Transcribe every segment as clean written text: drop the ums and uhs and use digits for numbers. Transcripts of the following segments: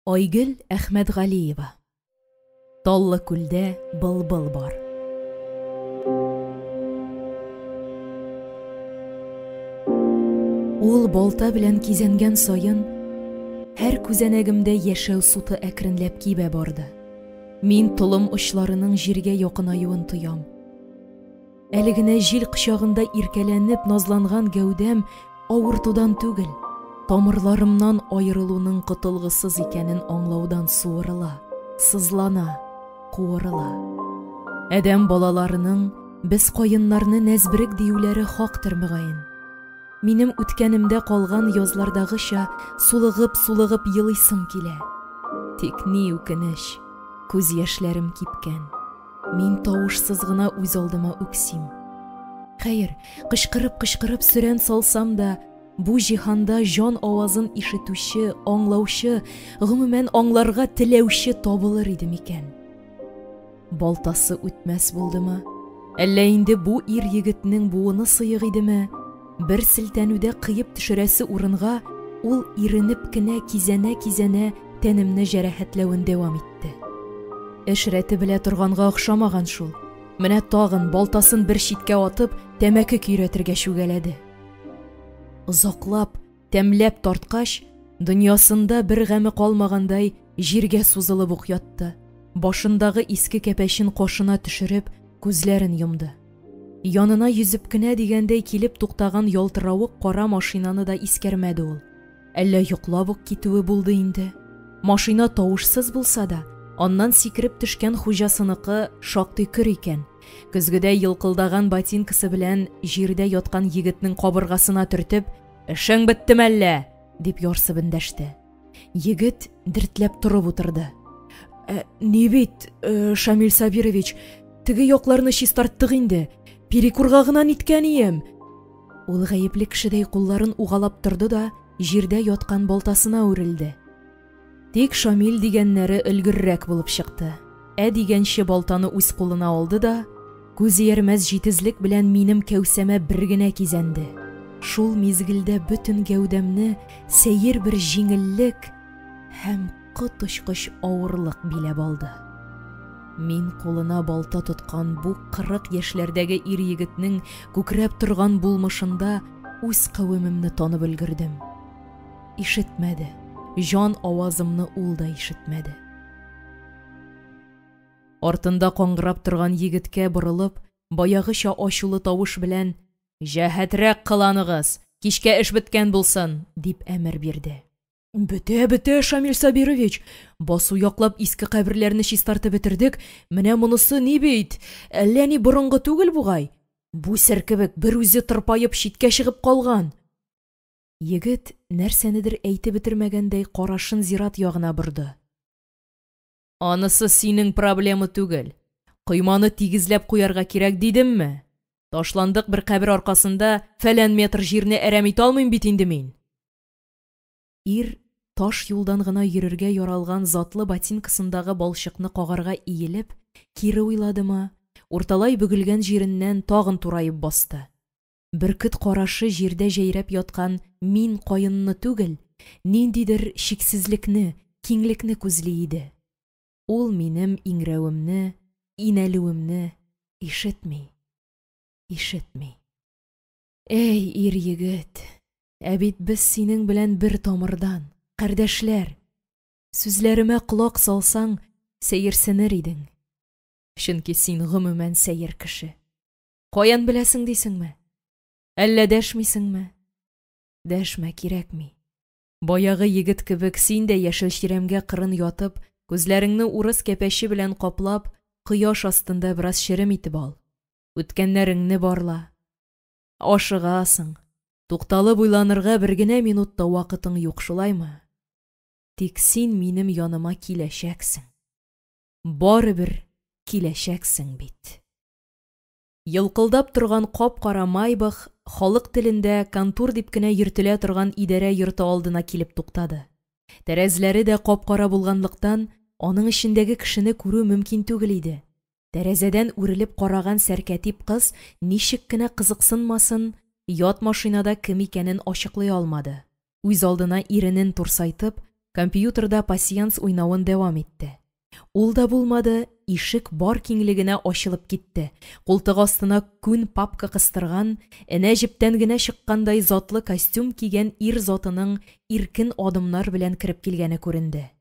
Айгөл Әхмәтгалиева. Таллы күлдә былбыл бар. Ул балта белән кизәнгән саен, һәр күзәнәгемдә яшәү суты әкренләп кибә барды. Мин толым очларының җиргә якынаюын тоям. Әле генә җил кочагында иркәләнеп назланган гәүдәм авыртудан түгел, тамырларымнан аерылуның котылгысыз икәнен аңлаудан суырыла, сызлана, куырыла. Адәм балаларының без каеннарны нәзберек диюләре хактыр, мөгаен. Минем үткәнемдә калган язлардагыча сулыгып-сулыгып елыйсым килә. Тик ни үкенеч, күз яшьләрем кипкән. Мин тавышсыз гына үз алдыма үксим. Хәер, кычкырып-кычкырып сөрән салсам да, бу җиһанда җан авазын ишетүче, аңлаучы, гомумән, аңларга теләүче табылыр иде микән? Балтасы үтмәс булдымы? Әллә инде бу ир-егетнең буыны сыек идеме? Бер селтәнүдә кыеп төшерәсе урынга ул иренеп кенә кизәнә-кизәнә тәнемне җәрәхәтләвен дәвам итте. Эш рәте белә торганга охшамаган шул. Менә тагын, балтасын бер читкә атып, тәмәке көйрәтергә чүгәләде. Озаклап, тәмләп тарткач, дөньясында бер гаме калмагандай, җиргә сузылып ук ятты. Башындагы иске кәпәчен кашына төшереп, күзләрен йомды. Янына йөзеп кенә дигәндәй килеп туктаган ялтыравык кара машинаны да искәрмәде ул. Әллә йоклап ук китүе булды инде. Машина тавышсыз булса да, аннан сикереп төшкән хуҗасыныкы шактый көр икән. Көзгедә елкылдаган ботинкасы белән җирдә яткан егетнең кабыргасына төртеп, «Эшең беттеме әллә?» дип ярсып эндәште. Егет дертләп торып утырды. Ә, ни бит, э, Шамил Сабирович, теге якларны чистарттык инде. Перекурга гына ниткән ием. Ул гаепле кешедәй кулларын угалап торды да, җирдә яткан балтасына үрелде. Тик Шамил дигәннәре өлгеррәк булып чыкты. Ә дигәнче балтаны үз кулына алды да, күз иярмәс җитезлек белән минем кәүсәмә бер генә кизәнде. Шул мизгелдә бөтен гәүдәмне сәер бер җиңеллек һәм коточкыч авырлык биләп алды. Мин кулына балта тоткан бу 40 яшьләрдәге ир-егетнең күкрәп торган булмышында үз кавемемне танып өлгердем. Ишетмәде, җан авазымны ул да ишетмәде. Артында каңгырап торган егеткә борылып, баягыча ачулы тавыш белән: «Җәһәтрәк кыланыгыз, кичкә эш беткән булсын!» – дип әмер бирде. Бетә, бетә, Шамил Сабирович! Басу яклап иске каберләрне чистартып бетердек, менә монысы ни бит, әллә ни борынгы түгел бугай. Бүсер кебек берүзе тырпаеп читкә чыгып калган. Егет, нәрсәнедер әйтеп бетермәгәндәй, карашын зират ягына борды. Анысы синең проблема түгел. Койманы тигезләп куярга кирәк дидемме? Ташландык бер кабер аркасында фәлән метр җирне әрәм итә алмыйм бит инде мин. Ир таш юлдан гына йөрергә яралган затлы ботинкасындагы балчыкны кагарга иелеп, кире уйладымы, урталай бөгелгән җиреннән тагын тураеп басты. Бөркет карашы җирдә җәйрәп яткан мин каенны түгел, ниндидер чиксезлекне, киңлекне күзли иде. Ул минем иңрәвемне, инәлүемне ишетми, ишетми. Әй, ир-егет, ә бит без синең белән бер тамырдан, кардәшләр. Сүзләремә колак салсаң, сәерсенер идең. Чөнки син гомумән сәер кеше. Каян беләсең дисеңме? Әллә дәшмисеңме? Дәшмә, кирәкми. Баягы егет кебек син дә яшел чирәмгә кырын ятып, күзләреңне урыс кәпәче белән каплап, кояш астында бераз черем итеп ал. Үткәннәреңне барла. Ашыгасың. Тукталып уйланырга бер генә минут та вакытың юк, шулаймы? Тик син минем яныма киләчәксең. Барыбер киләчәксең бит. Елкылдап торган кап-кара Майбах халык телендә контур дип кенә йөртелә торган идарә йорты алдына килеп туктады. Тәрәзләре дә кап-кара булганлыктан, аның эчендәге кешене күрү мөмкин түгел иде. Тәрәзәдән үрелеп караган сәркәтип кыз ничек кенә кызыксынмасын, ят машинада кем икәнен ачыклый алмады. Үз алдына иренен турсайтып, компьютерда пасьянс уйнавын дәвам итте. Ул да булмады, ишек бар киңлегенә ачылып китте, култык астына күн папка кыстырган, энә җептән генә чыккандай затлы костюм кигән ир затының иркен адымнар белән кереп килгәне күренде.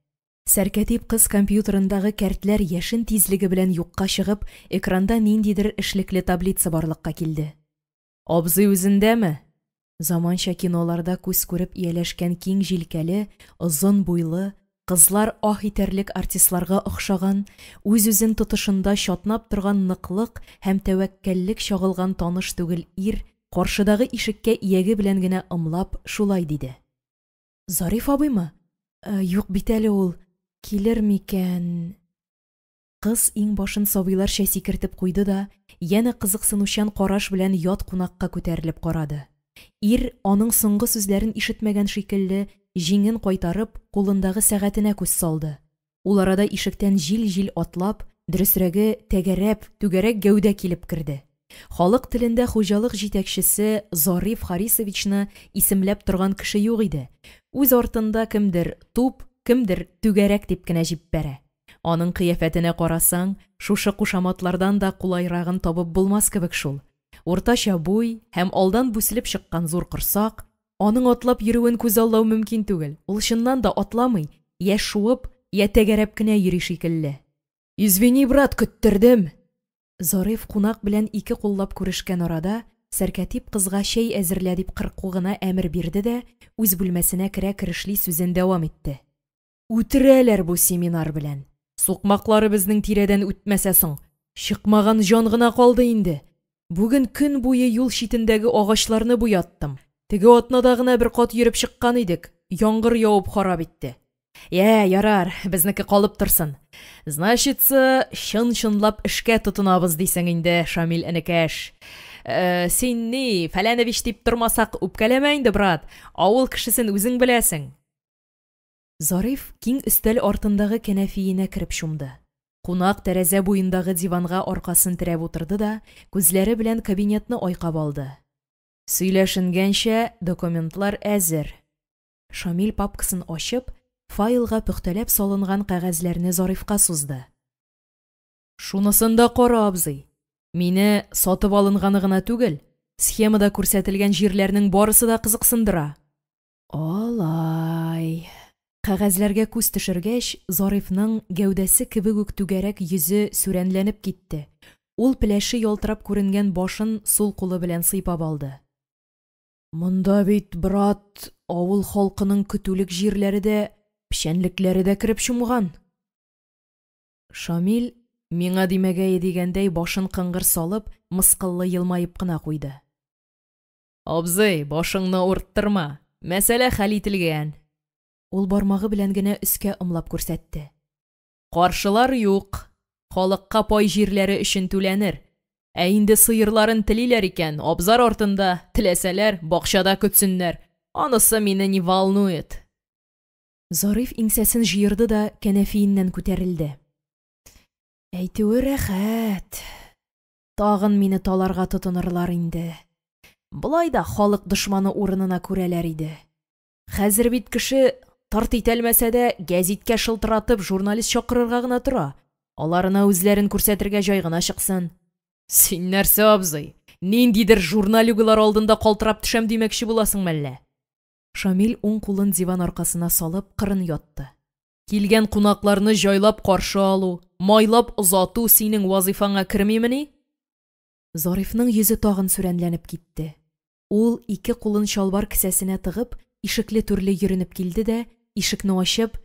Сәркәтип кыз компьютерындагы кәртләр яшен тизлеге белән юкка чыгып, экранда ниндидер эшлекле таблица барлыкка килде. Абзый үзендәме? Заманча киноларда күз күреп ияләшкән киң җилкәле, озын буйлы, кызлар аһ итәрлек артистларга охшаган, үз-үзен тотышында чатнап торган ныклык һәм тәвәккәллек чагылган таныш түгел ир, каршыдагы ишеккә ияге белән генә ымлап, шулай диде. Зариф абыймы? Юк бит әле ул, килер микән? Кыз иңбашын сабыйларча сикертеп куйды да, янә кызыксынучан караш белән ят кунакка күтәрелеп карады. Ир, аның соңгы сүзләрен ишетмәгән шикелле, җиңен кайтарып, кулындагы сәгатенә күз салды. Ул арада ишектән җил-җил атлап, дөресрәге, тәгәрәп, түгәрәк гәүдә килеп керде. Халык телендә хуҗалык җитәкчесе Зариф Харисовичны исемләп торган кеше юк иде. Үз артында кемдер туп, кемдер түгәрәк дип кенә җиппәрә. Аның кыяфәтенә карасаң, шушы кушаматлардан да кулайрагын табып булмас кебек шул. Уртача буй һәм алдан бүселеп чыккан зур корсак, аның атлап йөрүен күзаллау мөмкин түгел, ул чыннан да атламый, йә шуып, йә тәгәрәп кенә йөри шикелле. Извини, брат, көттердем! Зариф кунак белән ике куллап күрешкән арада, сәркәтип кызга чәй әзерлә дип кырку гына әмер бирде дә, үз бүлмәсенә керә-керешли сүзен дәвам итте. Үтерәләр бу семинар белән! Сукмаклары безнең тирәдән үтмәсә соң! Чыкмаган җан гына калды инде. Бүген көн буе юл читендәге агачларны буяттым. Теге атнада гына бер кат йөреп чыккан идек, яңгыр явып харап итте. Йә, ярар, безнеке калып торсын. Значится, чын-чынлап эшкә тотынабыз дисең инде, Шамил энекәш. Син ни, фәләневич дип тормасак, үпкәләмә инде, брат, авыл кешесен үзең беләсең. Зариф киң өстәл артындагы кәнәфиенә кереп чумды. Кунак тәрәзә буендагы диванга аркасын терәп утырды да, күзләре белән кабинетны айкап алды. Сөйләшенгәнчә, документлар әзер. Шамил папкасын ачып, файлга пөхтәләп салынган кәгазьләрне Зарифка сузды. Шунысын да кара, абзый. Мине сатып алынганы гына түгел, схемада күрсәтелгән җирләрнең барысы да кызыксындыра. Алай. Кәгазьләргә күз төшергәч, Зарифның гәүдәсе кебек үк түгәрәк йөзе сүрәнләнеп китте. Ул пеләше ялтырап күренгән башын сул кулы белән сыйпап алды. Монда бит, брат, авыл халкының көтүлек җирләре дә, печәнлекләре дә кереп чумган. Шамил, миңа димәгәе дигәндәй, башын кыңгыр салып, мыскыллы елмаеп кына куйды. Абзый, башыңны авырттырма, мәсьәлә хәл ителгән. Ул бармагы белән генә өскә ымлап күрсәтте. Каршылар юк, халыкка пай җирләре өчен түләнер. Ә инде сыерларын телиләр икән, абзар артында, теләсәләр, бакчада көтсеннәр. Анысы мине не волнует. Зариф иңсәсен җыерды да кәнәфиеннән күтәрелде. Әйтүе рәхәт. Тагын мине таларга тотынырлар инде. Болай да халык дошманы урынына күрәләр иде. Хәзер бит кеше тарт итәлмәсә дә, гәзиткә шылтыратып, журналист чакырырга гына тора. Аларына үзләрен күрсәтергә җай гына чыксын. Син нәрсә, абзый, ниндидер журналюгалар алдында калтырап төшәм димәкче буласың мәллә? Шамил уң кулын диван аркасына салып, кырын ятты. Килгән кунакларны җайлап каршы алу, майлап озату синең вазыйфаңа кермимени? Зарифның йөзе тагын сүрәнләнеп китте. Ул ике кулын чалбар кесәсенә тыгып, ишекле-түрле йөренеп килде дә, ишекне ачып,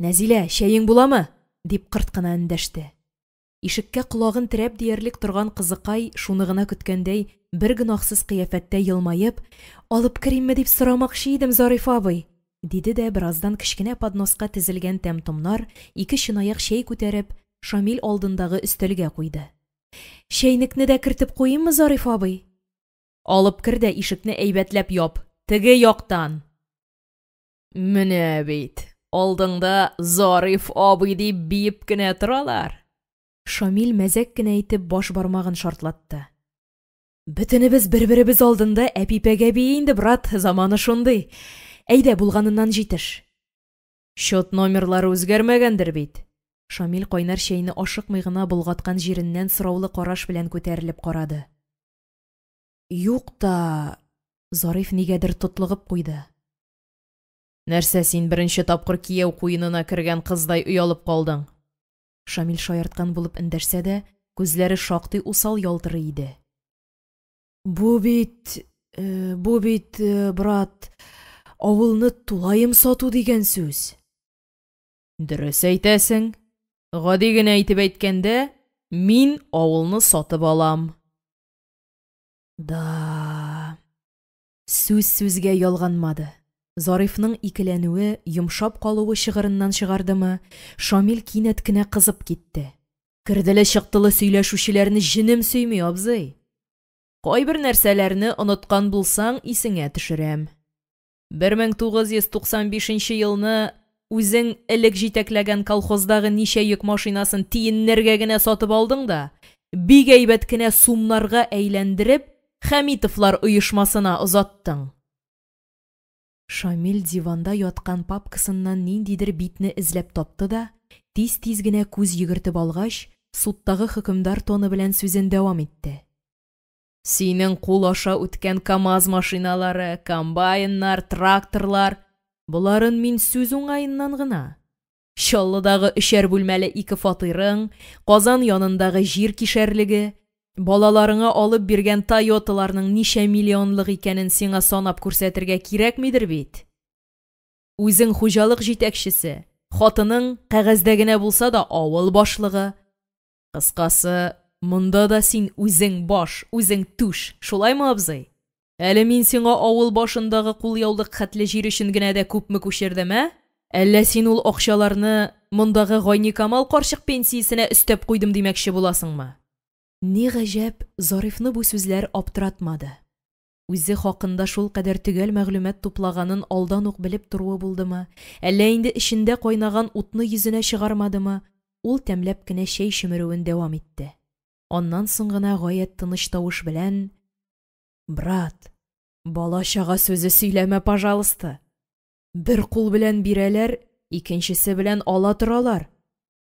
«Нәзилә, чәең буламы?» дип кырт кына эндәште. Ишеккә колагын терәп диярлек торган кызыкай, шуны гына көткәндәй, бер гөнаһсыз кыяфәттә елмаеп, «Алып керимме дип сорамакчы идем, Зариф абый!» диде дә бераздан кечкенә подноска тезелгән тәм-томнар, ике чынаяк чәй күтәреп, Шамил алдындагы өстәлгә куйды. «Чәйнекне дә кертеп куйыйммы, Зариф абый?» «Алып кер дә ишекне әйбәтләп яп, теге яктан!» Менә бит, алдыңда Зариф абый дип биеп кенә торалар. Шамил мәзәк кенә итеп баш бармагын шартлатты. Бөтенебез бер-беребез алдында әпипәгә бии инде, брат, заманы шундый. Әйдә, булганыннан җитеш. Счет номерлары үзгәрмәгәндер бит? Шамил кайнар чәйне ашыкмый гына болгаткан җиреннән сораулы караш белән күтәрелеп карады. Юк та… Зариф нигәдер тотлыгып куйды. Нәрсә син беренче тапкыр кияү куенына кергән кыздай оялып калдың? Шамил шаярткан булып эндәшсә дә, күзләре шактый усал ялтырый иде. Бу бит, бу бит, брат, авылны тулаем сату дигән сүз. Дөрес әйтәсең. Гади генә итеп әйткәндә, мин авылны сатып алам. Да. Сүз сүзгә ялганмады. Зарифның икеләнүе, йомшап калуы чыгырыннан чыгардымы, Шамил кинәт кенә кызып китте. Керделе-чыктылы сөйләшүчеләрне җенем сөйми, абзый. Кайбер нәрсәләрне оныткан булсаң, исеңә төшерәм. 1995 елны үзең элек җитәкләгән колхоздагы ничә йөк машинасын тиеннәргә генә сатып алдың да, бик әйбәт кенә сумнарга әйләндереп, Хәмитовлар оешмасына озаттың. Шамил диванда яткан папкасыннан ниндидер битне эзләп тапты да, тиз-тиз генә күз йөгертеп алгач, судтагы хөкемдар тоны белән сүзен дәвам итте. Синең кул аша үткән КАМАЗ машиналары, комбайннар, тракторлар – боларын мин сүз уңаеннан гына. Чаллыдагы өчәр бүлмәле ике фатирың, Казан янындагы җир кишәрлеге, балаларыңа алып биргән «Тойоталарның» ничә миллионлык икәнен сиңа санап күрсәтергә кирәкмидер бит? Үзең хуҗалык җитәкчесе, хатының, кәгазьдә генә булса да, авыл башлыгы. Кыскасы, монда да син үзең баш, үзең түш, шулаймы, абзый? Әле мин сиңа авыл башындагы кулъяулык хәтле җир өчен генә дә күпме күчердем, ә? Әллә син ул акчаларны мондагы Гайникамал карчык пенсиясенә өстәп куйдым димәкче буласыңмы? Ни гаҗәп, Зарифны бу сүзләр аптыратмады. Үзе хакында шулкадәр төгәл мәгълүмат туплаганын алдан ук белеп торуы булдымы, әллә инде эчендә кайнаган утны йөзенә чыгармадымы, ул тәмләп кенә чәй чөмерүен дәвам итте. Аннан соң гына гаять тыныч тавыш белән: – Брат, бала-чага сүзе сөйләмә, пожалуйста. Бер кул белән бирәләр, икенчесе белән ала торалар.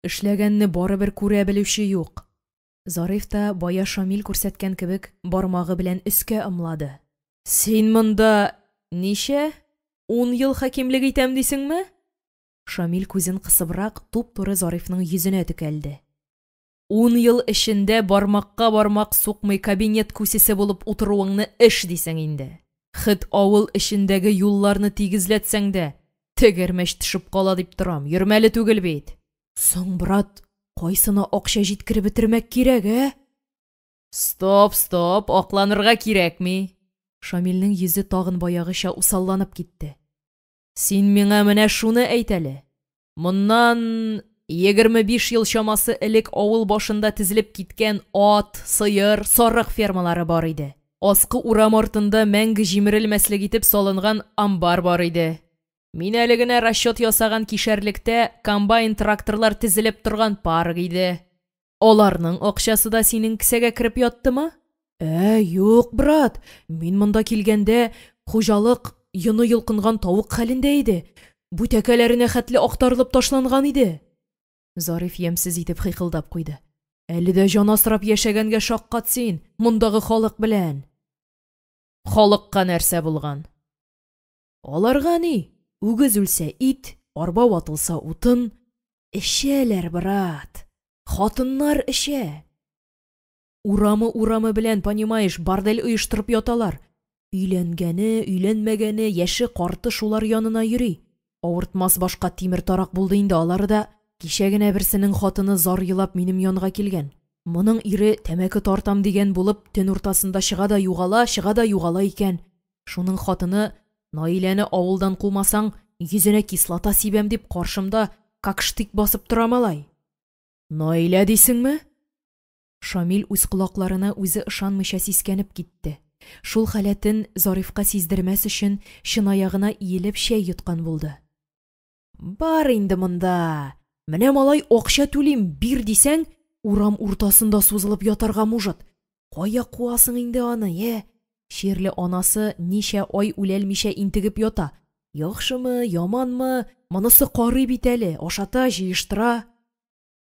Эшләгәнне барыбер күрә белүче юк. Зариф та, бая Шамил күрсәткән кебек, бармагы белән өскә ымлады. Син монда ничә? Ун ел хакимлек итәм дисеңме? Шамил күзен кысыбрак туп-туры Зарифның йөзенә текәлде. Ун ел эчендә бармакка бармак сукмый кабинет күсесе булып утыруыңны эш дисең инде. Хет авыл эчендәге юлларны тигезләтсәң дә, тегермәч төшеп кала дип торам, йөрмәле түгел бит. Соң, брат, кайсына акча җиткереп бетермәк кирәк, ә? Стоп, стоп, акланырга кирәкми. Шамилнең йөзе тагын баягыча усалланып китте. Син миңа менә шуны әйт әле. Моннан 25 ел чамасы элек авыл башында тезелеп киткән ат, сыер, сарык фермалары бар иде. Аскы урам артында мәңге җимерелмәслек итеп салынган амбар бар иде. Мин әле генә расчет ясаган кишәрлектә комбайн-тракторлар тезелеп торган парк иде. Аларның акчасы да синең кесәгә кереп яттымы? Ә, юк, брат, мин монда килгәндә хуҗалык йоны йолкынган тавык хәлендә иде. Бүтәкәләренә хәтле актарылып ташланган иде. Зариф ямьсез итеп хыйкылдап куйды. Әле дә җан асрап яшәгәнгә шаккат син, мондагы халык белән. Халыкка нәрсә булган? Аларга ни? Үгез үлсә ит, арба ватылса утын. Эчәләр, брат. Хатыннар эчә. Урамы-урамы белән, понимаешь, бордель оештырып яталар. Өйләнгәне, өйләнмәгәне, яше-карты шулар янына йөри. Авыртмас башка тимер тарак булды инде алары да. Кичә генә берсенең хатыны зар елап минем янга килгән. Моның ире тәмәке тартам дигән булып, төн уртасында чыга да югала, чыга да югала икән. Шуның хатыны, Наиләне авылдан кумасаң, йөзенә кислота сибәм дип, каршымда как штык басып тора малай. Наилә дисеңме? Шамил үз колакларына үзе ышанмыйча сискәнеп китте. Шул халәтен Зарифка сиздермәс өчен чынаягына иелеп чәй йоткан булды. Бар инде монда! Менә малай акча түлим, бир дисәң, урам уртасында сузылып ятарга мужыт. Кая куасың инде аны, йә? Чирле анасы ничә ай үләлмичә интегеп ята. Яхшымы, яманмы, монысы карый бит әле, ашата, җыештыра.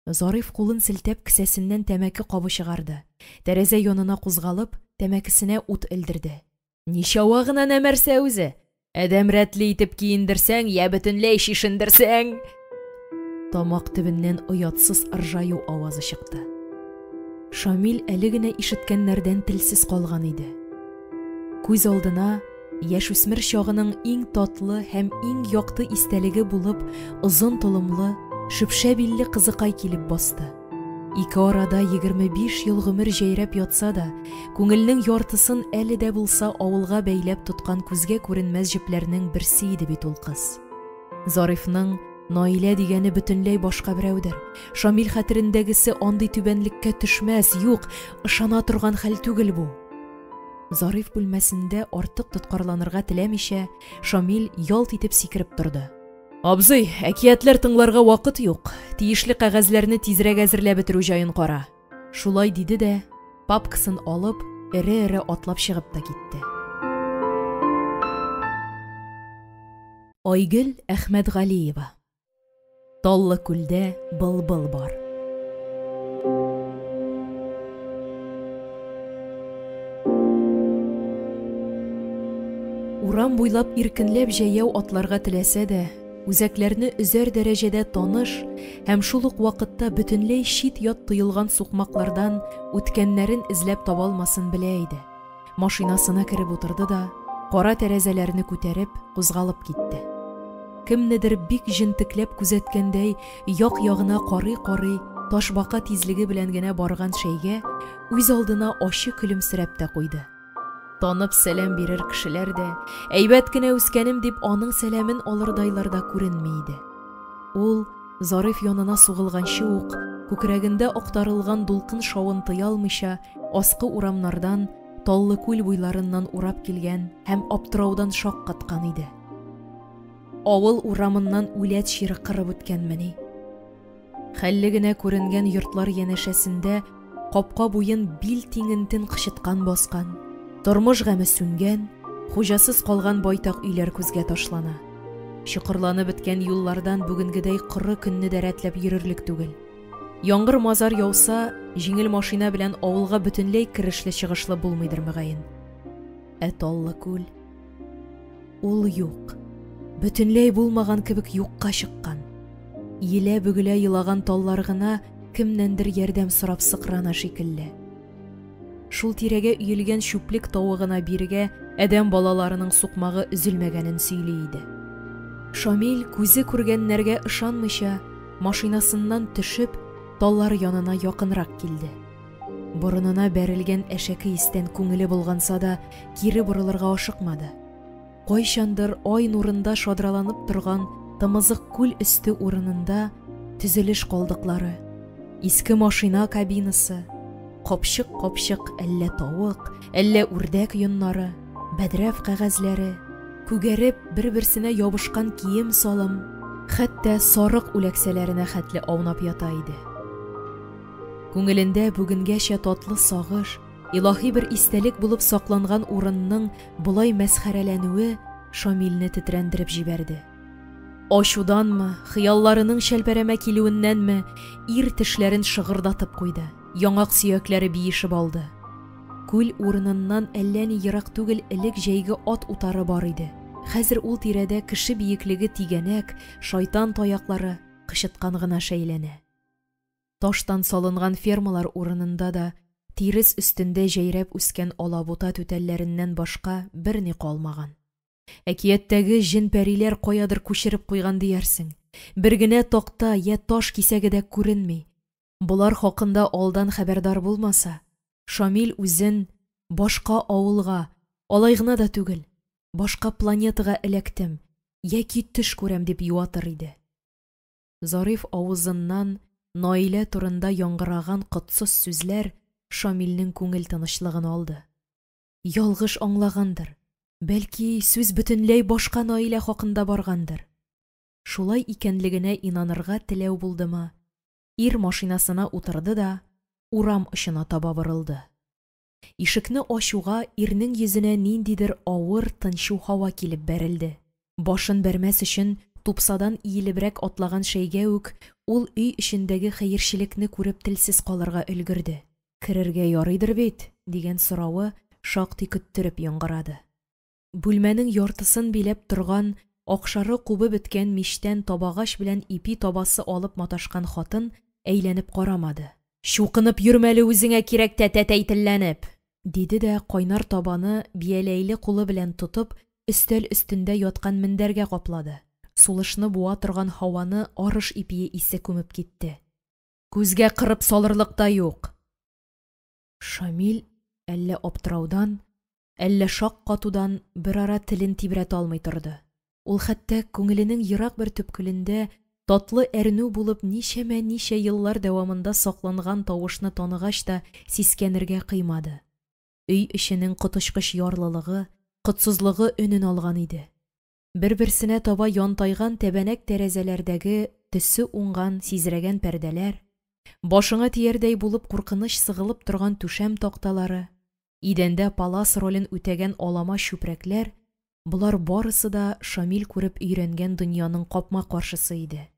Зариф кулын селтәп кесәсеннән тәмәке кабы чыгарды, тәрәзә янына кузгалып, тәмәкесенә ут элдерде. Ничава гына нәмәрсә үзе! Адәм рәтле итеп киендерсәң, йә бөтенләй чишендерсәң! Тамак төбеннән оятсыз ыржаю авазы чыкты. Шамил әле генә ишеткәннәрдән телсез калган иде. Күз алдына яшүсмер чагының иң татлы һәм иң якты истәлеге булып озын толымлы, шөпшә билле кызыкай килеп басты. Ике арада 25 ел гомер җәйрәп ятса да, күңелнең яртысын әле дә булса авылга бәйләп тоткан күзгә күренмәс җепләрнең берсе иде бит ул кыз. Зарифның Наилә дигәне бөтенләй башка берәүдер. Шамил хәтерендәгесе андый түбәнлеккә төшмәс, юк, ышана торган хәл түгел бу. Зариф бүлмәсендә артык тоткарланырга теләмичә, Шамил ялт итеп сикереп торды. Абзый, әкиятләр тыңларга вакыт юк, тиешле кәгазьләрне тизрәк әзерләп бетерү җаен кара. Шулай диде дә, папкасын алып, эре-эре атлап чыгып та китте. Айгөл Әхмәтгалиева. Таллы күлдә былбыл бар. Урам буйлап иркенләп җәяү атларга теләсә дә, үзәкләрне өзәр дәрәҗәдә таныш һәм шул ук вакытта бөтенләй чит-ят тоелган сукмаклардан үткәннәрен эзләп таба алмасын белә иде. Машинасына кереп утырды да, кара тәрәзәләрне күтәреп, кузгалып китте. Кемнедер бик җентекләп күзәткәндәй, як-ягына карый-карый, ташбака тизлеге белән генә барган шәйгә үз алдына ачы көлемсерәп тә куйды. Танып сәлам бирер кешеләр дә, әйбәт кенә үскәнем дип аның сәламен алырдайлар да күренми иде. Ул, Зариф янына сугылганчы ук, күкрәгендә актарылган дулкын шавын тыя алмыйча, аскы урамнардан, Таллы күл буйларыннан урап килгән һәм аптыраудан шаккаткан иде. Авыл урамыннан үләт чире кырып үткәнмени? Хәлле генә күренгән йортлар янәшәсендә капка буен бил тиңентен кычыткан баскан, тормыш гаме сүнгән, хуҗасыз калган байтак өйләр күзгә ташлана. Чокырланып беткән юллардан бүгенгедәй коры көнне дә рәтләп йөрерлек түгел. Яңгыр-мазар яуса, җиңел машина белән авылга бөтенләй керешле-чыгышлы булмыйдыр, мөгаен. Ә Таллы күл? Ул юк. Бөтенләй булмаган кебек юкка чыккан. Иелә-бөгелә елаган таллар гына кемнәндер ярдәм сорап сыкрана шикелле. Шул тирәгә өелгән чүплек тавы гына бирегә адәм балаларының сукмагы өзелмәгәнен сөйли иде. Шамил, күзе күргәннәргә ышанмыйча, машинасыннан төшеп, таллар янына якынрак килде. Борынына бәрелгән әшәке истән күңеле болганса да, кире борылырга ашыкмады. Кайчандыр ай нурында шадраланып торган тымызык күл өсте урынында төзелеш калдыклары, иске машина кабинасы, капчык-капчык әллә тавык, әллә үрдәк йоннары, бәдрәф кәгазьләре, күгәреп бер-берсенә ябышкан кием-салым, хәтта сарык үләксәләренә хәтле аунап ята иде. Күңелендә бүгенгәчә татлы сагыш, илаһи бер истәлек булып сакланган урынның болай мәсхәрәләнүе Шамилне тетрәндереп җибәрде. Ачуданмы, хыялларының чәлпәрәмә килүеннәнме, ир тешләрен шыгырдатып куйды, яңак сөякләре биешеп алды. Күл урыныннан әллә ни ерак түгел элек җәйге ат утары бар иде. Хәзер ул тирәдә кеше биеклеге тигәнәк, шайтан таяклары, кычыткан гына шәйләнә. Таштан салынган фермалар урынында да тирес өстендә җәйрәп үскән алабута түтәлләреннән башка берни калмаган. Әкияттәге җен-пәриләр каядыр күчереп куйган диярсең. Бер генә такта йә таш кисәге дә күренми. Болар хакында алдан хәбәрдар булмаса, Шамил үзен башка авылга, алай гына да түгел, башка планетага эләктем яки төш күрәм дип юатыр иде. Зариф авызыннан Наилә турында яңгыраган котсыз сүзләр Шамилнең күңел тынычлыгын алды. Ялгыш аңлагандыр, бәлки, сүз бөтенләй башка Наилә хакында баргандыр. Шулай икәнлегенә инанырга теләү булдымы, ир машинасына утырды да урам очына таба борылды. Ишекне ачуга ирнең йөзенә ниндидер авыр тынчу һава килеп бәрелде. Башын бәрмәс өчен тупсадан иелебрәк атлаган шәйгә үк ул өй эчендәге хәерчелекне күреп телсез калырга өлгерде. «Керергә ярыйдыр бит?» дигән соравы шактый көттереп яңгырады. Бүлмәнең яртысын биләп торган, акшары кубып беткән мичтән табагач белән ипи табасы алып маташкан хатын әйләнеп карамады. «Чукынып йөрмәле үзеңә кирәктә тәтәй телләнеп!» диде дә кайнар табаны бияләйле кулы белән тотып, өстәл өстендә яткан мендәргә каплады. Сулышны буа торган һаваны арыш ипие исе күмеп китте. «Күзгә кырып салырлык та юк!» Шамил әллә аптыраудан, әллә шаккатудан берара телен тибрәтә алмый торды. Ул хәтта күңеленең ерак бер төпкелендә татлы әрнү булып ничәмә-ничә еллар дәвамында сакланган тавышны таныгач та сискәнергә кыймады. Өй эченең коточкыч ярлылыгы, котсызлыгы өнен алган иде. Бер-берсенә таба янтайган тәбәнәк тәрәзәләрдәге төсе уңган, сизрәгән пәрдәләр, башыңа тиярдәй булып куркыныч сыгылып торган түшәм такталары, идәндә палас ролен үтәгән алама чүпрәкләр – болар барысы да Шамил күреп өйрәнгән дөньяның капма-каршысы иде.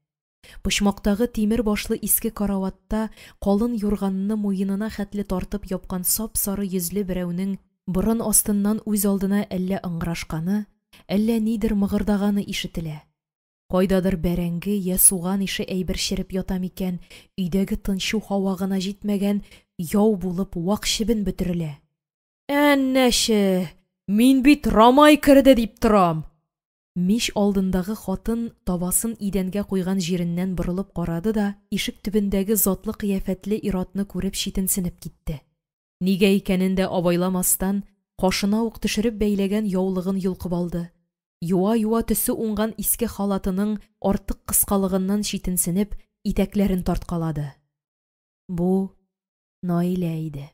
Почмактагы тимер башлы иске караватта калын юрганны муенына хәтле тартып япкан сап-сары йөзле берәүнең борын астыннан үз алдына әллә ыңгырашканы, әллә нидер мыгырдаганы ишетелә. Кайдадыр бәрәңге йә суган ише әйбер череп ята микән, өйдәге тынчу һава гына җитмәгән, яу булып вак чебен бөтерелә. «Әннәче! Мин бит Рамай керде дип торам!» Мич алдындагы хатын табасын идәнгә куйган җиреннән борылып карады да ишек төбендәге затлы кыяфәтле ир-атны күреп читенсенеп китте. Нигә икәнен дә абайламастан, кашына ук төшереп бәйләгән яулыгын йолкып алды. Юа-юа төсе уңган иске халатының артык кыскалыгыннан читенсенеп, итәкләрен тарткалады. Бу Наилә иде.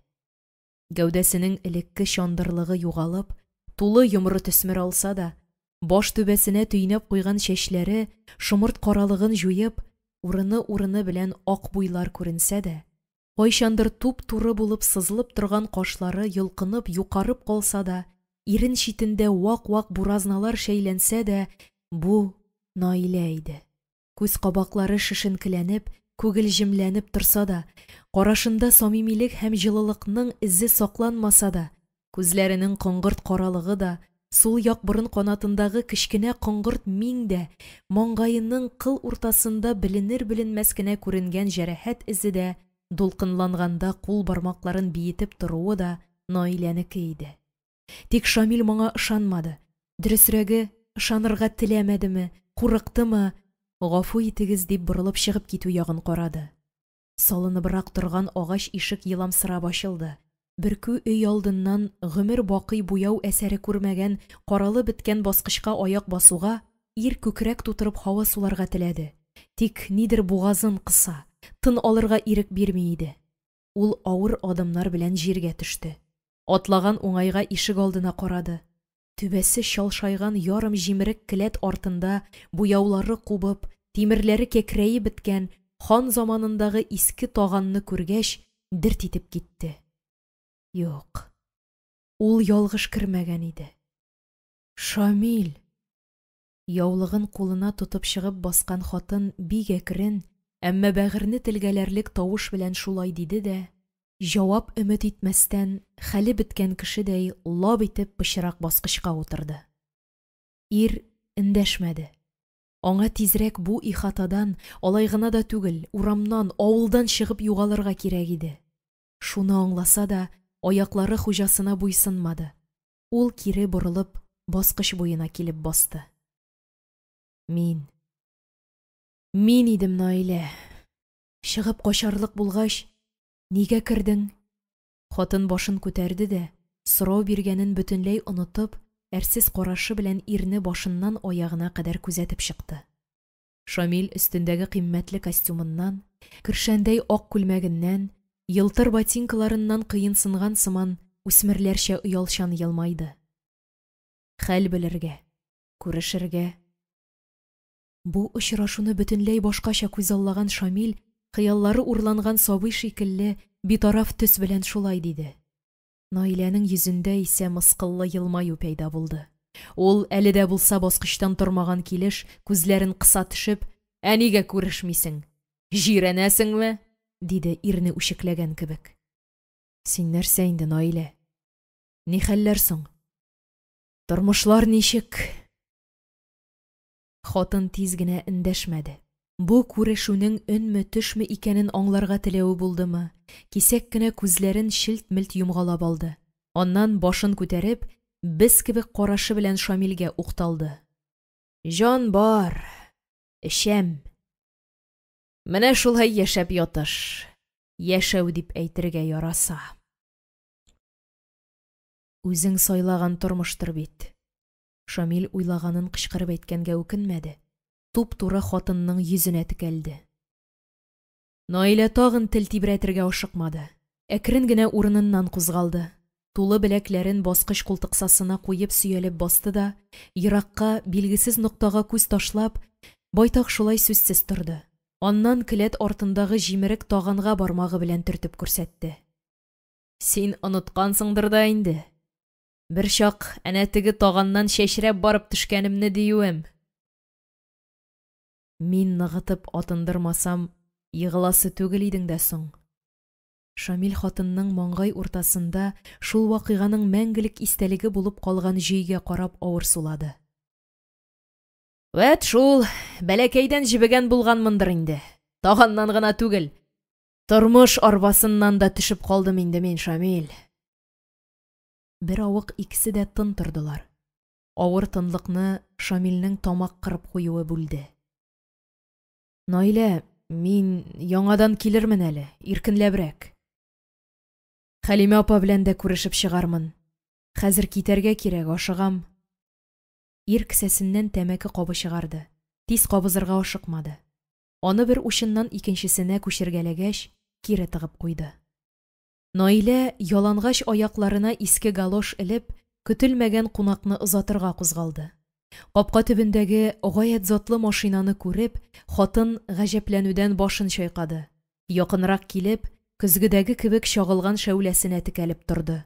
Гәүдәсенең элекке чандырлыгы югалып, тулы йомры төсмер алса да, баш түбәсенә төйнәп куйган чәчләре шомырт каралыгын җуеп, урыны-урыны белән ак буйлар күренсә дә, кайчандыр туп-туры булып сызылып торган кашлары йолкынып юкарып калса да, ирен читендә вак-вак буразналар шәйләнсә дә, бу Наилә иде. Күз кабаклары шешенкеләнеп, күгелҗемләнеп торса да, карашында самимилек һәм җылылыкның эзе сакланмаса да, күзләренең коңгырт каралыгы да, сул як борын канатындагы кечкенә коңгырт миң дә, маңгаеның кыл уртасында беленер-беленмәс кенә күренгән җәрәхәт эзе дә, дулкынланганда кул бармакларын биетеп торуы да Наиләнеке иде. Тик Шамил моңа ышанмады. Дөресрәге, ышанырга теләмәдеме, курыктымы, гафу итегез дип борылып чыгып китү ягын карады. Салыныбрак торган агач ишек еламсырап ачылды. Бөркү өй алдыннан гомер бакый буяу әсәре күрмәгән каралып беткән баскычка аяк басуга, ир күкрәк тутырып һава суларга теләде. Тик нидер бугазын кыса, тын алырга ирек бирми иде. Ул авыр адымнар белән җиргә төште. Атлаган уңайга ишек алдына карады. Түбәсе чалшайган ярым җимерек келәт артында буяулары кубып, тимерләре кәкрәеп беткән хан заманындагы иске таганны күргәч, дерт итеп китте. Юк, ул ялгыш кермәгән иде. Шамил! Яулыгын кулына тотып чыгып баскан хатын бик әкрен, әмма бәгырьне телгәләрлек тавыш белән шулай диде дә, җавап өмет итмәстән, хәле беткән кешедәй лап итеп пычрак баскычка утырды. Ир эндәшмәде. Аңа тизрәк бу ихатадан, алай гына да түгел, урамнан, авылдан чыгып югалырга кирәк иде. Шуны аңласа да, аяклары хуҗасына буйсынмады. Ул кире борылып, баскыч буена килеп басты. Мин идем, Наилә. Чыгып качарлык булгач, нигә кердең? Хатын башын күтәрде дә, сорау биргәнен бөтенләй онытып, әрсез карашы белән ирне башыннан аягына кадәр күзәтеп чыкты. Шамил өстендәге кыйммәтле костюмыннан, кершәндәй ак күлмәгеннән, елтыр ботинкаларыннан кыенсынган сыман үсмерләрчә оялчан елмайды. Хәл белергә, күрешергә. Бу очрашуны бөтенләй башкача күзаллаган Шамил, хыяллары урланган сабый шикелле, битараф төс белән шулай диде. Наиләнең йөзендә исә мыскыллы елмаю пәйда булды. Ул, әле дә булса баскычтан тормаган килеш, күзләрен кыса төшеп: «Ә нигә күрешмисең? Җирәнәсеңме?» – диде, ирне үчекләгән кебек. «Син нәрсә инде, Наилә? Ни хәлләр соң? Тормышлар ничек?» Хатын тиз генә эндәшмәде. Бу күрешүнең өнме, төшме икәнен аңларга теләве булдымы, кисәк кенә күзләрен челт-мелт йомгалап алды. Аннан, башын күтәреп, без кебек карашы белән Шамилгә укталды. «Җан бар, эчәм. Менә шулай яшәп ятыш, яшәү дип әйтергә яраса». Үзең сайлаган тормыштыр бит. Шамил уйлаганын кычкырып әйткәнгә үкенмәде, туп-туры хатынның йөзенә текәлде. Наилә тагын тел тибрәтергә ашыкмады. Әкрен генә урыныннан кузгалды. Тулы беләкләрен баскыч култыксасына куеп сөялеп басты да, еракка, билгесез ноктага күз ташлап, байтак шулай сүзсез торды. Аннан келәт артындагы җимерек таганга бармагы белән төртеп күрсәтте. «Син оныткансыңдыр да инде. Берчак әнә теге таганнан чәчрәп барып төшкәнемне диюем. Мин ныгытып атындырмасам, егыласы түгел идең дә соң». Шамил хатынның маңгай уртасында шул вакыйганың мәңгелек истәлеге булып калган җөйгә карап авыр сулады. «Вәт шул, бәләкәйдән җебегән булганмындыр инде. Таганнан гына түгел, тормыш арбасыннан да төшеп калдым инде мин, Шамил». Беравык икесе дә тын тордылар. Авыр тынлыкны Шамилнең тамак кырып куюы бүлде. «Наилә, мин яңадан килермен әле, иркенләбрәк. Хәлимә апа белән дә күрешеп чыгармын. Хәзер китәргә кирәк, ашыгам». Ир кесәсеннән тәмәке кабы чыгарды. Тиз кабызырга ашыкмады. Аны бер учыннан икенчесенә күчергәләгәч, кире тыгып куйды. Наилә, ялангач аякларына иске галош элеп, көтелмәгән кунакны озатырга кузгалды. Капка төбендәге гаять затлы машинаны күреп, хатын гаҗәпләнүдән башын чайкады. Якынрак килеп, көзгедәге кебек чагылган шәүләсенә текәлеп торды.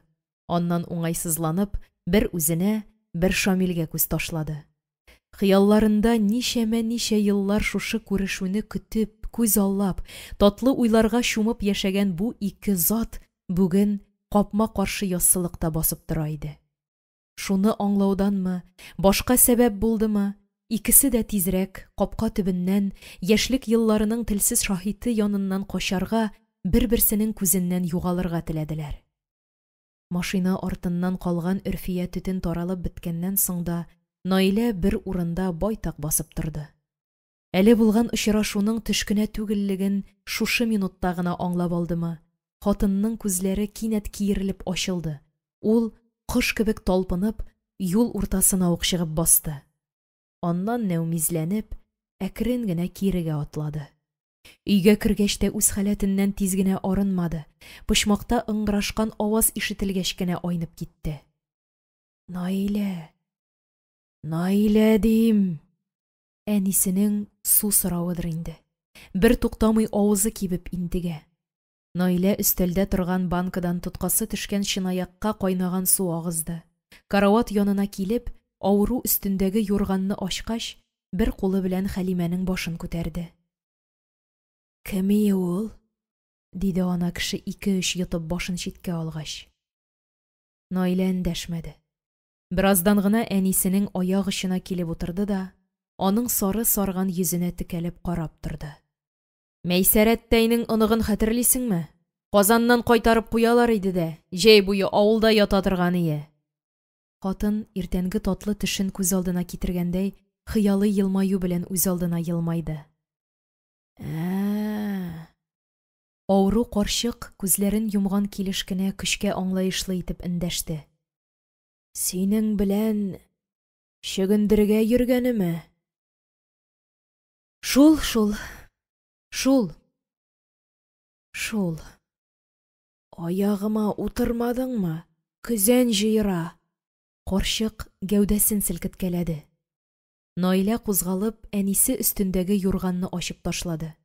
Аннан уңайсызланып, бер үзенә, бер Шамилгә күз ташлады. Хыялларында ничәмә-ничә еллар шушы күрешүне көтеп, күз аллап, татлы уйларга чумып яшәгән бу ике зат бүген капма-каршы яссылыкта басып тора иде. Шуны аңлауданмы, башка сәбәп булдымы, икесе дә тизрәк капка төбеннән, яшьлек елларының телсез шаһиты яныннан качарга, бер-берсенең күзеннән югалырга теләделәр. Машина артыннан калган өрфия төтен таралып беткәннән соң да Наилә бер урында байтак басып торды. Әле булган очрашуның төш кенә түгеллеген шушы минутта гына аңлап алдымы, хатынның күзләре кинәт киерелеп ачылды. Ул, кош кебек талпынып, юл уртасына ук чыгып басты. Аннан нәүмизләнеп, әкрен генә кирегә атлады. Өйгә кергәч тә үз халәтеннән тиз генә арынмады, почмакта ыңгырашкан аваз ишетелгәч кенә айнып китте. «Наилә! Наилә, дим!» Әнисенең су соравыдыр инде. Бер туктамый авызы кибеп интегә. Наилә өстәлдә торган банкадан тоткасы төшкән чынаякка кайнаган су агызды. Карават янына килеп, авыру өстендәге юрганны ачкач, бер кулы белән Хәлимәнең башын күтәрде. «Кем ие ул?» – диде ана кеше ике-өч йотып башын читкә алгач. Наилә эндәшмәде. Бераздан гына әнисенең аяк очына килеп утырды да, аның сары сарган йөзенә текәлеп карап торды. «Мәйсәрәттәйнең оныгын хәтерлисеңме? Казаннан кайтарып куялар иде дә, җәй буе авылда ята торган ие». Хатын иртәнге татлы төшен күз алдына китергәндәй, хыялый елмаю белән үз алдына елмайды. «Ә-ә-ә». Авыру карчык күзләрен йомган килеш кенә көчкә аңлаешлы итеп эндәште. «Синең белән чөгендергә йөргәнеме?» «Шул, шул, шул, шул. Аягыма утырмадыңмы? Көзән җыера!» Карчык гәүдәсен селкеткәләде. Наилә кузгалып, әнисе өстендәге юрганны ачып ташлады.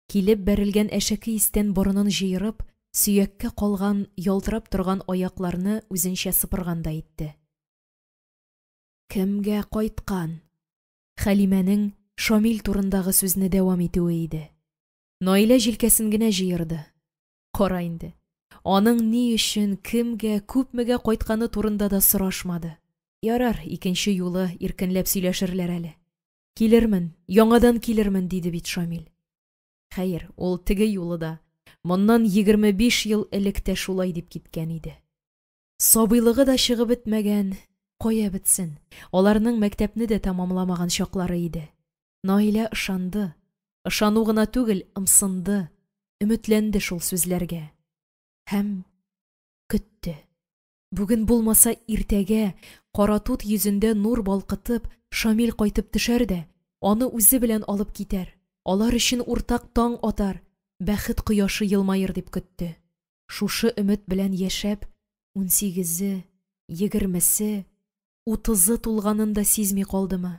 Килеп бәрелгән әшәке истән борынын җыерып, сөяккә калган, ялтырап торган аякларны үзенчә сыпыргандай итте. Кемгә кайткан? Хәлимәнең Шамил турындагы сүзне дәвам итүе иде. Наилә җилкәсен генә җыерды. Кара инде, аның ни өчен, кемгә, күпмегә кайтканы турында да сорашмады. Ярар, икенче юлы иркенләп сөйләшерләр әле. Килермен, яңадан килермен, диде бит Шамил. Хәер, ул теге юлы да, моннан 25 ел элек тә шулай дип киткән иде. Сабыйлыгы да чыгып бетмәгән, кая бетсен, аларның мәктәпне дә тәмамламаган чаклары иде. Наилә ышанды, ышану гына түгел, ымсынды, өметләнде шул сүзләргә. Һәм көтте. Бүген булмаса иртәгә, каратут йөзендә нур балкытып, Шамил кайтып төшәр дә, аны үзе белән алып китәр, алар өчен уртак таң атар, бәхет кояшы елмаер дип көтте. Шушы өмет белән яшәп, 18-е, 20-се, 30-ы тулганын да сизми калдымы?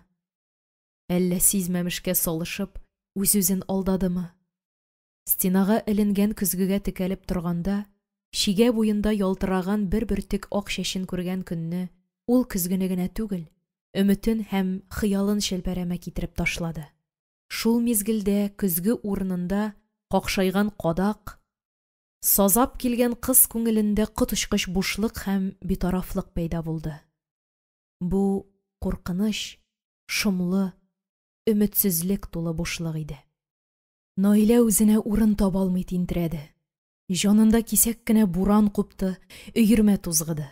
Әллә сизмәмешкә салышып, үз-үзен алдадымы? Стенага эленгән көзгегә текәлеп торганда, чигә буенда ялтыраган бер бөртек ак чәчен күргән көнне ул көзгене генә түгел, өметен һәм хыялын челпәрәмә китереп ташлады. Шул мизгелдә көзге урынында какшайган кадак, сазап килгән кыз күңелендә коточкыч бушлык һәм битарафлык пәйда булды. Бу куркыныч, шомлы, өметсезлек тулы бушлык иде. Наилә үзенә урын таба алмый тинтерәде. Җанында кисәк кенә буран купты, өермә тузгыды.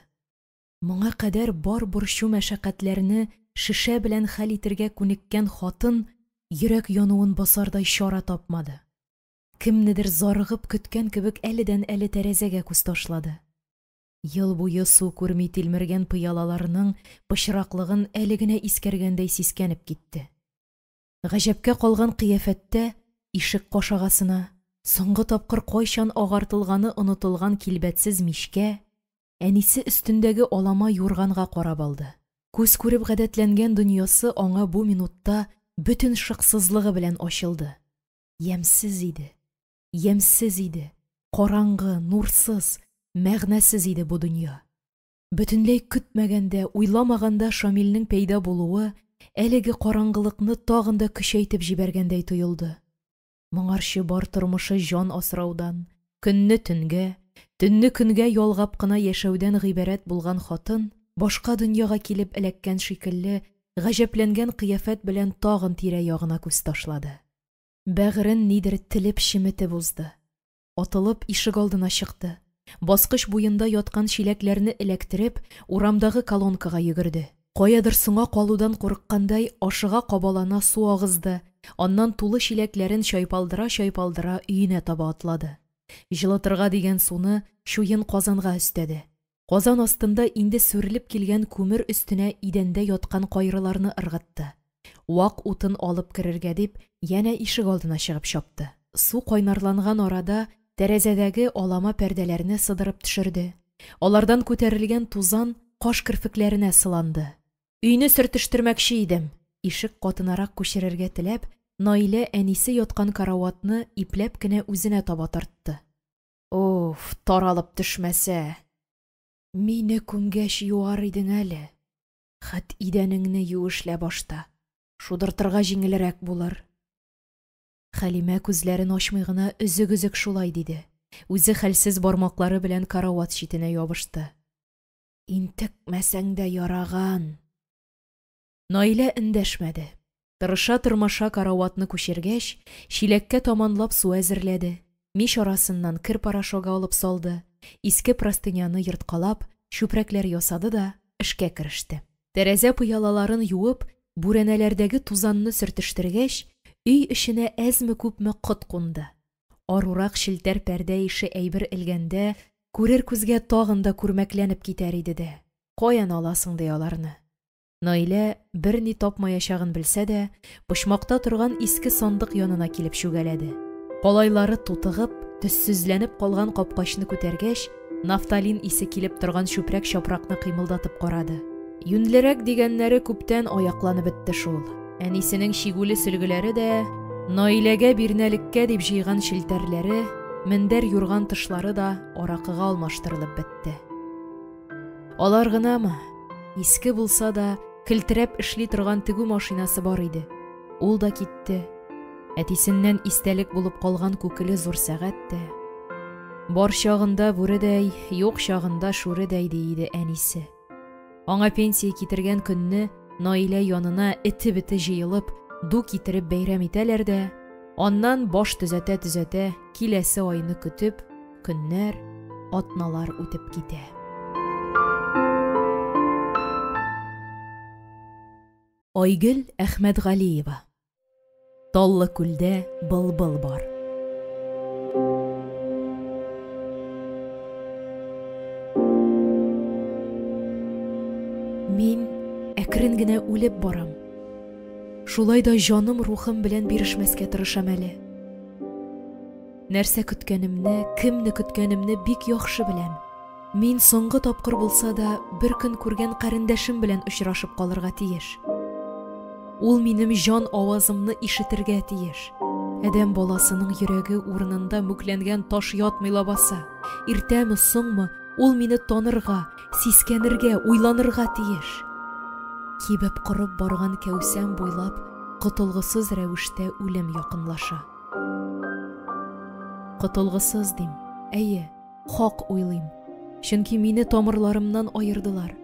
Моңа кадәр бар борчу-мәшәкатьләрне шешә белән хәл итергә күнеккән хатын йөрәк януын басардай чара тапмады. Кемнедер зарыгып көткән кебек әледән-әле тәрәзәгә күз ташлады. Ел буе су күрми тилмергән пыялаларның пычраклыгын әле генә искәргәндәй сискәнеп китте. Гаҗәпкә калган кыяфәттә ишек кашагасына, соңгы тапкыр кайчан агартылганы онытылган килбәтсез мичкә, әнисе өстендәге алама юрганга карап алды. Күз күреп гадәтләнгән дөньясы аңа бу минутта бөтен шыксызлыгы белән ачылды. Ямьсез иде, ямьсез иде, караңгы, нурсыз, мәгънәсез иде бу дөнья. Бөтенләй көтмәгәндә, уйламаганда Шамилнең пәйда булуы әлеге караңгылыкны тагын да көчәйтеп җибәргәндәй тоелды. Моңарчы бар тормышы җан асраудан, көнне төнгә, төнне көнгә ялгап кына яшәүдән гыйбарәт булган хатын, башка дөньяга килеп эләккән шикелле, гаҗәпләнгән кыяфәт белән тагын тирә-ягына күз ташлады. Бәгырен нидер телеп чеметеп узды. Атылып ишегалдына чыкты. Баскыч буенда яткан чиләкләрне эләктереп, урамдагы колонкага йөгерде. Каядыр соңа калудан курыккандай, ашыга-кабалана су агызды, аннан тулы чиләкләрен чайпалдыра-чайпалдыра өенә таба атлады. Җылытырга дигән суны чуен казанга өстәде. Казан астында инде сүрелеп килгән күмер өстенә идәндә яткан кайрыларны ыргытты. Вак утын алып керергә дип, янә ишегалдына чыгып чапты. Су кайнарланган арада тәрәзәдәге алама пәрдәләрне сыдырып төшерде. Алардан күтәрелгән тузан каш керфекләренә сыланды. Өйне сөртештермәкче идем. Ишек катынарак күчерергә теләп, Наилә әнисе яткан караватны ипләп кенә үзенә таба тартты. Оф, таралып төшмәсә! Мине күмгәч юар идең әле. Хәт идәнеңне юешлә башта. Шудыртырга җиңелрәк булыр. Хәлимә күзләрен ачмый гына өзек-өзек шулай диде. Үзе хәлсез бармаклары белән карават читенә ябышты. Интекмәсәң дә яраган. Наилә эндәшмәде. Тырыша-тырмаша караватны күчергәч, чиләккә таманлап су әзерләде, мич арасыннан кер порошогы алып салды, иске простыняны ерткалап, чүпрәкләр ясады да эшкә кереште. Тәрәзә пыялаларын юып, бүрәнәләрдәге тузанны сөртештергәч, өй эченә әзме-күпме кот кунды. Арурак челтәр пәрдә ише әйбер элгәндә, күрер күзгә тагын да күрмәкләнеп китәр иде дә. Каян аласың ди аларны? Наилә берни тапмаячагын белсә дә, почмакта торган иске сандык янына килеп чүгәләде. Калайлары тутыгып, төссезләнеп калган капкачны күтәргәч, нафталин исе килеп торган чүпрәк-чапракны кыймылдатып карады. Юньлерәк дигәннәре күптән аякланып бетте шул. Әнисенең чигүле сөлгеләре дә, Наиләгә бирнәлеккә дип җыйган челтәрләре, мендәр-юрган тышлары да аракыга алмаштырылып бетте. Алар гынамы? Иске булса да, Келтерәп эшли торган тегү машинасы бар иде, ул да китте. Әтисеннән истәлек булып калган күкеле зур сәгать тә. Бар чагында бүредәй, юк чагында шүредәй, ди иде әнисе. Аңа пенсия китергән көнне Наилә янына эте-бете җыелып, ду китереп бәйрәм итәләр дә, аннан баш төзәтә-төзәтә киләсе айны көтеп, көннәр, атналар үтеп китә. Айгөл Әхмәтгалиева. Таллы күлдә былбыл бар. Мин әкрен генә үлеп барам. Шулай да җаным рухым белән бирешмәскә тырышам әле. Нәрсә көткәнемне, кемне көткәнемне бик яхшы беләм. Мин соңгы тапкыр булса да бер көн күргән карендәшем белән очрашып калырга тиеш. Ул минем җан авазымны ишетергә тиеш. Адәм баласының йөрәге урынында мүкләнгән таш ятмый лабаса. Иртәме, соңмы, ул мине танырга, сискәнергә, уйланырга тиеш. Кибеп корып барган кәүсәм буйлап котылгысыз рәвештә үлем якынлаша. Котылгысыз дим. Әйе, хак уйлыйм. Чөнки мине тамырларымнан аердылар.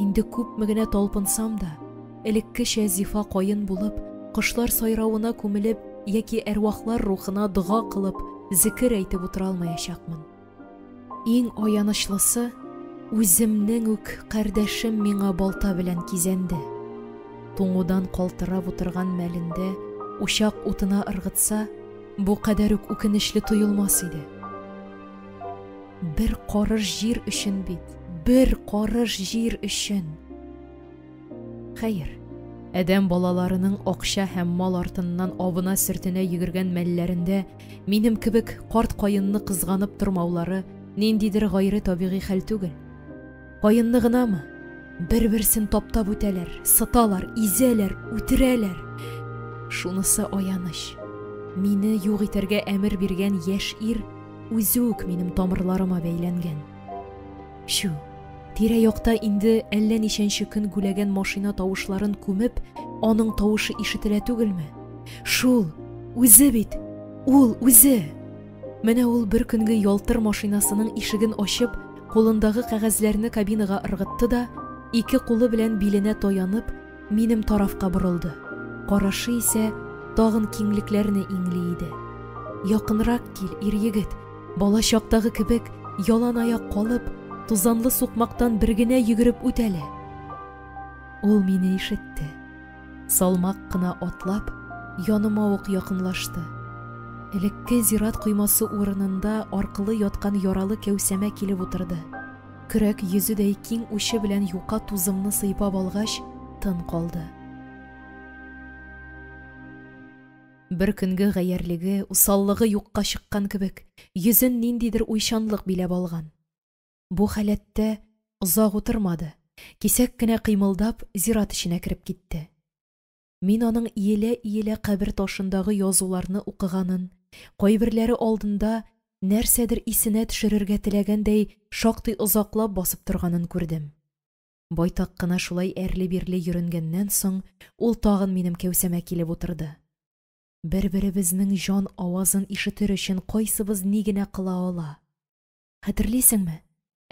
Инде күпме генә талпынсам да, элеккечә зифа каен булып, кошлар сайравына күмелеп яки әрвахлар рухына дога кылып, зекер әйтеп утыра алмаячакмын. Иң аянычлысы, үземнең үк кардәшем миңа балта белән кизәнде. Туңудан калтырап утырган мәлендә учак утына ыргытса, бу кадәр үк үкенечле тоелмас иде. Бер карыш җир өчен бит, бер карыш җир өчен. Хәер, адәм балаларының акча һәм мал артыннан абына-сөртенә йөгергән мәлләрендә минем кебек карт каенны кызганып тормаулары ниндидер гайре табигый хәл түгел. Каенны гынамы? Бер-берсен таптап үтәләр, сыталар, изәләр, үтерәләр. Шунысы аяныч. Мине юк итәргә әмер биргән яшь ир үзе үк минем тамырларыма бәйләнгән. Чү, тирә-якта инде әллә ничәнче көн гүләгән машина тавышларын күмеп, аның тавышы ишетелә түгелме? Шул, үзе бит, ул үзе! Менә ул бер көнге ялтыр машинасының ишеген ачып, кулындагы кәгазьләрне кабинага ыргытты да, ике кулы белән биленә таянып, минем тарафка борылды. Карашы исә тагын киңлекләрне иңли иде. Якынрак кил, ир-егет, бала чактагы кебек ялан аяк калып, тузанлы сукмактан бер генә йөгереп үт әле. Ул мине ишетте. Салмак кына атлап, яныма ук якынлашты. Элекке зират коймасы урынында аркылы яткан яралы кәүсәмә килеп утырды. Көрәк йөзедәй киң учы белән юка тузымны сыйпап алгач, тын калды. Бер көнге гаярьлеге, усаллыгы юкка чыккан кебек, йөзен ниндидер уйчанлык биләп алган. Бу халәттә озак утырмады, кисәк кенә кыймылдап, зират эченә кереп китте. Мин аның иелә-иелә кабер ташындагы язуларны укыганын, кайберләре алдында нәрсәдер исенә төшерергә теләгәндәй шактый озаклап басып торганын күрдем. Байтак кына шулай әрле-бирле йөренгәннән соң, ул тагын минем кәүсәмә килеп утырды. Бер-беребезнең җан авазын ишетер өчен кайсыбыз ни генә кыла ала? Хәтерлисеңме?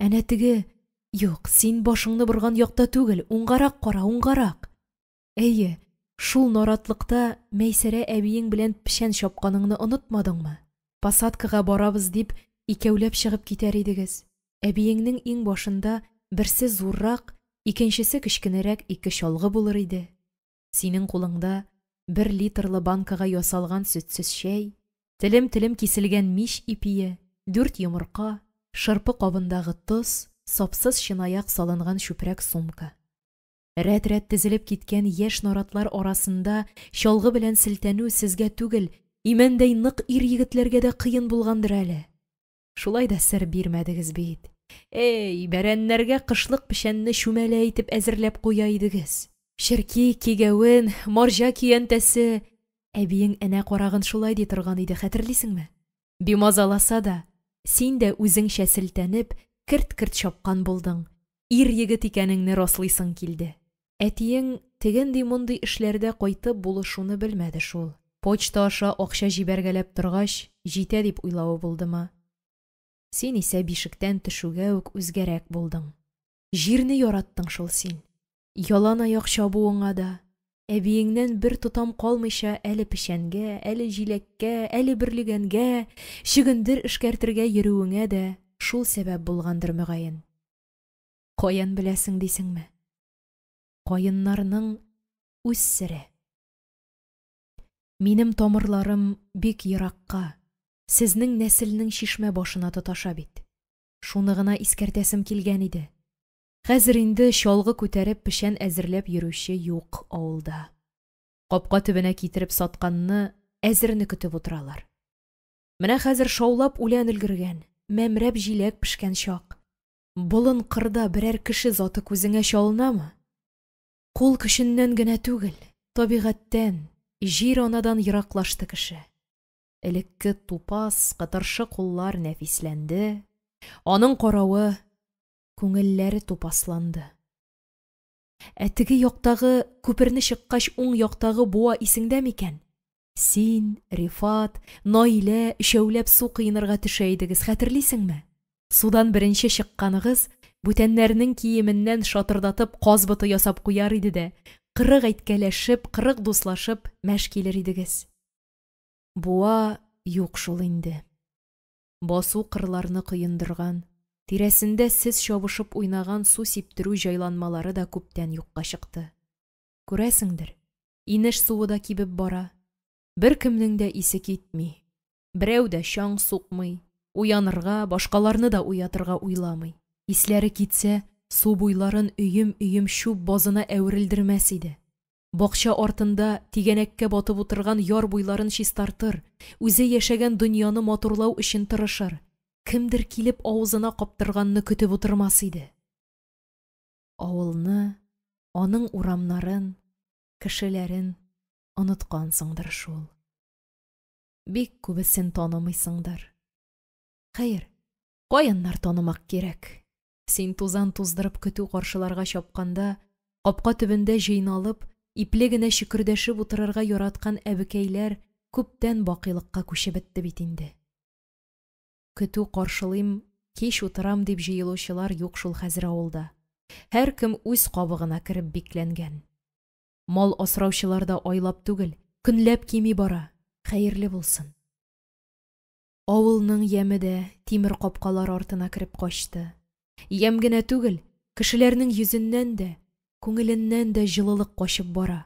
Әнә теге... Юк, син башыңны борган якта түгел, уңгарак кара, уңгарак. Әйе, шул наратлыкта Мәйсәрә әбиең белән печән чапканыңны онытмадыңмы? Посадкага барабыз дип, икәүләп чыгып китәр идегез. Әбиеңнең иңбашында берсе зуррак, икенчесе кечкенәрәк ике чалгы булыр иде. Синең кулыңда бер литрлы банкага ясалган сөтсез чәй, телем-телем киселгән мич ипие, дүрт йомырка, шырпы кабындагы тоз, сапсыз чынаяк салынган чүпрәк сумка. Рәт-рәт тезелеп киткән яшь наратлар арасында чалгы белән селтәнү сезгә түгел, имәндәй нык ир-егетләргә дә кыен булгандыр әле. Шулай да сер бирмәдегез бит. Әй, бәрәннәргә кышлык печәнне чүмәлә итеп әзерләп куя идегез. Черки, кигәвен, марҗа көянтәсе. Әбиең энә карагын шулай ди торган иде, хәтерлисеңме? Бимазаласа да, син дә үзеңчә селтәнеп, керт-керт чапкан булдың. Ир-егет икәнеңне раслыйсың килде. Әтиең тегенди-мондый эшләрдә кайтып булышуны белмәде шул. Почта аша акча җибәргәләп торгач, җитә дип уйлавы булдымы? Син исә бишектән төшүгә үк үзгәрәк булдың. Җирне яраттың шул син. Яланаяк чабуыңа да, әбиеңнән бер тотам калмыйча әле печәнгә, әле җиләккә, әле бөрлегәнгә, чөгендер эшкәртергә йөрүеңә дә шул сәбәп булгандыр, мөгаен. Каян беләсең дисеңме? Каеннарның үз сере. Минем тамырларым бик еракка, сезнең нәселнең чишмә башына тоташа бит. Шуны гына искәртәсем килгән иде. Хәзер инде чалгы күтәреп печән әзерләп йөрүче юк авылда. Капка төбенә китереп сатканны, әзерне көтеп утыралар. Менә хәзер шаулап үлән өлгергән, мәмрәп җиләк пешкән чак. Болын-кырда берәр кеше заты күзеңә чалынамы? Кул көченнән генә түгел, табигатьтән, җир-анадан ераклашты кеше. Элекке тупас, кытыршы куллар нәфисләнде, аның каравы күңелләре тупасланды. Ә теге яктагы күперне чыккач уң яктагы буа исеңдә микән? Син, Рифат, Наилә өчәүләп су коенырга төшә идегез, хәтерлисеңме? Судан беренче чыкканыгыз бүтәннәрнең киеменнән шатырдатып каз боты ясап куяр иде дә, 40 әйткәләшеп, 40 дуслашып мәш килер идегез. Буа юк шул инде. Басу кырларны коендырган, тирәсендә сез чабышып уйнаган су сиптерү җайланмалары да күптән юкка чыкты. Күрәсеңдер, инеш суы да кибеп бара. Беркемнең дә исе китми. Берәү дә чаң сукмый, уянырга, башкаларны да уятырга уйламый. Исләре китсә, су буйларын өем-өем чүп базына әверелдермәс иде. Бакча артында тигәнәккә батып утырган яр буйларын чистартыр, үзе яшәгән дөньяны матурлау өчен тырышыр, кемдер килеп авызына каптырганны көтеп утырмас иде. Авылны, аның урамнарын, кешеләрен оныткансыңдыр шул. Бик күбесен танымыйсыңдыр. Хәер, каяннар танымак кирәк? Син тузан туздырып көтү каршыларга чапканда, капка төбендә җыйналып, ипле генә чөкердәшеп утырырга яраткан әбекәйләр күптән бакыйлыкка күчеп бетте бит инде. Көтү каршылыйм, кич утырам дип җыелучылар юк шул хәзер авылда. Һәркем үз кабыгына кереп бикләнгән. Мал асраучылар да айлап түгел, көнләп кими бара. Хәерле булсын. Авылның яме дә тимер капкалар артына кереп качты. Ямь генә түгел, кешеләрнең йөзеннән дә, күңеленнән дә җылылык качып бара.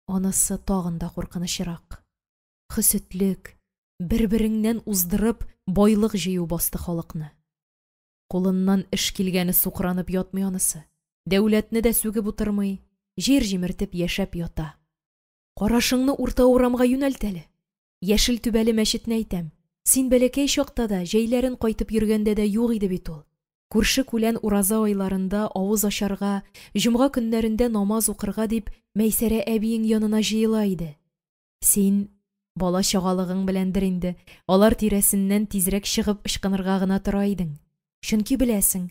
Анысы тагын да куркынычрак. Хөсетлек, бер-береңнән уздырып, байлык җыю басты халыкны. Кулыннан эш килгәне сукранып ятмый анысы. Дәүләтне дә сүгеп утырмый, җир җимертеп яшәп ята. Карашыңны урта урамга юнәлт әле. Яшел түбәле мәчетне әйтәм. Син бәләкәй чакта да, җәйләрен кайтып йөргәндә дә юк иде бит ул. Күрше-күлән ураза айларында авыз ачарга, җомга көннәрендә намаз укырга дип Мәйсәрә әбиең янына җыела иде. Син бала чагалыгың беләндер инде, алар тирәсеннән тизрәк чыгып ычкынырга гына тора идең. Чөнки беләсең,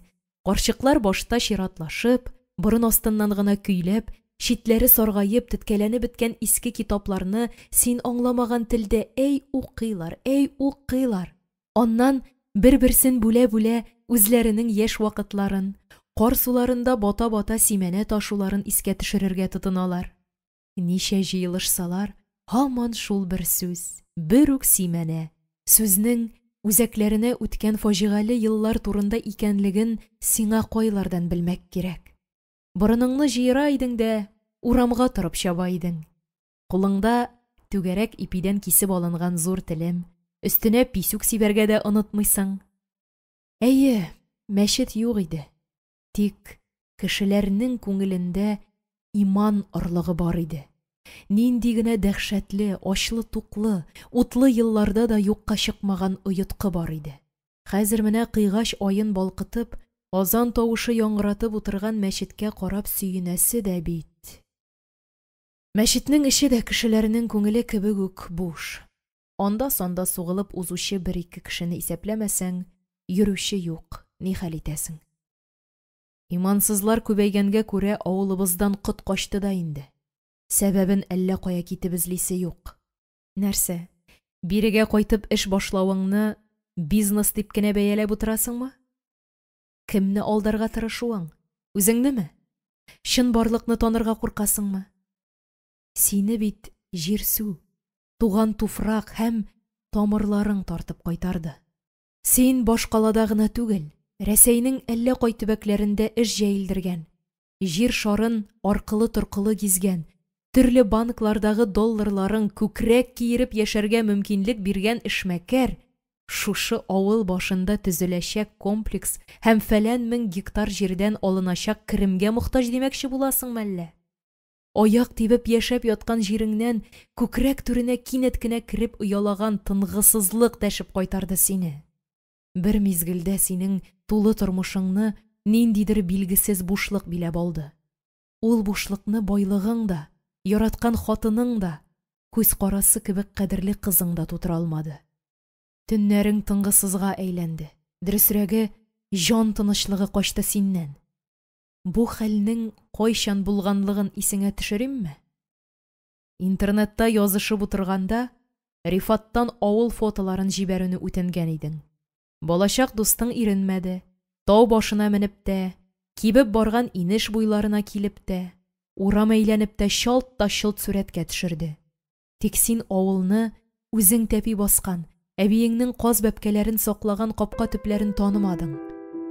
карчыклар башта чиратлашып, борын астыннан гына көйләп, читләре саргаеп, теткәләнеп беткән иске китапларны син аңламаган телдә әй укыйлар, әй укыйлар. Аннан бер-берсен бүлә-бүлә үзләренең яшь вакытларын, кар суларында бата-бата симәнә ташуларын искә төшерергә тотыналар. Ничә җыелышсалар, һаман шул бер сүз, бер үк симәнә. Сүзнең үзәкләренә үткән фаҗигале еллар турында икәнлеген сиңа кайлардан белмәк кирәк. Борыныңны җыера идең дә, урамга торып чаба идең. Кулыңда түгәрәк ипидән кисеп алынган зур телем, өстенә писүк сибәргә дә онытмыйсың. Әйе, мәчет юк иде. Тик кешеләрнең күңелендә иман орлыгы бар иде. Нинди генә дәһшәтле, ачлы-туклы, утлы елларда да юкка чыкмаган оеткы бар иде. Хәзер менә кыйгач аен балкытып, азан тавышы яңгыратып утырган мәчеткә карап сөенәсе дә бит. Мәчетнең эче дә кешеләрнең күңеле кебек үк буш. Анда-санда сугылып узучы бер-ике кешене исәпләмәсәң, йөрүче юк, ни хәл итәсең? Имансызлар күбәйгәнгә күрә авылыбыздан кот качты да инде. Сәбәбен әллә кая китеп эзлисе юк. Нәрсә, бирегә кайтып эш башлавыңны бизнес дип кенә бәяләп утырасыңмы? Кемне алдарга тырышуың? Үзеңнеме? Чынбарлыкны танырга куркасыңмы? Сине бит җирсү, туган туфрак һәм тамырларың тартып кайтарды. Син башкалада гына түгел, Рәсәйнең әллә кай төбәкләрендә эш җәелдергән, җир шарын аркылы-торкылы гизгән, төрле банклардагы долларларың күкрәк киереп яшәргә мөмкинлек биргән эшмәкәр шушы авыл башында төзеләчәк комплекс һәм фәлән мең гектар җирдән алыначак керемгә мохтаҗ димәкче буласыңмы әллә? Аяк тибеп яшәп яткан җиреңнән күкрәк түренә кинәт кенә кереп оялаган тынгысызлык тәшеп кайтарды сине. Бер мизгелдә синең тулы тормышыңны ниндидер билгесез бушлык биләп алды. Ул бушлыкны байлыгың да, яраткан хатының да, күз карасы кебек кадерле кызың да тутыра алмады. Төннәрең тынгысызга әйләнде, дөресрәге, җан тынычлыгы качты синнән. Бу хәлнең кайчан булганлыгын исеңә төшеримме? Интернетта язышып утырганда, Рифаттан авыл фотоларын җибәрүне үтенгән идең. Балачак дустың иренмәде, тау башына менеп тә, кибеп барган инеш буйларына килеп тә, урам әйләнеп тә чалт та чолт сурәткә төшерде. Тик син авылны үзең тәпи баскан, әбиеңнең каз бәбкәләрен саклаган капка төпләрен танымадың.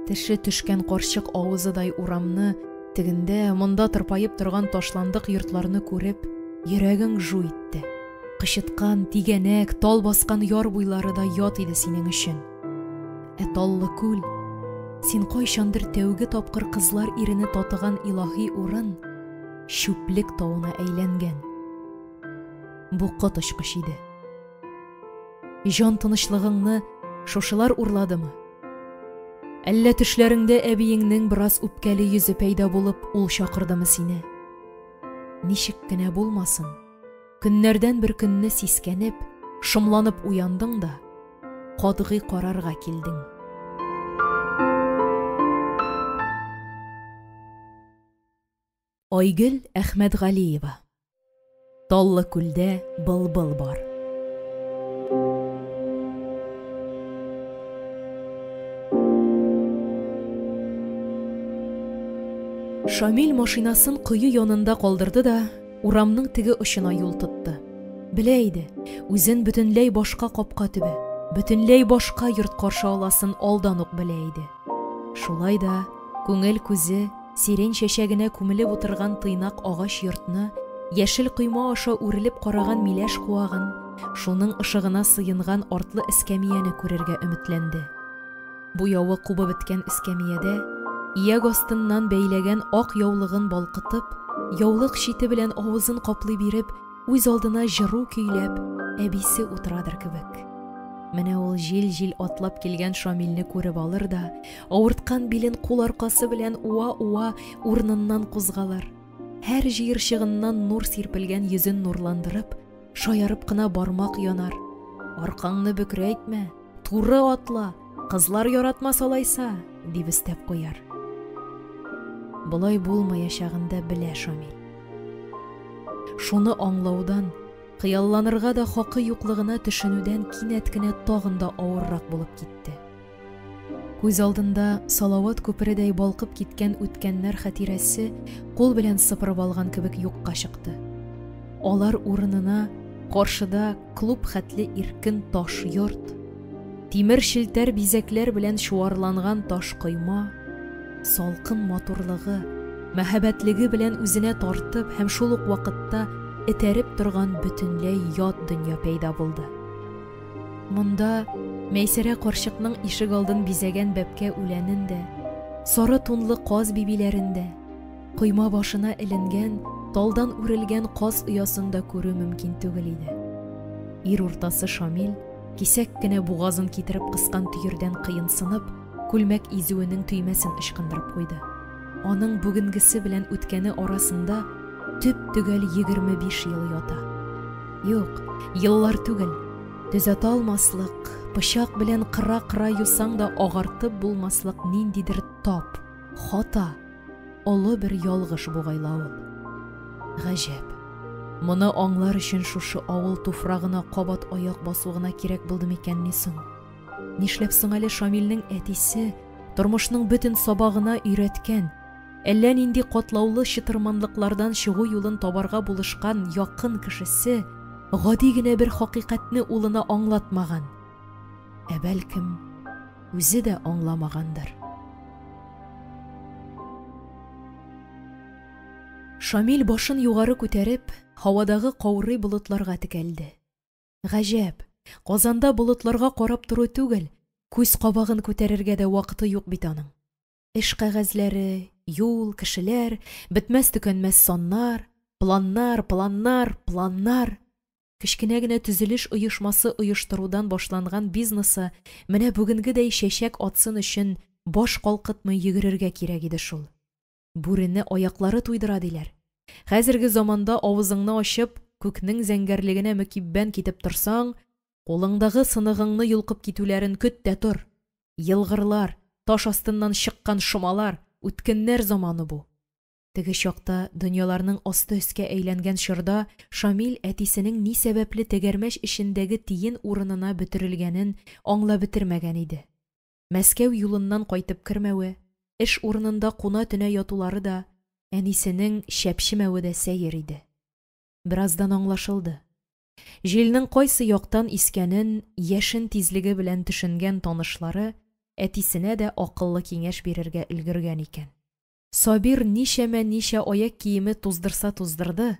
Теше төшкән карчык авызыдай урамны, тегендә, монда тырпаеп торган ташландык йортларны күреп, йөрәгең жу итте. Кычыткан, тигәнәк, тал баскан яр буйлары да ят иде синең өчен. Ә Таллы күл, син кайчандыр тәүге тапкыр кызлар ирене татыган илаһи урын, чүплек тавына әйләнгән. Бу коточкыч иде. Җан тынычлыгыңны шушылар урладымы? Әллә төшләреңдә әбиеңнең бераз үпкәле йөзе пәйда булып, ул чакырдымы сине? Ничек кенә булмасын, көннәрдән бер көнне сискәнеп, шомланып уяндың да, катгый карарга килдең. Айгөл Әхмәтгалиева. Таллы күлдә былбыл бар. Шамил машинасын кое янында калдырды да, урамның теге очына юл тотты. Белә иде, үзен бөтенләй башка капка төбе, бөтенләй башка йорт каршы аласын алдан ук белә иде. Шулай да күңел күзе сирень чәчәгенә күмелеп утырган тыйнак агач йортны, яшел койма аша үрелеп караган миләш куагын, шуның ышыгына сыенган артлы эскәмияне күрергә өметләнде. Буявы кубып беткән эскәмиядә, ияк астыннан бәйләгән ак яулыгын балкытып, яулык чите белән авызын каплый биреп, үз алдына җыру көйләп, әбисе утырадыр кебек. Менә ул җил-җил атлап килгән Шамилне күреп алыр да, авырткан билен кул аркасы белән уа-уа урыныннан кузгалыр. Һәр җыерчыгыннан нур сирпелгән йөзен нурландырып, шаярып кына бармак янар. Аркаңны бөкрәйтмә, туры атла, кызлар яратмас алайса, дип өстәп куяр. Болай булмаячагын да белә Шамил. Шуны аңлаудан, хыялланырга да хакы юклыгына төшенүдән кинәт кенә тагын да авыррак булып китте. Күз алдында Салават күпередәй балкып киткән үткәннәр хатирәсе кул белән сыпырып алган кебек юкка чыкты. Алар урынына каршыда клуб хәтле иркен таш йорт, тимер челтәр бизәкләр белән чуарланган таш койма, салкын матурлыгы, мәһабәтлеге белән үзенә тартып һәм шул ук вакытта этәреп торган бөтенләй ят дөнья пәйда булды. Монда Мәйсәрә карчыкның ишек алдын бизәгән бәбкә үләнен дә, сары тунлы каз бибиләрен дә, койма башына эленгән, талдан үрелгән каз оясын да күрү мөмкин түгел иде. Ир уртасы Шамил, кисәк кенә бугазын китереп кыскан төердән кыенсынып, күлмәк изүенең төймәсен ычкындырып куйды. Аның бүгенгесе белән үткәне арасында төп-төгәл 25 ел ята. Юк, еллар түгел, төзәтә алмаслык, пычак белән кыра-кыра юсаң да агартып булмаслык ниндидер тап, хата, олы бер ялгыш бугай ла ул. Гаҗәп, моны аңлар өчен шушы авыл туфрагына кабат аяк басу гына кирәк булды микәнни соң? Нишләп соң әле Шамилнең әтисе тормышның бөтен сабагына өйрәткән, әллә нинди катлаулы чытырманлыклардан чыгу юлын табарга булышкан якын кешесе гади генә бер хакыйкатьне улына аңлатмаган? Ә бәлкем, үзе дә аңламагандыр. Шамил башын югары күтәреп, һавадагы каурый болытларга текәлде. Гаҗәп, Казанда болытларга карап тору түгел, күз кабагын күтәрергә дә вакыты юк бит аның. Эш кәгазьләре, юл, кешеләр, бетмәс-төкәнмәс саннар, планнар, планнар, планнар. Кечкенә генә төзелеш оешмасы оештырудан башланган бизнесы менә бүгенгедәй чәчәк атсын өчен баш калкытмый йөгерергә кирәк иде шул. Бүрене аяклары туйдыра, диләр. Хәзерге заманда авызыңны ачып, күкнең зәңгәрлегенә мөкиббән китеп торсаң, кулыңдагы сыныгыңны йолкып китүләрен көт тә тор. Елгырлар, таш астыннан чыккан шомалар, үткеннәр заманы бу. Теге чакта, дөньяларның асты өскә әйләнгән чорда, Шамил әтисенең ни сәбәпле тәгәрмәч эчендәге тиен урынына бөтерелгәнен аңлап бетермәгән иде. Мәскәү юлыннан кайтып кермәве, эш урынында куна-төнә ятулары да, әнисенең чәпчемәве дә сәер иде. Бераздан аңлашылды. Җилнең кайсы яктан искәнен яшен тизлеге белән төшенгән танышлары әтисенә дә акыллы киңәш бирергә өлгергән икән. Сабир ничәмә-ничә аяк киеме туздырса туздырды,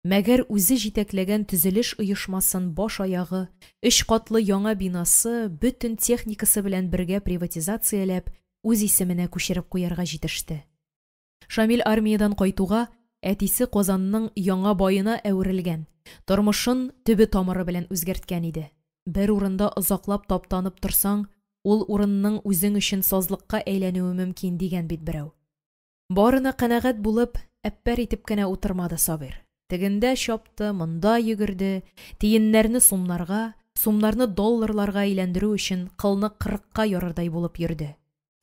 мәгәр үзе җитәкләгән төзелеш оешмасын баш-аягы, өч катлы яңа бинасы, бөтен техникасы белән бергә приватизацияләп, үз исеменә күчереп куярга җитеште. Шамил армиядән кайтуга, әтисе Казанның яңа баена әверелгән, тормышын төбе-тамыры белән үзгәрткән иде. Бер урында озаклап таптанып торсаң, ул урынның үзең өчен сазлыкка әйләнүе мөмкин, дигән бит берәү. Барына канәгать булып, әппәр итеп кенә утырмады Сабир. Тегендә чапты, монда йөгерде, тиеннәрне сумнарга, сумнарны долларларга әйләндерү өчен кылны кырыкка ярырдай булып йөрде.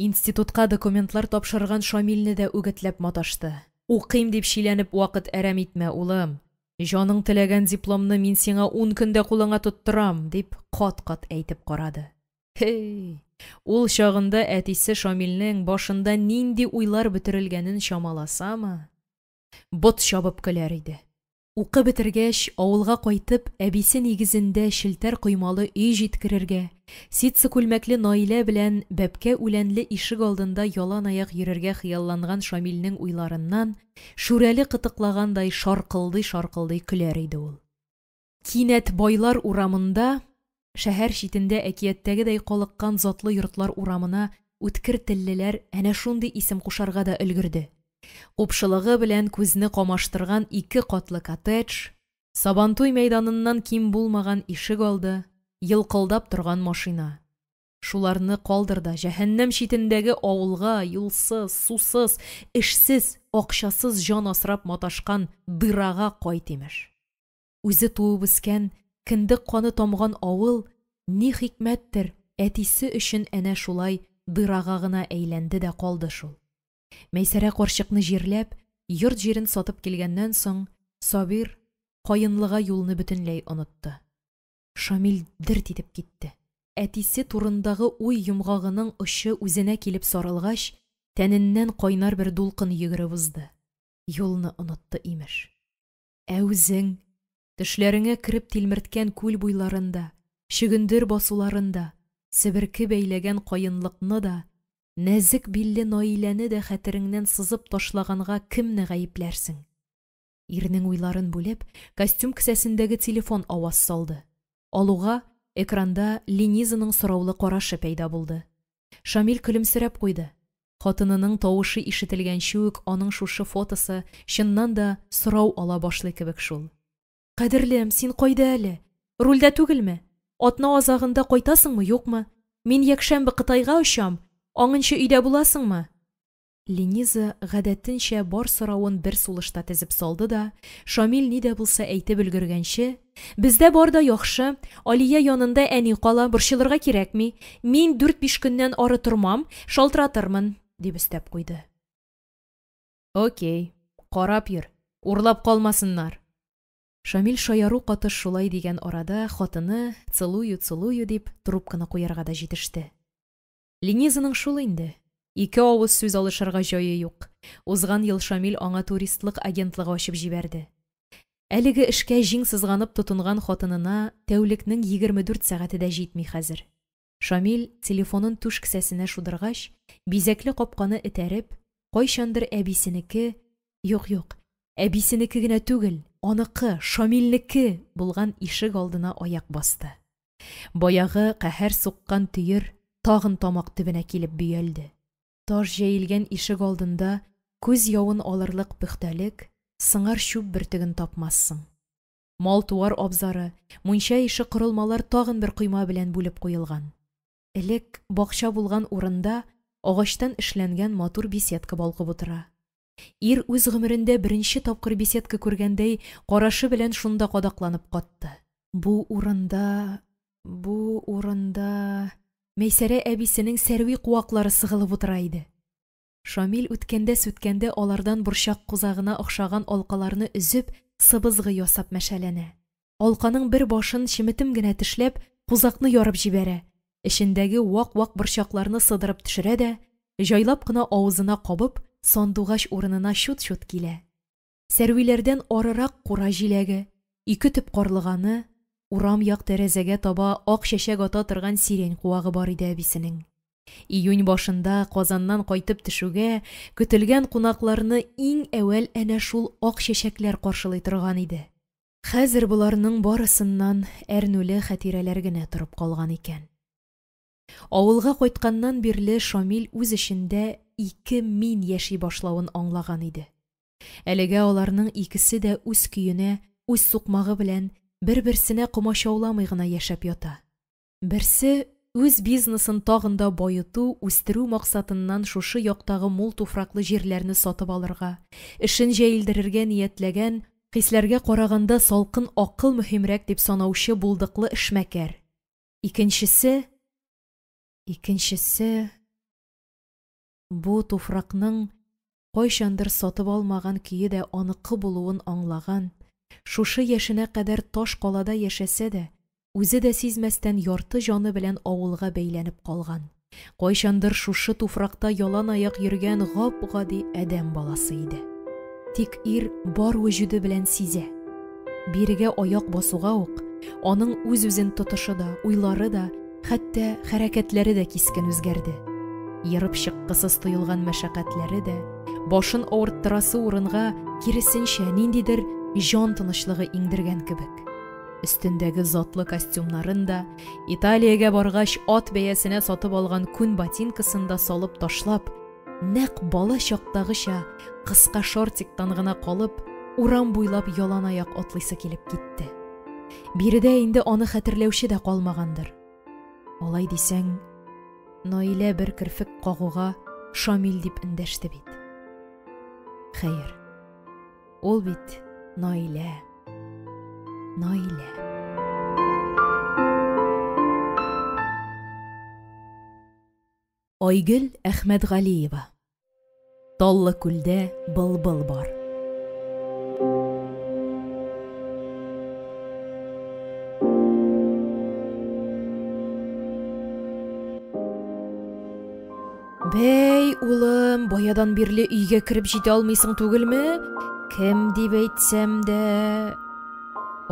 Институтка документлар тапшырган Шамилне дә үгетләп маташты. Укыйм дип чиләнеп вакыт әрәм итмә, улым. Җаның теләгән дипломны мин сиңа ун көндә кулыңа тоттырам, дип кат-кат әйтеп карады. Һей! Ул чагында әтисе Шамилнең башында нинди уйлар бөтерелгәнен чамаласамы? Бот чабып көләр иде. Укып бетергәч, авылга кайтып, әбисе нигезендә челтәр коймалы өй җиткерергә, ситсы күлмәкле Наилә белән бәбкә үләнле ишегалдында яланаяк йөрергә хыялланган Шамилнең уйларыннан шүрәле кытыклагандай шаркылдый-шаркылдый көләр иде ул. Кинәт Байлар урамында, шәһәр читендә әкияттәгедәй калыккан затлы йортлар урамына үткер теллеләр әнә шундый исем кушарга да өлгерде. Купшылыгы белән күзне камаштырган ике катлы коттедж, Сабантуй мәйданыннан ким булмаган ишегалды, елкылдап торган машина. Шуларны калдыр да җәһәннәм читендәге авылга, юлсыз, сусыз, эшсез, акчасыз җан асрап маташкан дырага кайт, имеш. Үзе туып үскән, кендек каны тамган авыл, ни хикмәттер, әтисе өчен әнә шулай дырага гына әйләнде дә калды шул. Мәйсәрә карчыкны җирләп, йорт-җирен сатып килгәннән соң, Сабир Каенлыга юлны бөтенләй онытты. Шамил дерт итеп китте. Әтисе турындагы уй йомгагының очы үзенә килеп сарылгач, тәненнән кайнар бер дулкын йөгереп узды. Юлны онытты, имеш. Ә үзең, төшләреңә кереп тилмерткән күл буйларын да, чөгендер басуларын да, себерке бәйләгән каенлыкны да, нәзек билле Наиләне дә хәтереңнән сызып ташлаганга кемне гаепләрсең? Ирнең уйларын бүлеп, костюм кесәсендәге телефон аваз салды. Алуга, экранда Ленизаның сораулы карашы пәйда булды. Шамил көлемсерәп куйды. Хатынының тавышы ишетелгәнче үк аның шушы фотосы, чыннан да, сорау ала башлый кебек шул. Кадерлем, син кайда әле? Рульдә түгелме? Атна азагында кайтасыңмы, юкмы? Мин якшәмбе Кытайга очам, аңынчы өйдә буласыңмы? Лениза гадәтенчә бар соравын бер сулышта тезеп салды да, Шамил ни дә булса әйтеп өлгергәнче, Бездә бар да яхшы, Алия янында әни кала, борчылырга кирәкми, мин дүрт-биш көннән ары тормам, шалтыратырмын, дип өстәп куйды. Окей, карап йөр, урлап калмасыннар. Шамил шаяру катыш шулай дигән арада хатыны, «Целую-целую» дип, трубканы куярга да җитеште. Ленизаның шул инде, ике авыз сүз алышырга җае юк. Узган ел Шамил аңа туристлык агентлыгы ачып җибәрде. Әлеге эшкә җиң сызганып тотынган хатынына тәүлекнең 24 сәгате дә җитми хәзер. Шамил, телефонын түш кесәсенә шудыргач, бизәкле капканы этәреп, кайчандыр әбисенеке, юк-юк, әбисенеке генә түгел, аныкы, Шамилнеке булган ишек алдына аяк басты. Баягы каһәр суккан төер тагын тамак төбенә килеп бөялде. Таш җәелгән ишек алдында күз явын алырлык пөхтәлек, сыңар чүп бөртеген тапмассың. Мал-туар абзары, мунча ише корылмалар тагын бер койма белән бүлеп куелган. Элек бакча булган урында агачтан эшләнгән матур беседка балкып утыра. Ир үз гомерендә беренче тапкыр беседка күргәндәй, карашы белән шунда кадакланып катты. Бу урында, бу урында Мәйсәрә әбисенең сәрви куаклары сыгылып утыра иде. Шамил үткәндә-сүткәндә алардан борчак кузагына охшаган алкаларны өзеп, сыбызгы ясап мәшәләнә. Алканың бер башын чеметем генә тешләп, кузакны ярып җибәрә, эчендәге вак-вак борчакларны сыдырып төшерә дә, җайлап кына авызына кабып, сандугач урынына чут-чут килә. Сәрвиләрдән арырак кура җиләге, ике төп карлыганы, урам як тәрәзәгә таба ак чәчәк ата торган сирень куагы бар иде әбисенең. Июнь башында Казаннан кайтып төшүгә, көтелгән кунакларны иң әүвәл әнә шул ак чәчәкләр каршылый торган иде. Хәзер боларның барысыннан әрнүле хатирәләр генә торып калган икән. Авылга кайтканнан бирле Шамил үз эчендә ике мин яши башлавын аңлаган иде. Әлегә аларның икесе дә үз көенә, үз сукмагы белән бер-берсенә комачауламый гына яшәп ята. Берсе үз бизнесын тагын да баету, үстерү максатыннан шушы яктагы мул туфраклы җирләрне сатып алырга, эшен җәелдерергә ниятләгән, хисләргә караганда салкын акыл мөһимрәк дип санаучы булдыклы эшмәкәр. Икенчесе, икенчесе бу туфракның кайчандыр сатып алмаган көе дә аныкы булуын аңлаган, шушы яшенә кадәр таш калада яшәсә дә, үзе дә сизмәстән ярты җаны белән авылга бәйләнеп калган, кайчандыр шушы туфракта ялан аяк йөргән гап-гади адәм баласы иде. Тик ир бар вөҗүде белән сизә. Бирегә аяк басуга ук, аның үз-үзен тотышы да, уйлары да, хәтта хәрәкәтләре дә кискен үзгәрде. Ерып чыккысыз тоелган мәшәкатьләре дә, башын авырттырасы урынга, киресенчә, ниндидер җан тынычлыгы иңдергән кебек. Өстендәге затлы костюмнарын да, Италиягә баргач ат бәясенә сатып алган күн ботинкасын да салып ташлап, нәкъ бала чактагыча кыска шортиктан гына калып, урам буйлап ялан аяк атлыйсы килеп китте. Биредә инде аны хәтерләүче дә калмагандыр. Алай дисәң, Наилә бер керфек кагуга Шамил дип эндәште бит. Хәер, ул бит Наилә. Наилә. Айгөл Әхмәтгалиева. Таллы күлдә былбыл бар. Бәй, улым, баядан бирле өйгә кереп җитә алмыйсың түгелме? Кем дип әйтсәм дә...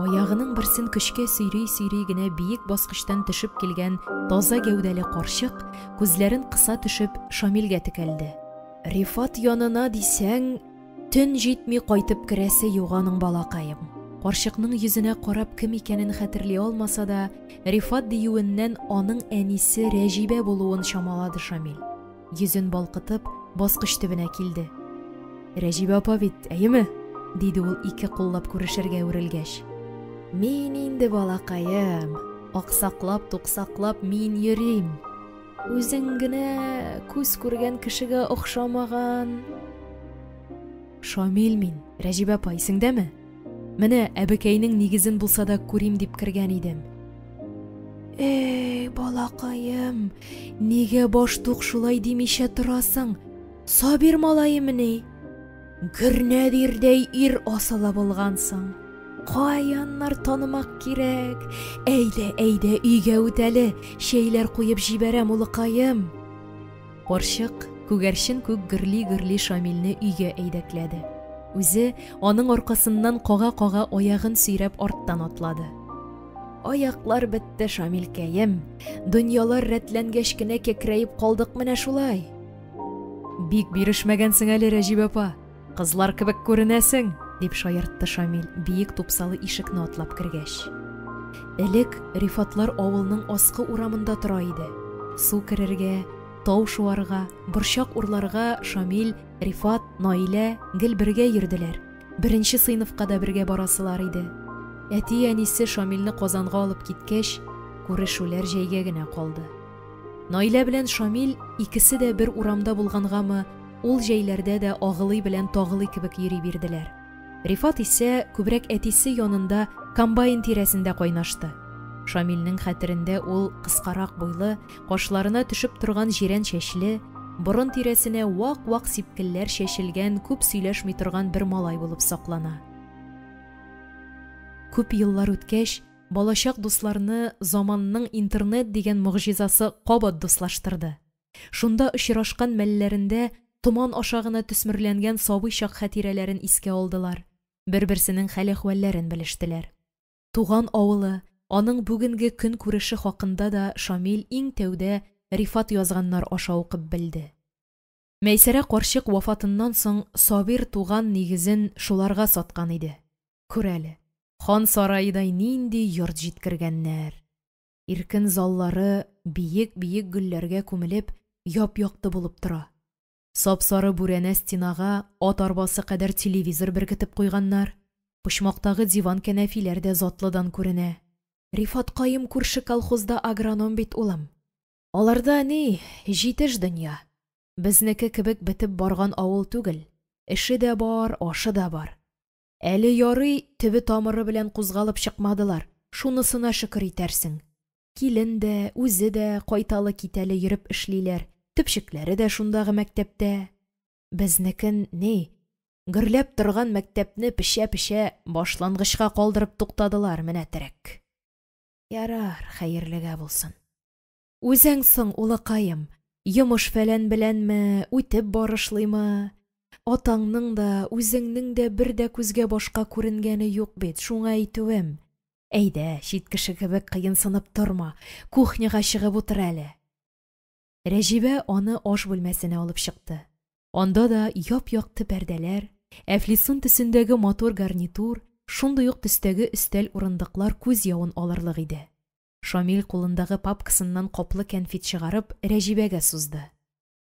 Аягының берсен көчкә сөйри-сөйри генә биек баскычтан төшеп килгән таза гәүдәле карчык, күзләрен кыса төшеп, Шамилгә текәлде. Рифат янына дисәң, төн җитми кайтып керәсе юк аның, балакаем. Карчыкның йөзенә карап кем икәнен хәтерли алмаса да, Рифат диюеннән аның әнисе Рәҗибә булуын чамалады Шамил. Йөзен балкытып, баскыч төбенә килде. Рәҗибә апа бит, әйеме? диде ул ике куллап күрешергә үрелгәч. Мин инде, балакаем, аксаклап-туксаклап мин йөрим. Үзең генә күз күргән кешегә охшамаган. Шамил мин, Рәҗибә апа, исеңдәме? Менә әбекәйнең нигезен булса да күрим дип кергән идем. Эй, балакаем, нигә баштук шулай димичә торасың? Сабир малаемыни? Гөрнәдирдәй ир асылы булгансың. Каяннар танымак кирәк? Әйдә, әйдә, өйгә үт әле, чәйләр куеп җибәрәм, улыкаем. Карчык, күгәрчен күк гөрли-гөрли Шамилне өйгә әйдәкләде. Үзе, аның аркасыннан кага-кага аягын сөйрәп арттан атлады. Аяклар бетте, Шамилкәем. Дөньялар рәтләнгәч кенә кәкрәеп калдык менә шулай. Бик бирешмәгәнсең әле, Рәҗибә апа. Кызлар кебек күренәсең, дип шаяртты Шамил, биек тупсалы ишекне атлап кергәч. Элек Рифатлар авылның аскы урамында тора иде. Су керергә, тау шуарга, борчак урларга Шамил, Рифат, Наилә гел бергә йөрделәр. Беренче сыйныфка да бергә барасылар иде. Әти-әнисе Шамилне Казанга алып киткәч, күрешүләр җәйгә генә калды. Наилә белән Шамил икесе дә бер урамда булгангамы, ул җәйләрдә дә агылый белән тагылый кебек йөри бирделәр. Рифат исә күбрәк әтисе янында комбайн тирәсендә кайнашты. Шамилнең хәтерендә ул кыскарак буйлы, кашларына төшеп торган җирән чәчле, борын тирәсенә вак-вак сипкелләр чәчелгән күп сөйләшми торган бер малай булып саклана. Күп еллар үткәч, балачак дусларны заманның интернет дигән могҗизасы кабат дуслаштырды. Шунда очрашкан мәлләрендә томан аша гына төсмерләнгән сабый чак хатирәләрен искә алдылар, бер-берсенең хәл-әхвәлләрен белештеләр. Туган авылы, аның бүгенге көнкүреше хакында да Шамил иң тәүдә Рифат язганнар аша укып белде. Мәйсәрә карчык вафатыннан соң Сабир туган нигезен шуларга саткан иде. Күр әле, хан сараедай нинди йорт җиткергәннәр! Иркен заллары биек-биек гөлләргә күмелеп, яп-якты булып тора. Сап-сары бүрәнә стенага ат арбасы кадәр телевизор беркетеп куйганнар. Почмактагы диван-кәнәфиләр дә затлыдан күренә. Рифаткаем күрше колхозда агроном бит, улым. Аларда ни, җитеш дөнья. Безнеке кебек бетеп барган авыл түгел. Эше дә бар, ашы да бар. Әле ярый, төбе-тамыры белән кузгалып чыкмадылар, шунысына шөкер итәрсең. Килен дә, үзе дә кайталы-китәле йөреп эшлиләр, төпчекләре дә шундагы мәктәптә. Безнекен, ни, гөрләп торган мәктәпне печә-печә башлангычка калдырып туктадылар, менәтерәк. Ярар, хәерлегә булсын. Үзең соң, улыкаем, йомыш-фәлән беләнме, үтеп барышлыймы? Атаңның да, үзеңнең дә бер дә күзгә-башка күренгәне юк бит, шуңа әйтүем. Әйдә, чит кеше кебек кыенсынып торма, кухняга чыгып утыр әле. Рәҗибә аны аш бүлмәсенә алып чыкты. Анда да яп-якты пәрдәләр, әфлисун төсендәге матур гарнитур, шундый ук төстәге өстәл-урындыклар күз явын алырлык иде. Шамил кулындагы папкасыннан каплы кәнфит чыгарып, Рәҗибәгә сузды.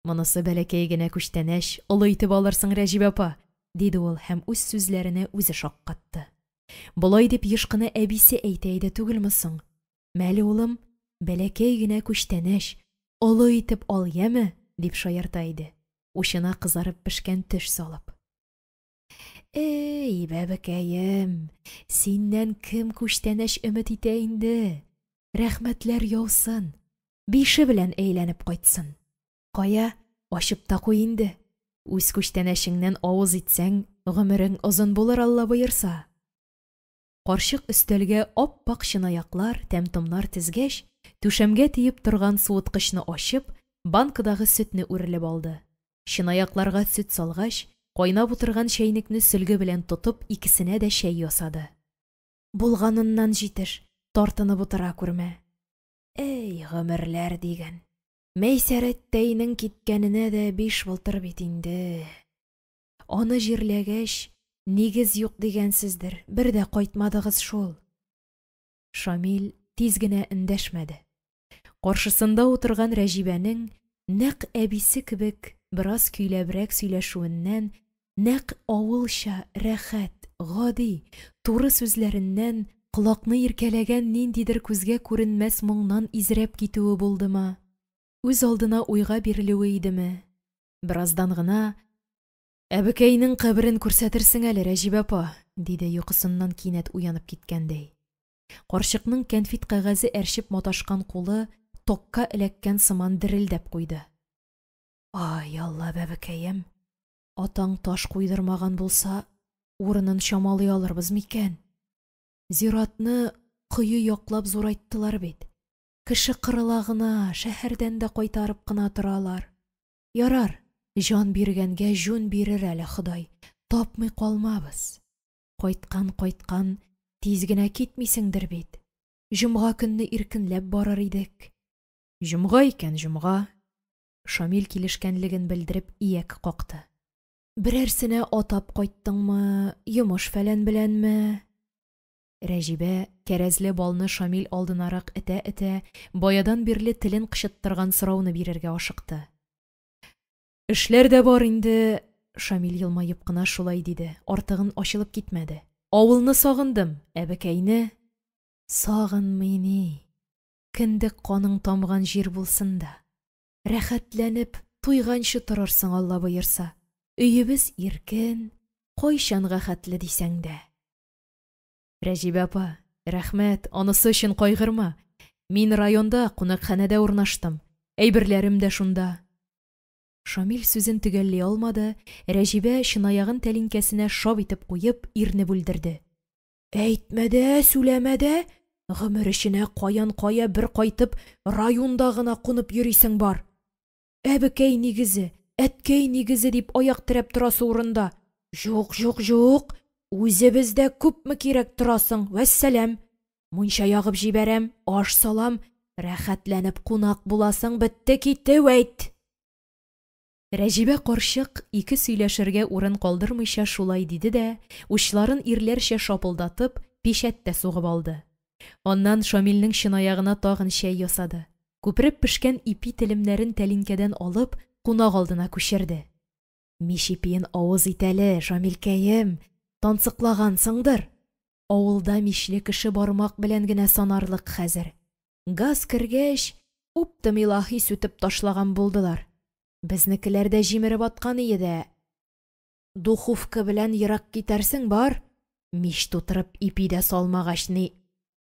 Монысы бәләкәй генә күчтәнәч, олы итеп алырсың, Рәҗибә апа, диде ул һәм үз сүзләренә үзе шаккатты. Болай дип еш кына әбисе әйтә иде түгелме соң? Мәле, улым, бәләкәй генә күчтәнәч, олы итеп ал, яме, дип шаярта иде, учына кызарып пешкән төш салып. Эй, бәбекәем, синнән кем күчтәнәч өмет итә инде? Рәхмәтләр яусын, бише белән әйләнеп кайтсын. Кая, ачып та куй инде. Үз күчтәнәчеңнән авыз итсәң, гомерең озын булыр, Алла боерса. Карчык өстәлгә ап-ак чынаяклар, тәм-томнар тезгәч, түшәмгә тиеп торган суыткычны ачып, банкадагы сөтне үрелеп алды. Чынаякларга сөт салгач, кайнап утырган чәйнекне сөлге белән тотып, икесенә дә чәй ясады. Булганыннан җитеш, тартынып утыра күрмә. Әй, гомерләр диген. Мәйсәрәттәйнең киткәненә дә биш былтыр бит инде. Аны җирләгәч, нигез юк дигәнсездер, бер дә кайтмадыгыз шул. Шамил тиз генә эндәшмәде. Каршысында утырган Рәҗибәнең нәкъ әбисе кебек бераз көйләбрәк сөйләшүеннән, нәкъ авылча рәхәт, гади, туры сүзләреннән, колакны иркәләгән ниндидер күзгә күренмәс моңнан изрәп китүе булдымы? Үз алдына уйга бирелүе идеме? Бераздан гына, Әбекәйнең каберен күрсәтерсең әле, Рәҗибә апа, диде йокысыннан кинәт уянып киткәндәй. Карчыкның кәнфит кәгазе әрчеп маташкан кулы токка эләккән сыман дерелдәп куйды. Ай, Алла, бәбекәем! Атаң таш куйдырмаган булса, урынын чамалый алырбыз микән? Зиратны кое яклап зурайттылар бит. Кеше кырыла гына, шәһәрдән дә кайтарып кына торалар. Ярар, җан биргәнгә җүн бирер әле Ходай, тапмый калмабыз. Кайткан, кайткан, тиз генә китмисеңдер бит. Җомга көнне иркенләп барыр идек. Җомга икән җомга. Шамил килешкәнлеген белдереп ияк какты. Берәрсенә атап кайттыңмы, йомыш-фәлән беләнме? Рәҗибә, кәрәзле балны Шамил алдынарак этә-этә, баядан бирле телен кычыттырган сорауны бирергә ашыкты. Эшләр дә бар инде, Шамил елмаеп кына шулай диде, артыгын ачылып китмәде. Авылны сагындым, әбекәйне. Сагынмый ни, кендек каның тамган җир булсын да. Рәхәтләнеп, туйганчы торырсың, Алла боерса. Өебез иркен, кайчанга хәтле дисәң дә. Рәҗибә апа, рәхмәт, анысы өчен кайгырма. Мин районда, кунакханәдә урнаштым. Әйберләрем дә шунда. Шамил сүзен төгәлли алмады, Рәҗибә чынаягын тәлинкәсенә шап итеп куеп, ирне бүлдерде. Әйтмә дә, сүләмә дә, гомер эченә каян-кая бер кайтып, районда гына кунып йөрисең бар. Әбекәй нигезе, әткәй нигезе дип аяк терәп торасы урында. Юк, юк, юк, үзебездә күпме кирәк торасың, вәссәлам. Мунча ягып җибәрәм, аш салам, рәхәтләнеп кунак буласың, бетте-китте, вәйт! Рәҗибә карчык ике сөйләшергә урын калдырмыйча шулай диде дә, учларын ирләрчә шапылдатып, пичәт тә сугып алды. Аннан Шамилнең чынаягына тагын чәй ясады. Күпереп пешкән ипи телемнәрен тәлинкәдән алып, кунак алдына күчерде. Мич ипиен авыз ит әле, Шамилкәем, тансыклагансыңдыр. Авылда мичле кеше бармак белән генә санарлык хәзер. Газ кергәч, уптым илаһи сүтеп ташлаган булдылар. Безнекеләр дә җимереп аткан ие дә. Духовка белән ерак китәрсең бар, мич тутырып ипи дә салмагач ни.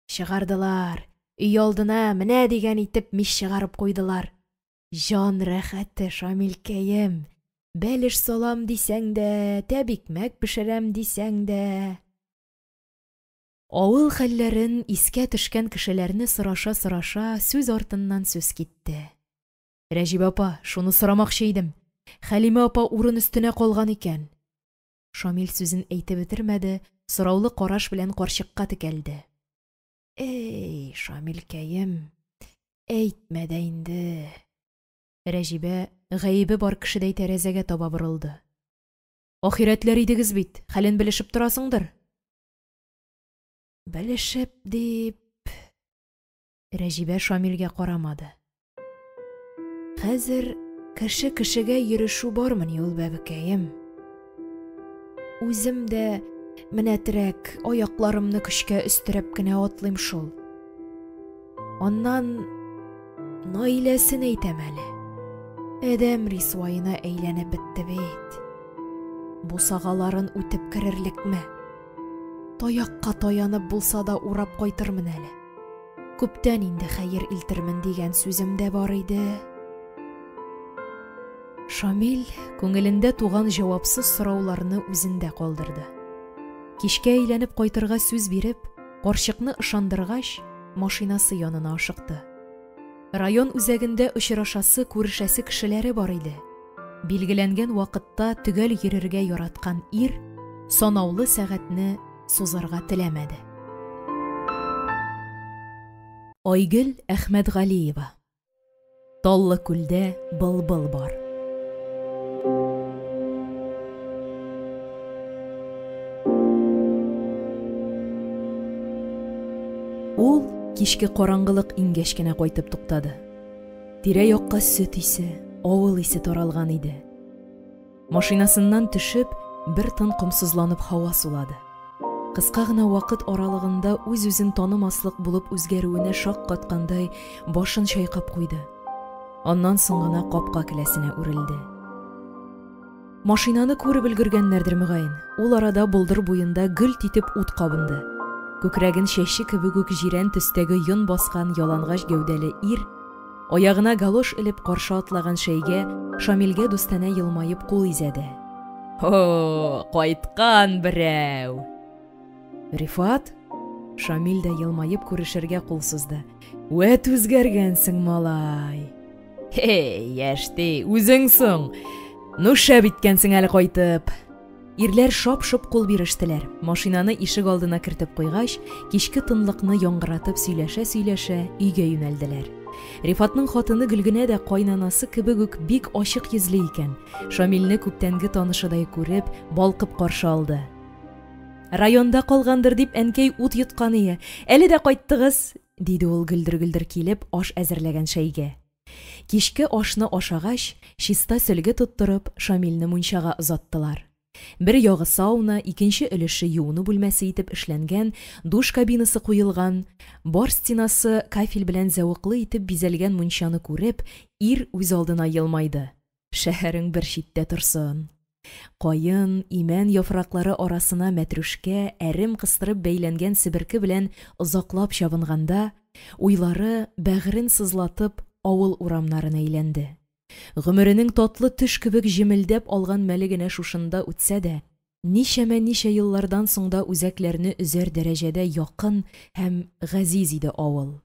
Чыгардылар, өйалдына менә дигән итеп мич чыгарып куйдылар. Җан рәхәте, Шамилкәем, бәлеш салам дисәң дә, тәбикмәк пешерәм дисәң дә. Авыл хәлләрен, искә төшкән кешеләрне сораша-сораша сүз артыннан сүз китте. Рәҗибә апа, шуны сорамакчы идем. Хәлимә апа урын өстенә калган икән. Шамил сүзен әйтеп бетермәде, сораулы караш белән карчыкка текәлде. Эй, Шамилкәем, әйтмә дә инде. Рәҗибә гаебе бар кешедәй тәрәзәгә таба борылды. Ахирәтләр идегез бит, хәлен белешеп торасыңдыр. Белешеп дип... Рәҗибә Шамилгә карамады. Хәзер кеше кешегә йөрешү бармыни ул, бәбекәем? Үзем дә менәтерәк аякларымны көчкә өстерәп кенә атлыйм шул. Аннан Наиләсен әйтәм әле. Адәм рисваена әйләнеп бетте бит. Бусагаларын үтеп керерлекме? Таякка таянып булса да урап кайтырмын әле. Күптән инде хәер илтермен дигән сүзем дә бар иде. Шамил күңелендә туган җавапсыз сорауларны үзендә калдырды. Кичкә әйләнеп кайтырга сүз биреп, карчыкны ышандыргач, машинасы янына ашыкты. Район үзәгендә очрашасы, күрешәсе кешеләре бар иде. Билгеләнгән вакытта төгәл йөрергә яраткан ир санаулы сәгатьне сузарга теләмәде. Айгөл Әхмәтгалиева. Таллы күлдә былбыл бар. Ул кичке караңгылык иңгәч кенә кайтып туктады. Тирә-якка сөт исе, авыл исе таралган иде. Машинасыннан төшеп, бер тын комсызланып һава сулады. Кыска гына вакыт аралыгында үз-үзен танымаслык булып үзгәрүенә шаккаткандай, башын чайкап куйды. Аннан соң гына капка келәсенә үрелде. Машинаны күреп өлгергәннәрдер, мөгаен. Ул арада болдыр буенда гөлт итеп ут кабынды. Күкрәген чәче кебек үк җирән төстәге йон баскан ялангач гәүдәле ир, аягына галош элеп каршы атлаган шәйгә, Шамилгә дустанә елмаеп кул изәде. О, кайткан берәү! Рифат? Шамил дә елмаеп күрешергә кул сузды. Вәт үзгәргәнсең, малай! Һей, яшьти, үзең соң! Ну, шәп иткәнсең әле кайтып! Ирләр шап-шоп кул бирештеләр. Машинаны ишек алдына кертеп куйгач, кичке тынлыкны яңгыратып сөйләшә-сөйләшә өйгә юнәлделәр. Рифатның хатыны Гөлгенә дә кайнанасы кебек үк бик ачык йөзле икән. Шамилне күптәнге танышыдай күреп, балкып каршы алды. Районда калгандыр дип әнкәй ут йоткан ие. Әле дә кайттыгыз, диде ул гөлдер-гөлдер килеп, аш әзерләгән шәйгә. Кичке ашны ашагач, чиста сөлге тоттырып, Шамилне мунчага озаттылар. Бер ягы сауна, икенче өлеше юыну бүлмәсе итеп эшләнгән, душ кабинасы куелган, бар стенасы кафель белән зәвыклы итеп бизәлгән мунчаны күреп, ир үзалдына елмайды. Шәһәрең бер читтә торсын. Каен, имән яфраклары арасына мәтрүшкә, әрем кыстырып бәйләнгән себерке белән озаклап чабынганда, уйлары, бәгырен сызлатып, авыл урамнарын әйләнде. Гомеренең татлы төш кебек җемелдәп алган мәле генә шушында үтсә дә, ничәмә-ничә еллардан соң да үзәкләрне өзәр дәрәҗәдә якын һәм газиз иде авыл.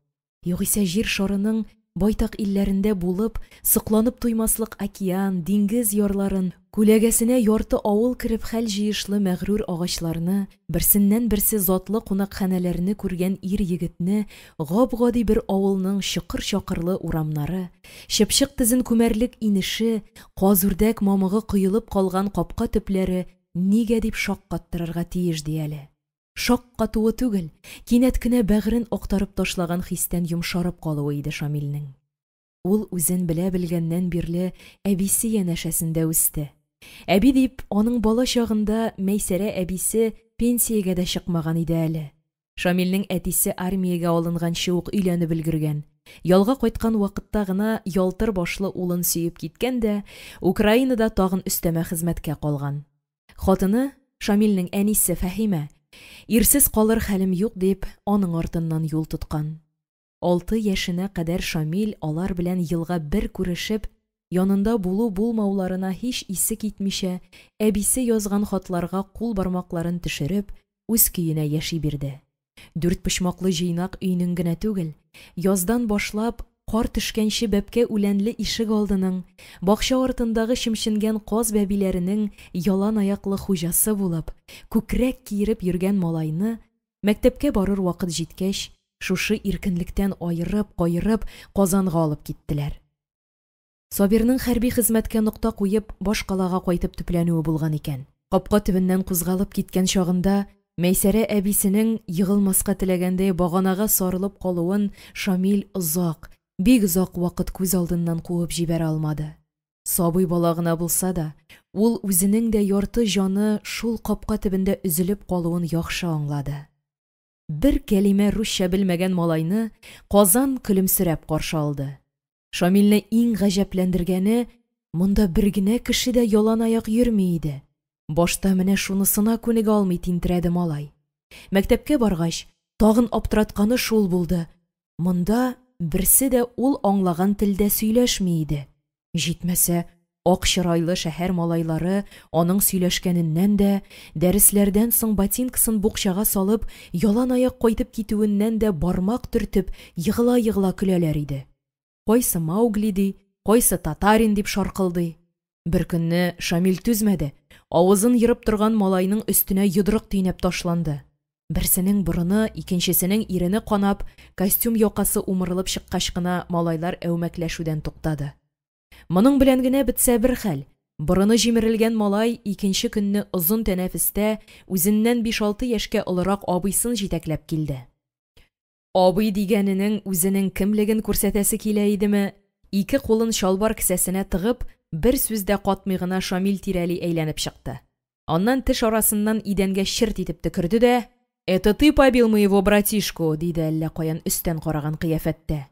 Югыйсә Җир шарының байтак илләрендә булып, сокланып туймаслык океан, диңгез ярларын, күләгәсенә ярты авыл кереп хәл җыешлы мәгърур агачларны, берсеннән-берсе затлы кунакханәләрне күргән ир-егетне гап-гади бер авылның чокыр-чакырлы урамнары, чыпчык тезен күмәрлек инеше, каз-үрдәк мамыгы коелып калган капка төпләре нигә дип шаккаттырырга тиеш ди әле. Шаккатуы түгел, кинәт кенә бәгырен актарып ташлаган хистән йомшарып калуы иде Шамилнең. Ул үзен белә-белгәннән бирле әбисе янәшәсендә үсте. Әби дип, аның бала чагында Мәйсәрә әбисе пенсиягә дә чыкмаган иде әле. Шамилнең әтисе армиягә алынганчы ук өйләнеп өлгергән. Ялга кайткан вакытта гына ялтыр башлы улын сөеп киткән дә Украинада тагын өстәмә хезмәткә калган. Хатыны, Шамилнең әнисе Фәһимә, ирсез калыр хәлем юк дип, аның артыннан юл тоткан. Алты яшенә кадәр Шамил алар белән елга бер күрешеп, янында булу-булмауларына һич исе китмичә, әбисе язган хатларга кул бармакларын төшереп, үз көенә яши бирде. Дүртпочмаклы җыйнак өйнең генә түгел, яздан башлап, кар төшкәнче бәбкә үләнле ишегалдының, бакча артындагы чемченгән каз бәбиләренең яланаяклы хуҗасы булып, күкрәк киереп йөргән малайны, мәктәпкә барыр вакыт җиткәч, шушы иркенлектән аерып, каерып, Казанга алып киттеләр. Сабирның хәрби хезмәткә нокта куеп, башкалага кайтып төпләнүе булган икән. Капка төбеннән кузгалып киткән чагында Мәйсәрә әбисенең егылмаска теләгәндәй баганага сарылып калуын Шамил озак, бик озак вакыт күз алдыннан куып җибәрә алмады. Сабый бала гына булса да, ул үзенең дә ярты җаны шул капка төбендә өзелеп калуын яхшы аңлады. Бер кәлимә русча белмәгән малайны Казан көлемсерәп каршы алды. Шамилне иң гаҗәпләндергәне, монда бер генә кеше дә яланаяк йөрми иде. Башта менә шунысына күнегә алмый тинтерәде малай. Мәктәпкә баргач, тагын аптыратканы шул булды, монда берсе дә ул аңлаган телдә сөйләшми иде. Җитмәсә, ак чырайлы шәһәр малайлары аның сөйләшкәненнән дә, дәресләрдән соң ботинкасын букчага салып, яланаяк кайтып китүеннән дә бармак төртеп, егыла-егыла көләләр иде. Кайсы Маугли ди, кайсы татарин дип шаркылдый. Беркөнне Шамил түзмәде, авызын ерып торган малайның өстенә йодрык төйнәп ташланды. Берсенең борыны, икенчесенең ирене канап, костюм якасы умырылып чыккач кына малайлар әүмәкләшүдән туктады. Моның белән генә бетсә бер хәл, борыны җимерелгән малай икенче көнне озын тәнәфестә үзеннән биш-алты яшькә олырак абыйсын җитәкләп килде. Абый дигәненең үзенең кемлеген күрсәтәсе килә идеме, ике кулын чалбар кесәсенә тыгып, бер сүз дә катмый гына Шамил тирәли әйләнеп чыкты. Аннан теш арасыннан идәнгә черт итеп төкерде дә, «Это ты побил моего братишку?» диде әллә каян өстән караган кыяфәттә.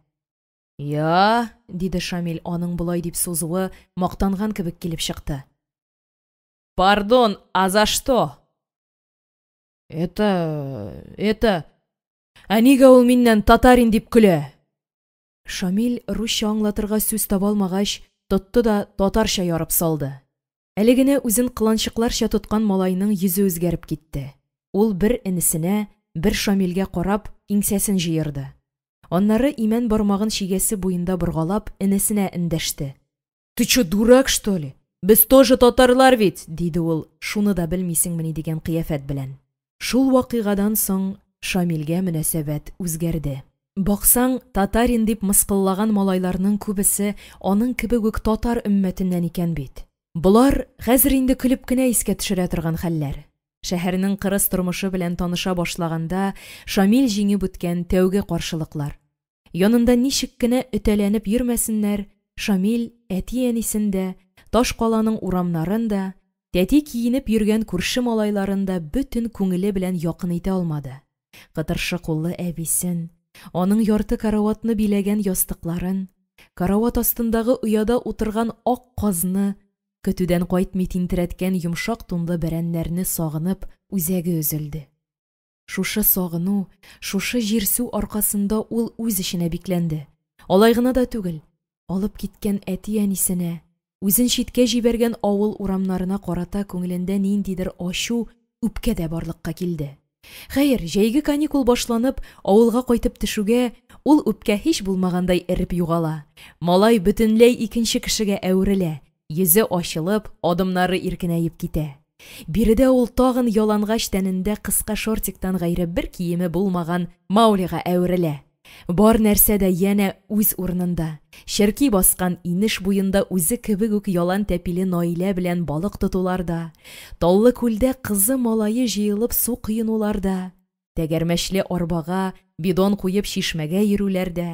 «Я?» диде Шамил, аның болай дип сузуы мактанган кебек килеп чыкты. «Пардон, а за что?» «Это... это...» Ә нигә ул миннән татарин дип көлә? Шамил, русча аңлатырга сүз таба алмагач, тотты да татарча ярып салды. Әле генә үзен кыланчыкларча тоткан малайның йөзе үзгәреп китте. Ул бер энесенә, бер Шамилгә карап, иңсәсен җыерды. Аннары имән бармагын чигәсе буенда боргалап, энесенә эндәште. Ты чё, дурак, что ли? Без тоже татарлар ведь! диде ул, шуны да белмисеңмени дигән кыяфәт белән. Шул вакыйгадан соң Шамилгә мөнәсәбәт үзгәрде. Баксаң, татарин дип мыскыллаган малайларның күбесе аның кебек үк татар өммәтеннән икән бит. Болар, хәзер инде көлеп кенә искә төшерә торган хәлләр. Шәһәрнең кырыс тормышы белән таныша башлаганда Шамил җиңеп үткән тәүге каршылыклар. Янында ничек кенә өтәләнеп йөрмәсеннәр, Шамил әти-әнисен дә, таш каланың урамнарын да, тәти киенеп йөргән күрше малайларын да бөтен күңеле белән якын итә алмады. Кытыршы куллы әбисен, аның ярты караватны биләгән ястыкларын, карават астындагы ояда утырган ак казны, көтүдән кайтмый тинтерәткән йомшак тунлы бәрәннәрне сагынып үзәге өзелде. Шушы сагыну, шушы җирсү аркасында ул үз эченә бикләнде. Алай гына да түгел, алып киткән әти-әнисенә, үзен читкә җибәргән авыл урамнарына карата күңелендә ниндидер ачу, үпкә дә барлыкка килде. Хәер, җәйге каникул башланып, авылга кайтып төшүгә, ул үпкә һич булмагандай эреп югала. Малай бөтенләй икенче кешегә әверелә, йөзе ачылып, адымнары иркенәеп китә. Биредә ул тагын ялангач тәнендә кыска шортиктан гайре бер киеме булмаган Маулига әверелә. Бар нәрсә дә янә үз урынында. Черки баскан инеш буенда үзе кебек үк ялан тәпиле Наилә белән балык тотулар да, Таллы күлдә кызы-малае җыелып су коенулар да, тәгәрмәчле арбага бидон куеп чишмәгә йөрүләр дә,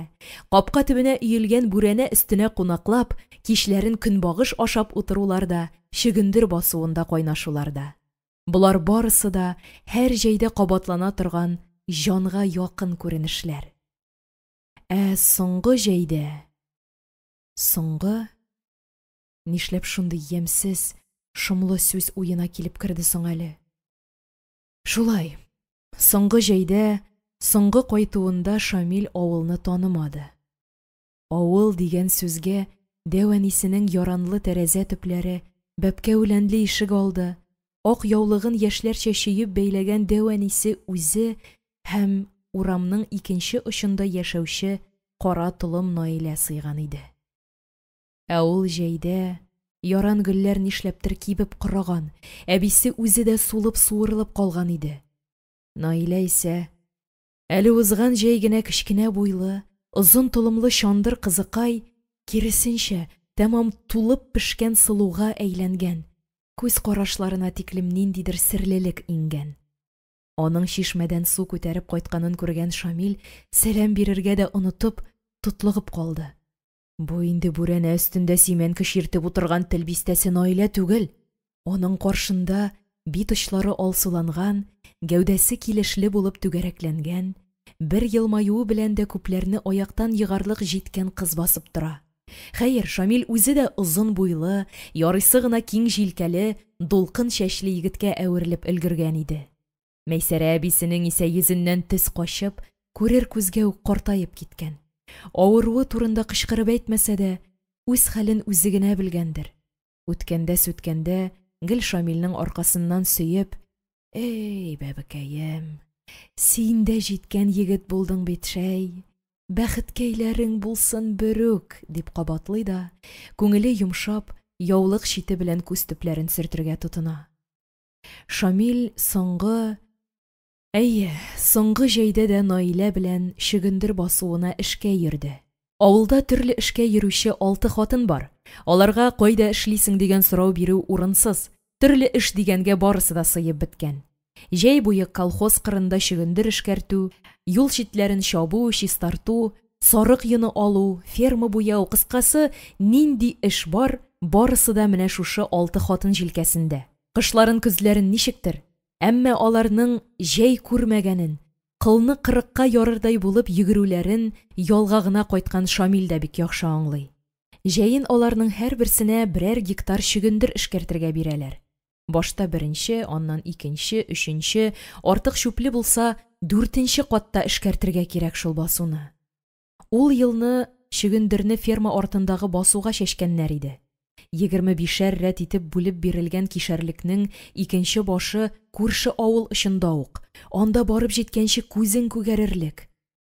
капка төбенә өелгән бүрәнә өстенә кунаклап, кичләрен көнбагыш ашап утырулар да, чөгендер басуында кайнашулар да. Болар барысы да һәр җәйдә кабатлана торган җанга якын күренешләр. Ә соңгы җәйдә... Соңгы... Нишләп шундый ямьсез, шомлы сүз уена килеп керде соң әле? Шулай, соңгы җәйдә, соңгы кайтуында Шамил авылны танымады. Авыл дигән сүзгә дәү әнисенең яранлы тәрәзә төпләре, бәбкә үләнле ишек алды, ак яулыгын яшьләрчә чөеп бәйләгән дәү әнисе үзе һәм урамның икенче очында яшәүче кара толым Наилә сыйган иде. Ә ул җәйдә яран гөлләр нишләптер кибеп корыган, әбисе үзе дә сулып-суырылып калган иде. Наилә исә әле узган җәй генә кечкенә буйлы, озын толымлы чандыр кызыкай, киресенчә, тәмам тулып пешкән сылуга әйләнгән, күз карашларына тиклем ниндидер серлелек иңгән. Аның чишмәдән су күтәреп кайтканын күргән Шамил, сәлам бирергә дә онытып, тотлыгып калды. Бу инде бүрәнә өстендә симәнке чиртеп утырган тел бистәсе Наилә түгел. Аның каршында бит очлары алсуланган, гәүдәсе килешле булып түгәрәкләнгән, бер елмаюы белән дә күпләрне аяктан егарлык җиткән кыз басып тора. Хәер, Шамил үзе дә озын буйлы, ярыйсы гына киң җилкәле, дулкын чәчле егеткә әверелеп өлгергән иде. Мәйсәрә әбисенең исә йөзеннән төс качып, күрер күзгә үк картаеп киткән. Авыруы турында кычкырып әйтмәсә дә, үз хәлен үзе генә белгәндер. Үткәндә-сүткәндә гел Шамилнең аркасыннан сөеп: «Эй, бәбекәем, син дә җиткән егет булдың бит, шәй! Бәхеткәйләрең булсын берүк!» – дип кабатлый да, күңеле йомшап, яулык чите белән күз төпләрен сөртергә тотына. Шамил соңгы, әйе, соңгы җәйдә дә Наилә белән чөгендер басуына эшкә йөрде. Авылда төрле эшкә йөрүче алты хатын бар. Аларга кайда эшлисең дигән сорау бирү урынсыз. Төрле эш дигәнгә барысы да сыеп беткән. Җәй буе колхоз кырында чөгендер эшкәртү, юл читләрен чабу, чистарту, сарык йоны алу, ферма буяу, кыскасы, нинди эш бар, барысы да менә шушы алты хатын җилкәсендә. Кышларын-көзләрен ничектер, әмма аларның җәй күрмәгәнен, кылны кырыкка ярырдай булып йөгерүләрен ялга гына кайткан Шамил дә бик яхшы аңлый. Җәен аларның һәрберсенә берәр гектар чөгендер эшкәртергә бирәләр. Башта беренче, аннан икенче, өченче, артык чүпле булса, дүртенче катта эшкәртергә кирәк шул басуны. Ул елны чөгендерне ферма артындагы басуга чәчкәннәр иде. 25 әр рәт итеп бүлеп бирелгән кишәрлекнең икенче башы күрше авыл очында ук, анда барып җиткәнче күзең күгәрерлек.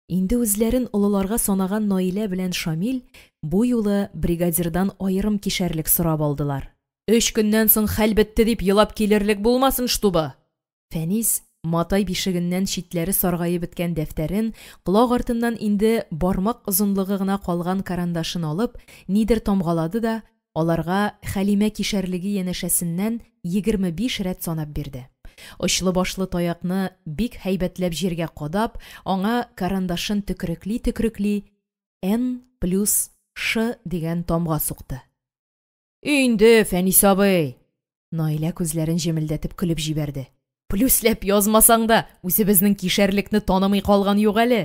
Инде үзләрен олыларга санаган Наилә белән Шамил бу юлы бригадирдан аерым кишәрлек сорап алдылар. Өч көннән соң хәл бетте дип елап килерлек булмасын, штубы! Фәнис, матай бишегеннән читләре саргаеп беткән дәфтәрен, колак артыннан инде бармак озынлыгы гына калган карандашын алып, нидер тамгалады да, аларга Хәлимә кишәрлеге янәшәсеннән 25 рәт санап бирде. Очлы башлы таякны бик һәйбәтләп җиргә кадап, аңа карандашын төкерекли-төкерекли «Н плюс Ш» дигән тамга сукты. Инде, Фәнис абый! Наилә күзләрен җемелдәтеп көлеп җибәрде. Плюсләп язмасаң да, үзебезнең кишәрлекне танымый калган юк әле.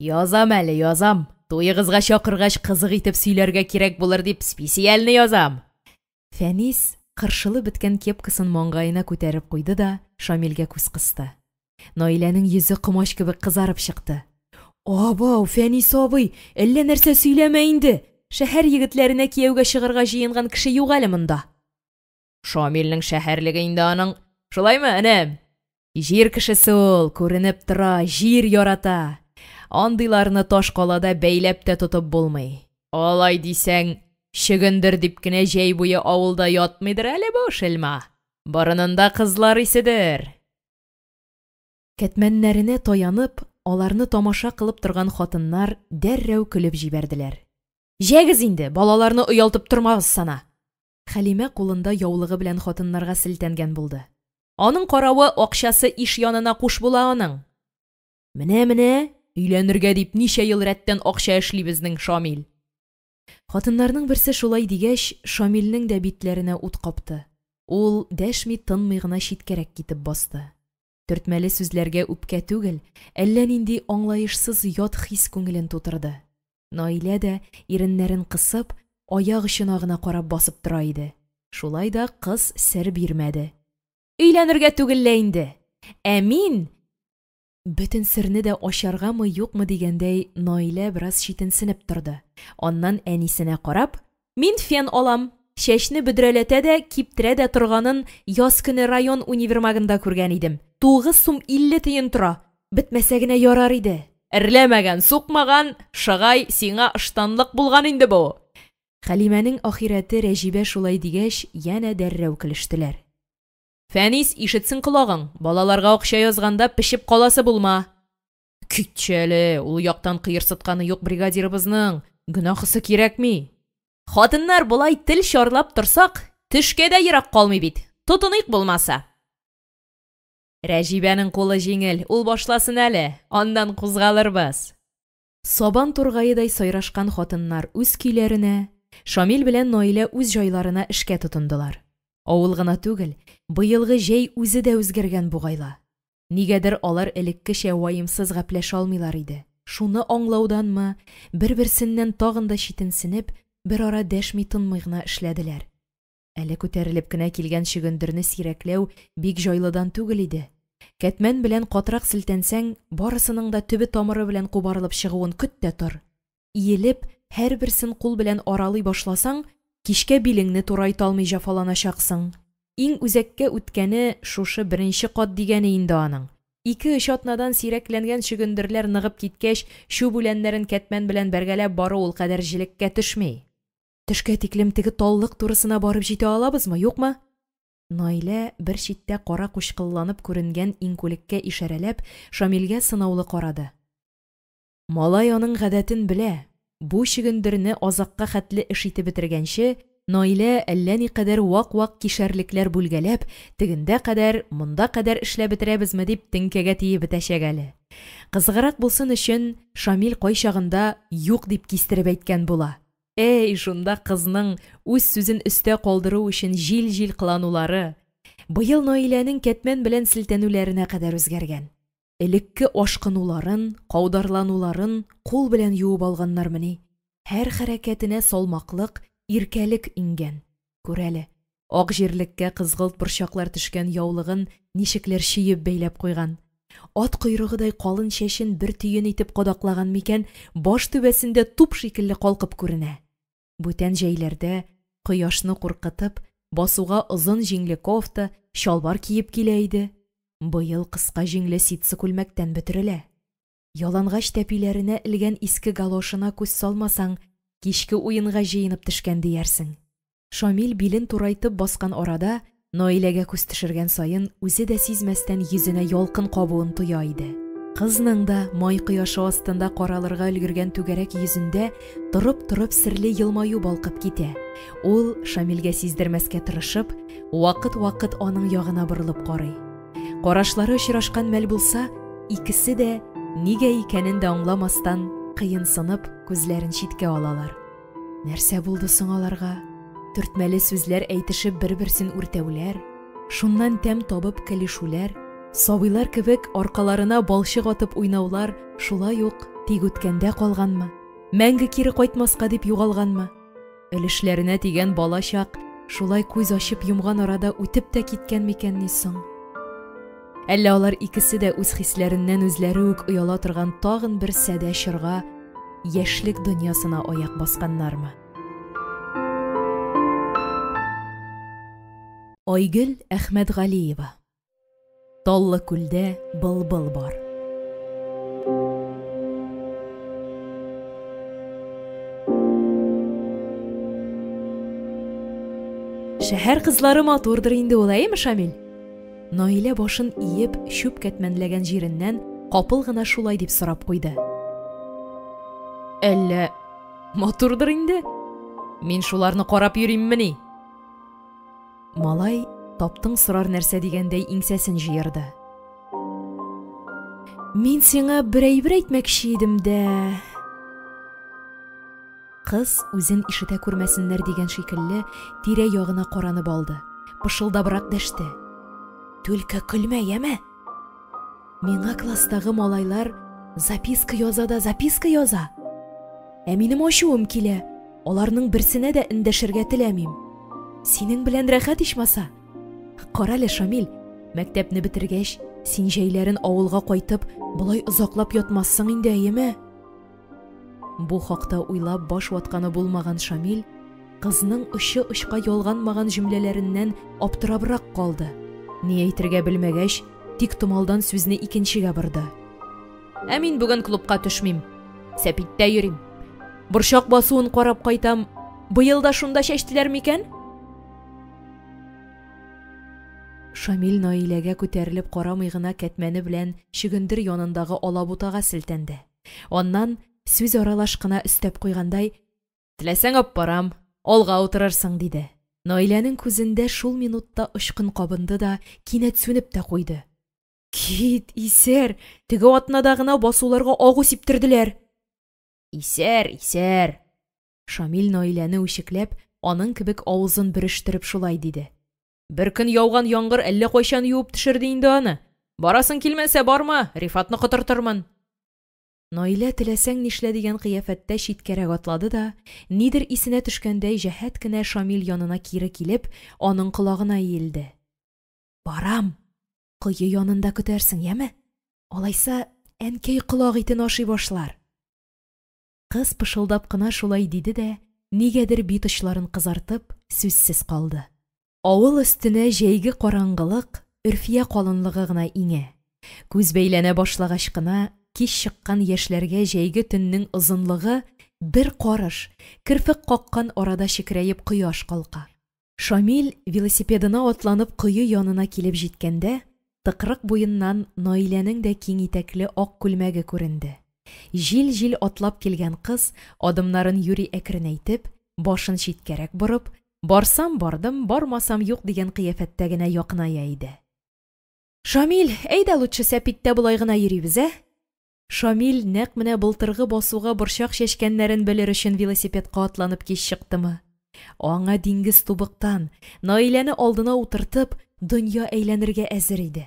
Язам әле, язам. Туегызга чакыргач, кызык итеп сөйләргә кирәк булыр дип, специально язам. Фәнис кыршылып беткән кепкасын маңгаена күтәреп куйды да Шамилгә күз кысты. Наиләнең йөзе комач кебек кызарып чыкты. Абау, Фәнис абый, әллә нәрсә сөйләмә инде. Шәһәр егетләренә кияүгә чыгарга җыенган кеше юк әле монда. Шамилнең шәһәрлеге инде аның. Шулаймы, энем? Җир кешесе ул, күренеп тора, җир ярата. Андыйларны таш калада бәйләп тә тотып булмый. Алай дисәң, чөгендер дип кенә җәй буе авылда ятмыйдыр әле бу шелма. Борынында кызлар иседер. Кәтмәннәренә таянып, аларны тамаша кылып торган хатыннар дәррәү көлеп җибәрделәр. Җәгез инде, балаларны оялтып тормагыз сана. Хәлимә кулында яулыгы белән хатыннарга селтәнгән булды. Аның каравы акчасы иш янына куш була аның. Менә-менә, өйләнергә дип ничә ел рәттән акча эшли безнең Шамил. Хатыннарның берсе шулай дигәч, Шамилнең дә битләренә ут капты. Ул дәшми-тынмый гына читкәрәк китеп басты. Төртмәле сүзләргә үпкә түгел, әллә нинди аңлаешсыз ят хис күңелен тутырды. Наилә дә, иреннәрен кысып, аяк очына гына карап басып тора иде. Шулай да кыз сер бирмәде. Өйләнергә түгел лә инде. Ә мин... Бөтен серне дә ачаргамы-юкмы дигәндәй, Наилә бераз читенсенеп торды. Аннан әнисенә карап, Мин фен алам. Чәчне бөдрәләтә дә, киптерә дә торганын яз көне район универмагында күргән идем. 9 сум 50 тиен тора. Бетмәсә генә ярар иде. Эрләмәгән, сукмаган, шыгай, сиңа ыштанлык булган инде бу. Хәлимәнең ахирәте Рәҗибә шулай дигәч, янә дәррәү көлештеләр. Фәнис, ишетсен колагың, балаларга акча язганда пешеп каласы булма. Китче әле, ул яктан кыерсытканы юк бригадирыбызның, гөнаһысы кирәкми. Хатыннар болай тел чарлап торсак, төшкә дә ерак калмый бит. Тотыныйк булмаса. Рәҗибәнең кулы җиңел, ул башласын әле, аннан кузгалырбыз. Сабан тургаедай сайрашкан хатыннар үз көйләренә, Шамил белән Наилә үз җайларына эшкә тотындылар. Авыл гына түгел, быелгы җәй үзе дә үзгәргән бугай ла. Нигәдер алар элеккечә ваемсыз гәпләшә алмыйлар иде. Шуны аңлауданмы, бер-берсеннән тагын да читенсенеп, берара дәшми-тынмый гына эшләделәр. Әле күтәрелеп кенә килгән чөгендерне сирәкләү бик җайлыдан түгел иде. Кәтмән белән катырак селтәнсәң, барысының да төбе-тамыры белән кубарылып чыгуын көт тә тор. Иелеп, һәрберсен кул белән аралый башласаң, кичкә билеңне турайта алмый җәфаланачаксың. Иң үзәккә үткәне шушы беренче кат дигәне инде аның. Ике-өч атнадан сирәкләнгән чөгендерләр ныгып киткәч, чүп үләннәрен кәтмән белән бәргәләп бару ул кадәр җелеккә төшми. Төшкә тиклем теге таллык турысына барып җитә алабызмы, юкмы? Наилә бер читтә кара кучкылланып күренгән иңкүлеккә ишарәләп, Шамилгә сынаулы карады. Малай аның гадәтен белә, бу чөгендерне азакка хәтле эш итеп бетергәнче, Наилә әллә никадәр вак-вак кишәрлекләр бүлгәләп, тегендә кадәр, монда кадәр эшләп бетерәбезме дип теңкәгә тиеп бетәчәк әле. Кызыграк булсын өчен Шамил кайчагында юк дип кистереп әйткән була. Әй, шунда кызның үз сүзен өстә калдыру өчен җил-җил кыланулары! Быел Наиләнең кәтмән белән селтәнүләренә кадәр үзгәргән. Элекке ашкынуларын, каударлануларын кул белән юып алганнармыни? Һәр хәрәкәтенә салмаклык, иркәлек иңгән. Күр әле, ак җирлеккә кызгылт борчаклар төшкән яулыгын ничекләр чөеп бәйләп куйган. Ат койрыгыдай калын чәчен бер төен итеп кадаклаган микән, баш түбәсендә туп шикелле калкып күренә. Бүтән җәйләрдә Кояшны куркытып, басуга озын җиңле кофта, чалбар киеп килә иде, быел кыска җиңле ситсы күлмәктән бөтерелә. Ялангач тәпиләренә элгән иске галошына күз салмасаң, кичке уенга җыенып төшкән диярсең. Шамил билен турайтып баскан арада, Наиләгә күз төшергән саен, үзе дә сизмәстән йөзенә ялкын кабуын тоя иде. Кызның да май кояшы астында каралырга өлгергән түгәрәк йөзендә торып-торып серле елмаю балкып китә. Ул, Шамилгә сиздермәскә тырышып, вакыт-вакыт аның ягына борылып карый. Карашлары очрашкан мәл булса, икесе дә, нигә икәнен дә аңламастан, кыенсынып, күзләрен читкә алалар. Нәрсә булды соң аларга? Төртмәле сүзләр әйтешеп бер-берсен үртәүләр, шуннан тәм табып көлешүләр, сабыйлар кебек аркаларына балчык атып уйнаулар шулай ук тик үткәндә калганмы? Мәңге кире кайтмаска дип югалганмы? Өлешләренә тигән балачак шулай күз ачып йомган арада үтеп тә киткән микәнни соң? Әллә алар икесе дә үз хисләреннән үзләре үк ояла торган тагын бер садә чорга, яшьлек дөньясына аяк басканнармы? Айгөл Әхмәтгалиева. Таллы күлдә былбыл бар. Шәһәр кызлары матурдыр инде ул, әйеме, Шамил? Наилә башын иеп, чүп кәтмәнләгән җиреннән капыл гына шулай дип сорап куйды. Әллә матурдыр инде? Мин шуларны карап йөриммени? Малай, таптың сорар нәрсә дигәндәй, иңсәсен җыерды. Мин сиңа бер әйбер әйтмәкче идем дә... Кыз, үзен ишетә күрмәсеннәр дигән шикелле, тирә-ягына каранып алды, пышылдабрак дәште. Түлке көлмә, яме! Миңа класстагы малайлар записка яза да записка яза. Ә минем ачуым килә, аларның берсенә дә эндәшергә теләмим. Синең белән рәхәт ичмаса. Карале, Шамил, мәктәпне бетергәч, син җәйләрен авылга кайтып, болай озаклап ятмассың инде, әйеме? Бу хакта уйлап баш ватканы булмаган Шамил кызның очы-очка ялганмаган җөмләләреннән аптырабрак калды. Ни әйтергә белмәгәч, тик томалдан сүзне икенчегә борды. Ә мин бүген клубка төшмим. Сәпиттә йөрим. Борчак басуын карап кайтам. Быел да шунда чәчтеләр микән? Шамил Наиләгә күтәрелеп карамый гына кәтмәне белән чөгендер янындагы алабутага селтәнде. Аннан, сүз аралаш кына өстәп куйгандай, Теләсәң аппарам, алга утырырсың, диде. Наиләнең күзендә шул минутта очкын кабынды да, кинәт сүнеп тә куйды. Кит, исәр, теге атнада гына басуларга агу сиптерделәр. Исәр, исәр. Шамил Наиләне үчекләп, аның кебек авызын бөрештереп шулай диде. Бер көн яуган яңгыр әллә кайчан юып төшерде инде аны. Барасың килмәсә, барма, Рифатны котыртырмын. Наилә теләсәң нишлә дигән кыяфәттә читкәрәк атлады да, нидер исенә төшкәндәй җәһәт кенә Шамил янына кире килеп, аның колагына иелде. Барам! Кое янында көтәрсең, яме? Алайса, әнкәй колак итен ашый башлар. Кыз пышылдап кына шулай диде дә, нигәдер бит очларын кызартып, сүзсез калды. Авыл өстенә җәйге караңгылык, өрфия калынлыгы гына иңә. Күз бәйләнә башлагач кына, кич чыккан яшьләргә җәйге төннең озынлыгы бер карыш, керфек каккан арада чекрәеп кояш калка. Шамил велосипедына атланып кое янына килеп җиткәндә, тыкрык буеннан Наиләнең дә киң итәкле ак күлмәге күренде. Җил-җил атлап килгән кыз, адымнарын юри әкренәйтеп, башын читкәрәк борып, барсам бардым, бармасам юк дигән кыяфәттә генә якыная иде. Шамил, әйдә лучше сәпиттә болай гына йөрибез, ә? Шамил нәкъ менә былтыргы басуга борчак чәчкәннәрен белер өчен велосипедка атланып кич чыктымы? Аңа диңгез тубыктан, Наиләне алдына утыртып, дөнья әйләнергә әзер иде.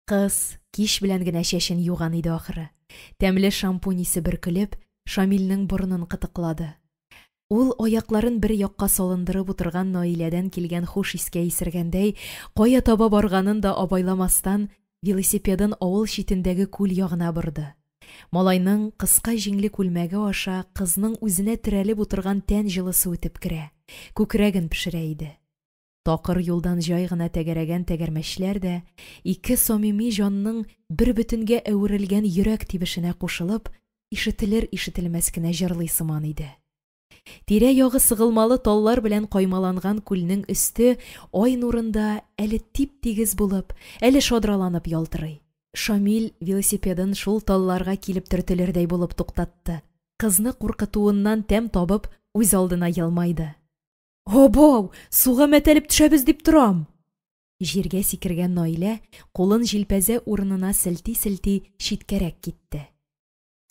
Кыз кич белән генә чәчен юган иде ахыры. Тәмле шампунь исе бөркелеп, Шамилнең борынын кытыклады. Ул аякларын бер якка салындырып утырган Наиләдән килгән хуш искә исергәндәй, кая таба барганын да абайламастан, велосипедын авыл читендәге күл ягына борды. Малайның кыска җиңле күлмәге аша кызның үзенә терәлеп утырган тән җылысы үтеп керә, күкрәген пешерә иде. Такыр юлдан җай гына тәгәрәгән тәгәрмәчләр дә, ике самими җанның бербөтенгә әверелгән йөрәк тибешенә кушылып, ишетелер-ишетелмәс кенә җырлый сыман иде. Тирә-ягы сыгылмалы таллар белән каймаланган күлнең өсте ай нурында әле тип-тигез булып, әле шадраланып ялтырый. Шамил велосипедын шул талларга килеп төртелердәй булып туктатты. Кызны куркытуыннан тәм табып, үзалдына елмайды. Абау, суга мәтәлеп төшәбез дип торам! Җиргә сикергән Наилә, кулын җилпәзә урынына селти-селти, читкәрәк китте.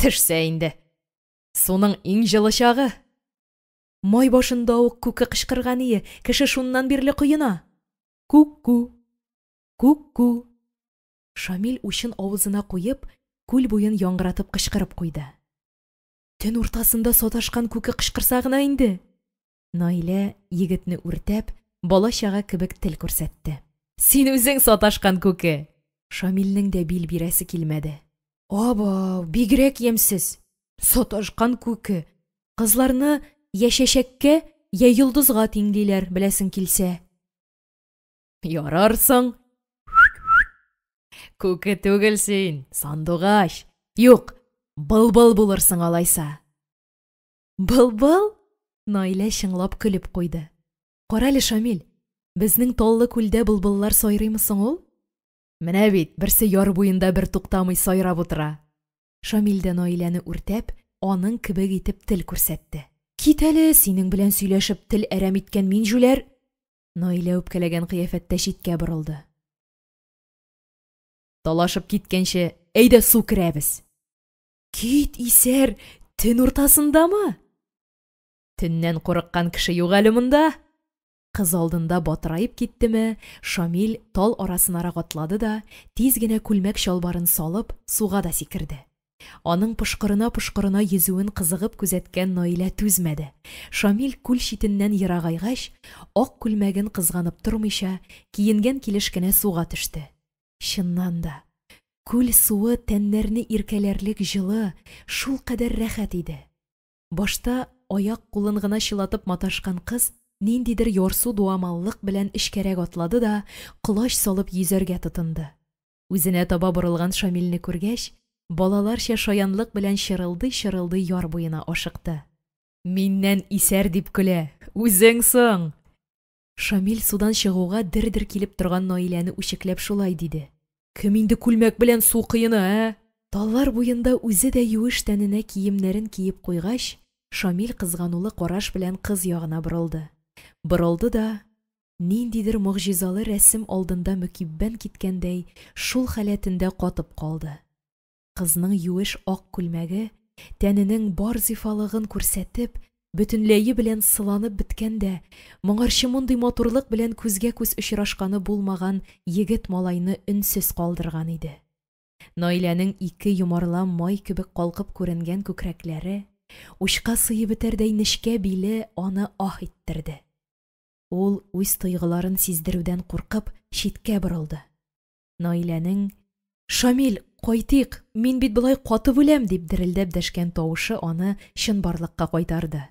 Төшсә инде! Суның иң җылы чагы! Май башында ук күке кычкырган ие, кеше шуннан бирле коена. Ку-ку! Ку-ку! Шамил учын авызына куеп, күл буен яңгыратып кычкырып куйды. Төн уртасында саташкан күке кычкырса гына инде! Наилә, егетне үртәп, бала-чага кебек тел күрсәтте. Син үзең саташкан күке! Шамилнең дә бил бирәсе килмәде. Абау, бигрәк ямьсез! Саташкан күке! Кызларны йә чәчәккә, йә йолдызга тиңлиләр, беләсең килсә. Ярар соң! Күке түгел син, сандугач! Юк, былбыл булырсың алайса. Былбыл? Наилә чыңлап көлеп куйды. Карале, Шамил, безнең таллы күлдә былбыллар сайрыймы соң ул? Менә бит, берсе яр буенда бер туктамый сайрап утыра. Шамил дә Наиләне үртәп, аның кебек итеп тел күрсәтте. Кит әле, синең белән сөйләшеп тел әрәм иткән мин җүләр! Наилә үпкәләгән кыяфәттә читкә борылды. Талашып киткәнче, әйдә су керәбез. Кит, исәр, төн уртасындамы? Төннән курыккан кеше юк әле монда. Кыз алдында батыраеп киттеме, Шамил тал арасынарак атлады да, тиз генә күлмәк-чалбарын салып, суга да сикерде. Аның пошкырына-пошкырына йөзүен кызыгып күзәткән Наилә түзмәде. Шамил күл читеннән ерагайгач, ак күлмәген кызганып тормыйча, киенгән килеш кенә суга төште. Чыннан да, күл суы тәннәрне иркәләрлек җылы, шулкадәр рәхәт иде. Башта аяк-кулын гына чылатып маташкан кыз ниндидер ярсу дуамаллык белән эчкәрәк атлады да колач салып йөзәргә тотынды. Үзенә таба борылган Шамилне күргәч, балаларча шаянлык белән чырылдый-чырылдый яр буена ашыкты. Миннән исәр дип көлә, үзең соң! Шамил судан чыгуга дер-дер килеп торган Наиләне үчекләп шулай диде. Кем инде күлмәк белән су коена, ә? Таллар буенда үзе дә юеш тәненә киемнәрен киеп куйгач, Шамил кызганулы караш белән кыз ягына борылды. Борылды да, ниндидер могҗизалы рәсем алдында мөкиббән киткәндәй, шул халәтендә катып калды. Кызның юеш ак күлмәге, тәненең бар зифалыгын күрсәтеп, бөтенләе белән сыланып беткән дә, моңарчы мондый матурлык белән күзгә-күз очрашканы булмаган егет малайны өнсез калдырган иде. Наиләнең ике йомарлам май кебек калкып күренгән күкрәкләре, учка сыеп бетәрдәй нечкә биле аны аһ иттерде. Ул үз тойгыларын сиздерүдән куркып, читкә борылды. Наиләнең «Шамил, кайтыйк, мин бит болай катып үләм!» дип дерелдәп дәшкән тавышы аны чынбарлыкка кайтарды.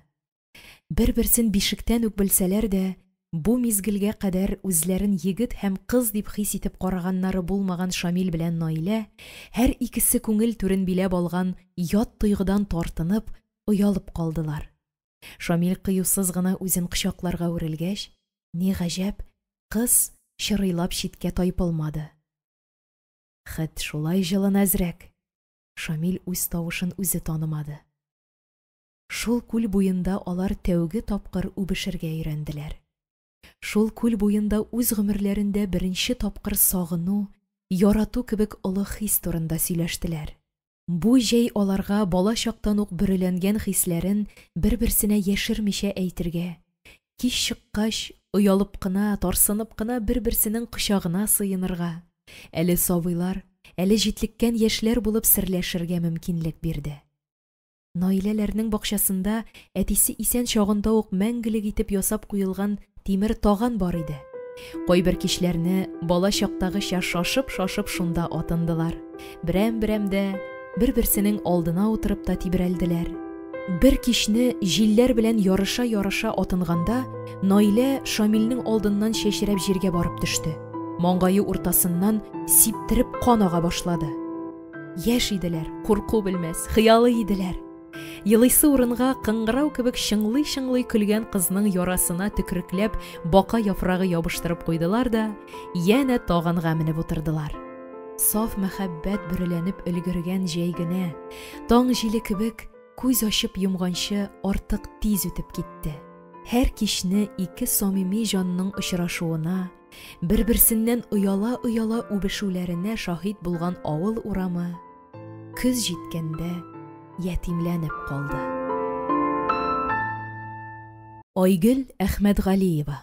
Бер-берсен бишектән үк белсәләр дә, бу мизгелгә кадәр үзләрен егет һәм кыз дип хис итеп караганнары булмаган Шамил белән Наилә һәр икесе күңел түрен биләп алган ят тойгыдан тартынып, оялып калдылар. Шамил кыюсыз гына үзен кочакларга үрелгәч, ни гаҗәп, кыз чырыйлап читкә тайпылмады. Хет шулай җылын әзрәк! Шамил үз тавышын үзе танымады. Шул күл буенда алар тәүге тапкыр үбешергә өйрәнделәр. Шул күл буенда үз гомерләрендә беренче тапкыр сагыну, ярату кебек олы хис турында сөйләштеләр. Бу җәй аларга бала чактан ук бөреләнгән хисләрен бер-берсенә яшермичә әйтергә, кич чыккач, оялып кына, тарсынып кына бер-берсенең кочагына сыенырга, әле сабыйлар, әле җитлеккән яшьләр булып серләшергә мөмкинлек бирде. Наиләләрнең бакчасында әтисе исән чагында ук мәңгелек итеп ясап куелган тимер таган бар иде. Кайбер кичләрне бала чактагыча шашып-шашып шунда атындылар. Берәм-берәм дә, бер-берсенең алдына утырып та тибрәлделәр. Бер кичне җилләр белән ярыша-ярыша атынганда, Наилә Шамилнең алдыннан чәчрәп җиргә барып төште. Маңгае уртасыннан сиптереп кан ага башлады. Яшь иделәр, курку белмәс, хыялый иделәр. Елыйсы урынга кыңгырау кебек чыңлый-чыңлый көлгән кызның ярасына төкрекләп бака яфрагы ябыштырып куйдылар да, янә таганга менеп утырдылар. Саф мәхәббәт бөреләнеп өлгергән җәй генә, таң җиле кебек, күз ачып йомганчы артык тиз үтеп китте. Һәр кичне ике самими җанның очрашуына, бер-берсеннән ояла-ояла үбешүләренә шаһит булган авыл урамы көз җиткәндә ятимләнеп калды. Айгөл Әхмәтгалиева.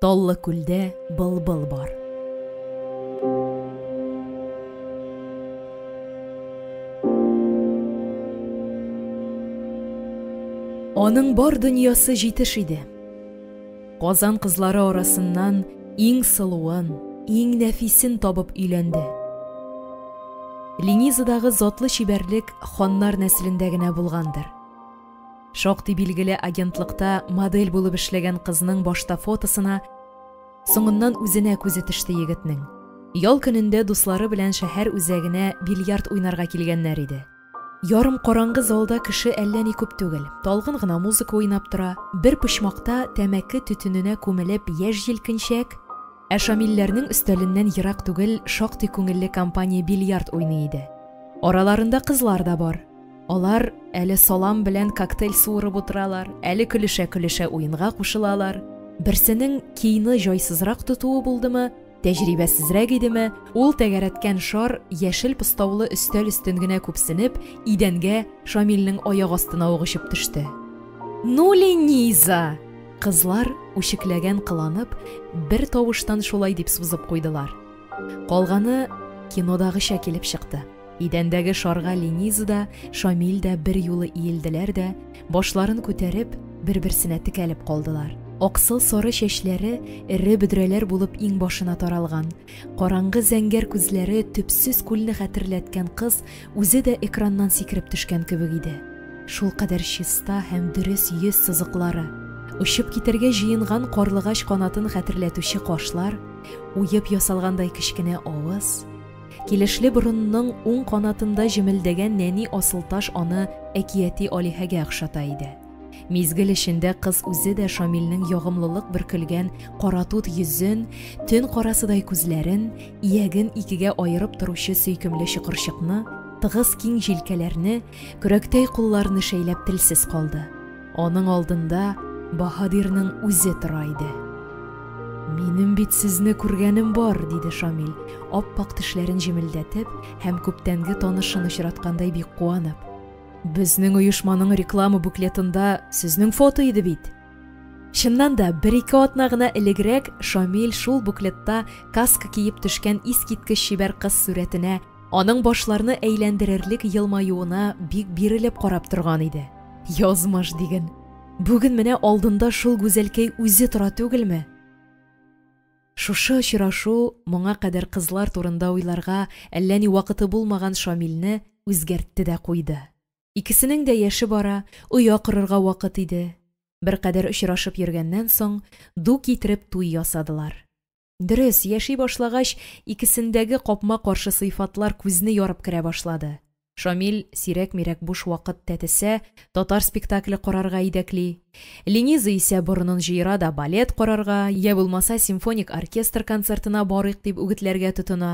Таллы күлдә былбыл бар. Аның бар дөньясы җитеш иде. Казан кызлары арасыннан иң сылуын, иң нәфисен табып өйләнде. Ленизадагы затлы чибәрлек ханнар нәселендә генә булгандыр. Шактый билгеле агентлыкта модель булып эшләгән кызның башта фотосына, соңыннан үзенә күзе төште егетнең. Ял көнендә дуслары белән шәһәр үзәгенә бильярд уйнарга килгәннәр иде. Ярым караңгы залда кеше әллә ни күп түгел. Талгын гына музыка уйнап тора, бер почмакта тәмәке төтененә күмелеп яшь-җилкенчәк, ә Шамилләрнең өстәленнән ерак түгел шактый күңелле компания бильярд уйный иде. Араларында кызлар да бар. Алар әле салам белән коктейль суырып утыралар, әле көлешә-көлешә уенга кушылалар. Берсенең кийны җайсызрак тотуы булдымы, Тәҗрибәсезрәк идеме, ул тәгәрәткән шар яшел постаулы өстәл өстен генә күпсенеп, идәнгә, Шамилнең аяк астына ук очып төште. Ну, Лениза! Кызлар, үчекләгән кыланып, бер тавыштан шулай дип сузып куйдылар. Калганы кинодагыча килеп чыкты. Идәндәге шарга Лениза да, Шамил дә берьюлы иелделәр дә, башларын күтәреп, бер-берсенә текәлеп калдылар. Аксыл сары чәчләре эре бөдрәләр булып иңбашына таралган, караңгы зәңгәр күзләре төпсез күлне хәтерләткән кыз үзе дә экраннан сикереп төшкән кебек иде. Шулкадәр чиста һәм дөрес йөз сызыклары, очып китәргә җыенган карлыгач канатын хәтерләтүче кашлар, уеп ясалгандай кечкенә авыз, Килешле борынның уң канатында җемелдәгән нәни асылташ аны әкияти алиһәгә охшата иде. Мизгел эчендә кыз үзе дә Шамилнең ягымлылык бөркелгән каратут йөзен, төн карасыдай күзләрен, ияген икегә аерып торучы сөйкемле чокырчыкны, тыгыз киң җилкәләрне, көрәктәй кулларны шәйләп телсез калды. Аның алдында баһадирның үзе тора иде. Минем бит сезне күргәнем бар, диде Шамил, ап-ак тешләрен җемелдәтеп һәм күптәнге танышын очраткандай бик куанып. Безнең оешманың реклама буклетында сезнең фото иде бит. Чыннан да, бер-ике атна гына элегрәк Шамил шул буклетта каска киеп төшкән искиткеч чибәр кыз сурәтенә, аның башларны әйләндерерлек елмаюына бик бирелеп карап торган иде. Язмыш диген. Бүген менә алдында шул гүзәлкәй үзе тора түгелме? Шушы очрашу моңа кадәр кызлар турында уйларга әллә ни вакыты булмаган Шамилне үзгәртте дә куйды. Икесенең дә яше бара, оя корырга вакыт иде. Беркадәр очрашып йөргәннән соң, ду китереп туй ясадылар. Дөрес, яши башлагач, икесендәге капма-каршы сыйфатлар күзне ярып керә башлады. Шамил, сирәк-мирәк буш вакыт тәтесә, татар спектакле карарга әйдәкли. Лениза исә борынын җыера да балет карарга, йә булмаса симфоник оркестр концертына барыйк дип үгетләргә тотына.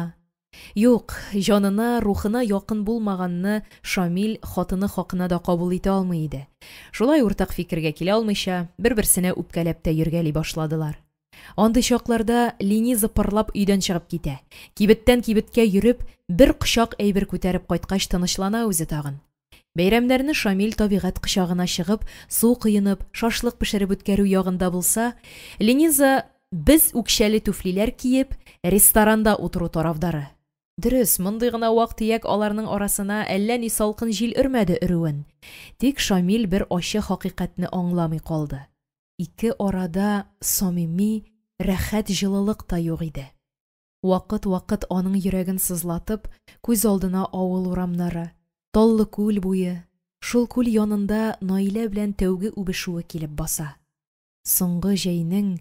Юк, җанына, рухына якын булмаганны Шамил хатыны хакына да кабул итә алмый иде. Шулай уртак фикергә килә алмыйча, бер-берсенә үпкәләп тә йөргәли башладылар. Андый чакларда Лениза пырлап өйдән чыгып китә. Кибеттән кибеткә йөреп, бер кочак әйбер күтәреп кайткач тынычлана үзе тагын. Бәйрәмнәрне Шамил табигать кочагына чыгып, су коенып, шашлык пешереп үткәрү ягында булса, Лениза без үкчәле түфлиләр киеп, ресторанда утыру тарафдары. Дөрес, мондый гына вак-төяк аларның арасына әллә ни салкын җил өрмәде өрүен. Тик Шамил бер ачы хакыйкатьне аңламый калды. Ике арада самими, рәхәт җылылык та юк иде. Вакыт-вакыт аның йөрәген сызлатып, күз алдына авыл урамнары, Таллы күл буе, шул күл янында Наилә белән тәүге үбешүе килеп баса. Соңгы җәйнең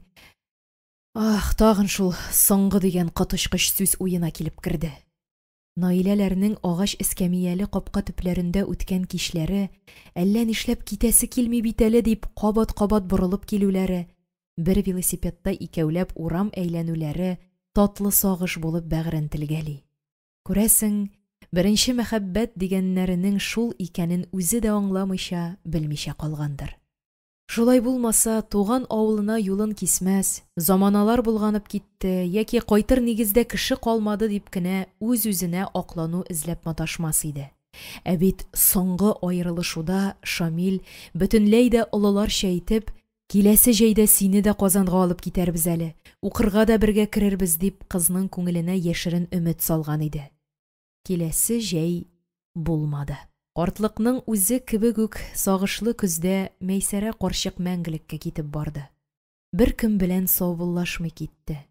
Ах, тагын шул соңгы дигән коточкыч сүз уена килеп керде. Наиләләрнең агач эскәмияле капка төпләрендә үткән кичләре, әллә нишләп китәсе килми бит әле дип кабат-кабат борылып килүләре, бер велосипедта икәүләп урам әйләнүләре татлы сагыш булып бәгырен телгәли. Күрәсең, беренче мәхәббәт дигәннәренең шул икәнен үзе дә аңламыйча, белмичә калгандыр. Шулай булмаса, туган авылына юлын кисмәс, заманалар болганып китте яки кайтыр нигездә кеше калмады дип кенә үз-үзенә аклану эзләп маташмас иде. Ә бит соңгы аерылышуда Шамил, бөтенләй дә олыларча итеп, Киләсе җәйдә сине дә Казанга алып китәрбез әле, укырга да бергә керербез, дип кызның күңеленә яшерен өмет салган иде. Киләсе җәй булмады. Картлыкның үзе кебек үк сагышлы көздә Мәйсәрә карчык мәңгелеккә китеп барды. Беркем белән саубуллашмый китте.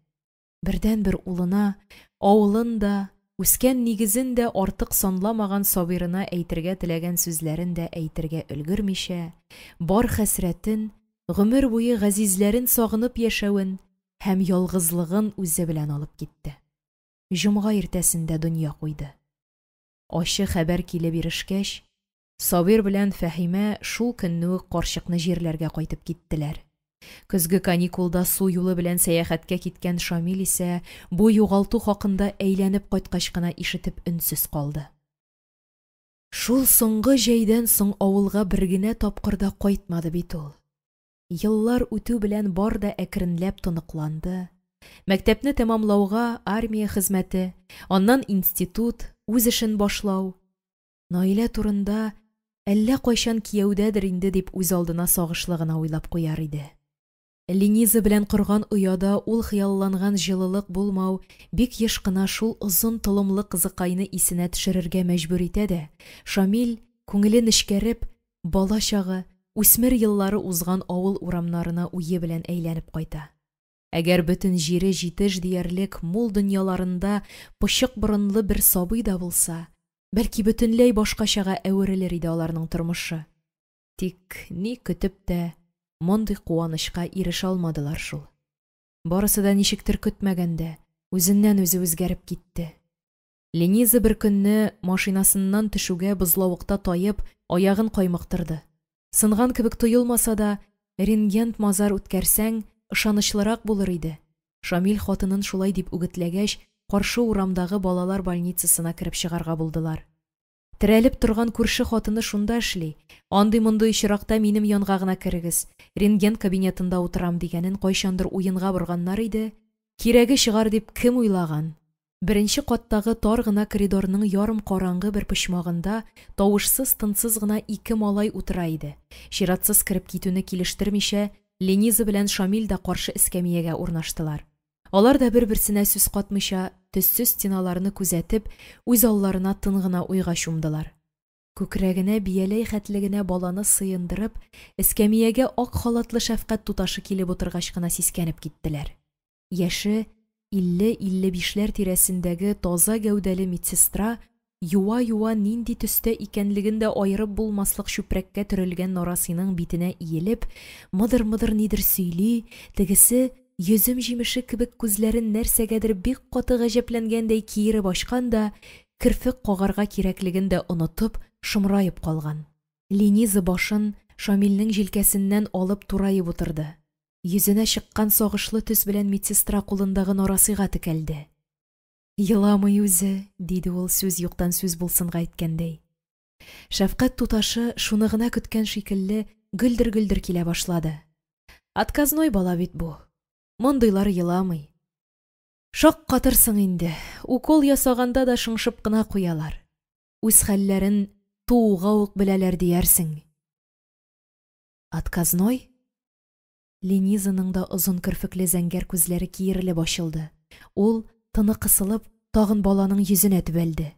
Бердәнбер улына, авылын да, үскән нигезен дә артык санламаган Сабирына әйтергә теләгән сүзләрен дә әйтергә өлгермичә, бар хәсрәтен, гомер буе газизләрен сагынып яшәвен һәм ялгызлыгын үзе белән алып китте. Җомга иртәсендә дөнья куйды. Ачы хәбәр килеп ирешкәч, Сабир белән Фәһимә шул көнне үк карчыкны җирләргә кайтып киттеләр. Көзге каникулда су юлы белән сәяхәткә киткән Шамил исә бу югалту хакында әйләнеп кайткач кына ишетеп өнсез калды. Шул соңгы җәйдән соң авылга бер генә тапкыр да кайтмады бит ул. Еллар үтү белән бар да әкренләп тоныкланды. Мәктәпне тәмамлауга армия хезмәте, аннан институт, үз эшен башлау. Наилә турында әллә кайчан кияүдәдер инде дип үзалдына сагышлы гына уйлап куяр иде. Лениза белән корган ояда ул хыялланган җылылык булмау бик еш кына шул озын толымлы кызыкайны исенә төшерергә мәҗбүр итә дә, Шамил, күңеле нечкәреп, бала чагы, үсмер еллары узган авыл урамнарына уе белән әйләнеп кайта. Әгәр бөтен җире җитеш диярлек мул дөньяларында почык борынлы бер сабый да булса, бәлки бөтенләй башкачага әверелер иде аларның тормышы. Тик ни көтеп тә мондый куанычка ирешә алмадылар шул. Барысы да ничектер көтмәгәндә, үзеннән-үзе үзгәреп китте. Лениза бер көнне машинасыннан төшүгә бозлавыкта таеп, аягын каймыктырды. Сынган кебек тоелмаса да, рентген-мазар үткәрсәң, ышанычлырак булыр иде. Шамил хатынын шулай дип үгетләгәч, каршы урамдагы балалар больницасына кереп чыгарга булдылар. Терәлеп торган күрше хатыны шунда эшли, андый-мондый очракта минем янга гына керегез, рентген кабинетында утырам дигәнен кайчандыр уенга борганнар иде, кирәге чыгар дип кем уйлаган? Беренче каттагы тар гына коридорның ярым караңгы бер почмагында тавышсыз-тынсыз гына ике малай утыра иде. Чиратсыз кереп китүне килештермичә, Лениза белән Шамил дә каршы эскәмиягә урнаштылар. Алар да бер-берсенә сүз катмыйча, төссез стеналарны күзәтеп, үз алларына тын гына уйга чумдылар. Күкрәгенә бияләй хәтле генә баланы сыендырып, эскәмиягә ак халатлы шәфкать туташы килеп утыргач кына сискәнеп киттеләр. Яше илле-илле бишләр тирәсендәге таза гәүдәле медсестра юа-юа нинди төстә икәнлеген дә аерып булмаслык чүпрәккә төрелгән нарасыйның битенә иелеп, мыдыр-мыдыр нидер сөйли, тегесе йөзем җимеше кебек күзләрен нәрсәгәдер бик каты гаҗәпләнгәндәй киереп ачкан да, керфек кагарга кирәклеген дә онытып, шомраеп калган. Лениза башын Шамилнең җилкәсеннән алып тураеп утырды. Йөзенә чыккан сагышлы төс белән медсестра кулындагы нарасыйга текәлде. Еламый үзе, диде ул сүз юктан сүз булсынга әйткәндәй. Шәфкать туташы, шуны гына көткән шикелле, гөлдер-гөлдер килә башлады. Отказной бала бит бу. Мондыйлар еламый. Шаккатырсың инде, укол ясаганда да шыңшып кына куялар. Үз хәлләрен тууга ук беләләр диярсең. Отказной? Ленизаның да озын керфекле зәңгәр күзләре киерелеп ачылды. Ул, тыны кысылып, тагын баланың йөзенә төбәлде.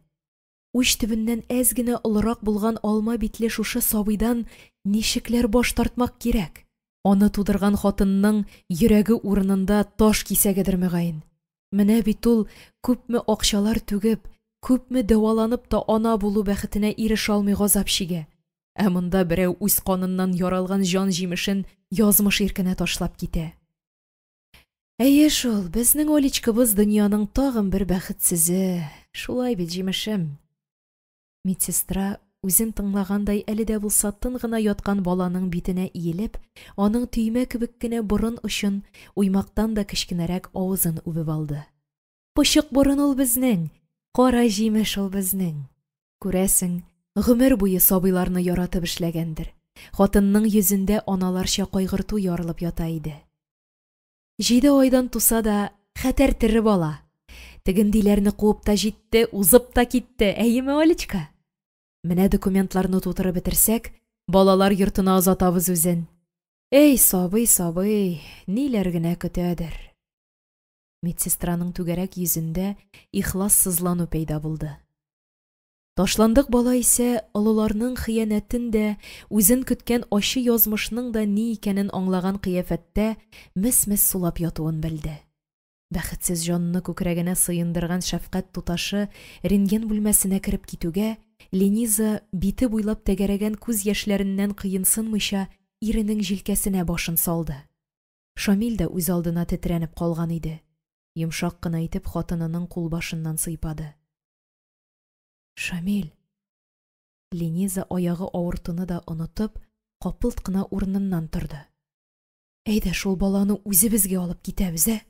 Уч төбеннән әз генә олырак булган алма битле шушы сабыйдан ничекләр баш тартмак кирәк? Аны тудырган хатынның йөрәге урынында таш кисәгедер, мөгаен. Менә бит ул күпме акчалар түгеп, күпме дәваланып та ана булу бәхетенә ирешә алмый газап чигә. Ә монда берәү үз каныннан яралган җан җимешен язмыш иркенә ташлап китә. Әйе шул, безнең Олечкабыз дөньяның тагын бер бәхетсезе. Шулай бит, җимешем? Медсестра, үзен тыңлагандай әле дә булса тын гына яткан баланың битенә иелеп, аның төймә кебек кенә борын очын, уймактан да кечкенәрәк авызын үбеп алды. Почык борын ул безнең, кара җимеш ул безнең. Күрәсең, гомер буе сабыйларны яратып эшләгәндер. Хатынның йөзендә аналарча кайгырту ярылып ята иде. 7 айдан туса да, хәтәр тере бала. Тегендиләрне куып та җитте, узып та китте, әйеме, Олечка? Менә документларны тутырып бетерсәк, балалар йортына озатабыз үзен. Эй, сабый, сабый, ниләр генә көтәдер. Медсестраның түгәрәк йөзендә ихлас сызлану пәйда булды. Ташландык бала исә олыларның хыянәтен дә, үзен көткән ачы язмышның да ни икәнен аңлаган кыяфәттә мес-мес сулап ятуын белде. Бәхетсез җанны күкрәгенә сыендырган шәфкать туташы рентген бүлмәсенә кереп китүгә, Лениза, бите буйлап тәгәрәгән күз яшьләреннән кыенсынмыйча, иренең җилкәсенә башын салды. Шамил дә үз алдына тетрәнеп калган иде. Йомшак кына итеп хатынының кулбашыннан сыйпады. Шамил! Лениза аягы авыртуны да онытып, капылт кына урыныннан торды. Әйдә шул баланы үзебезгә алып китәбез, ә?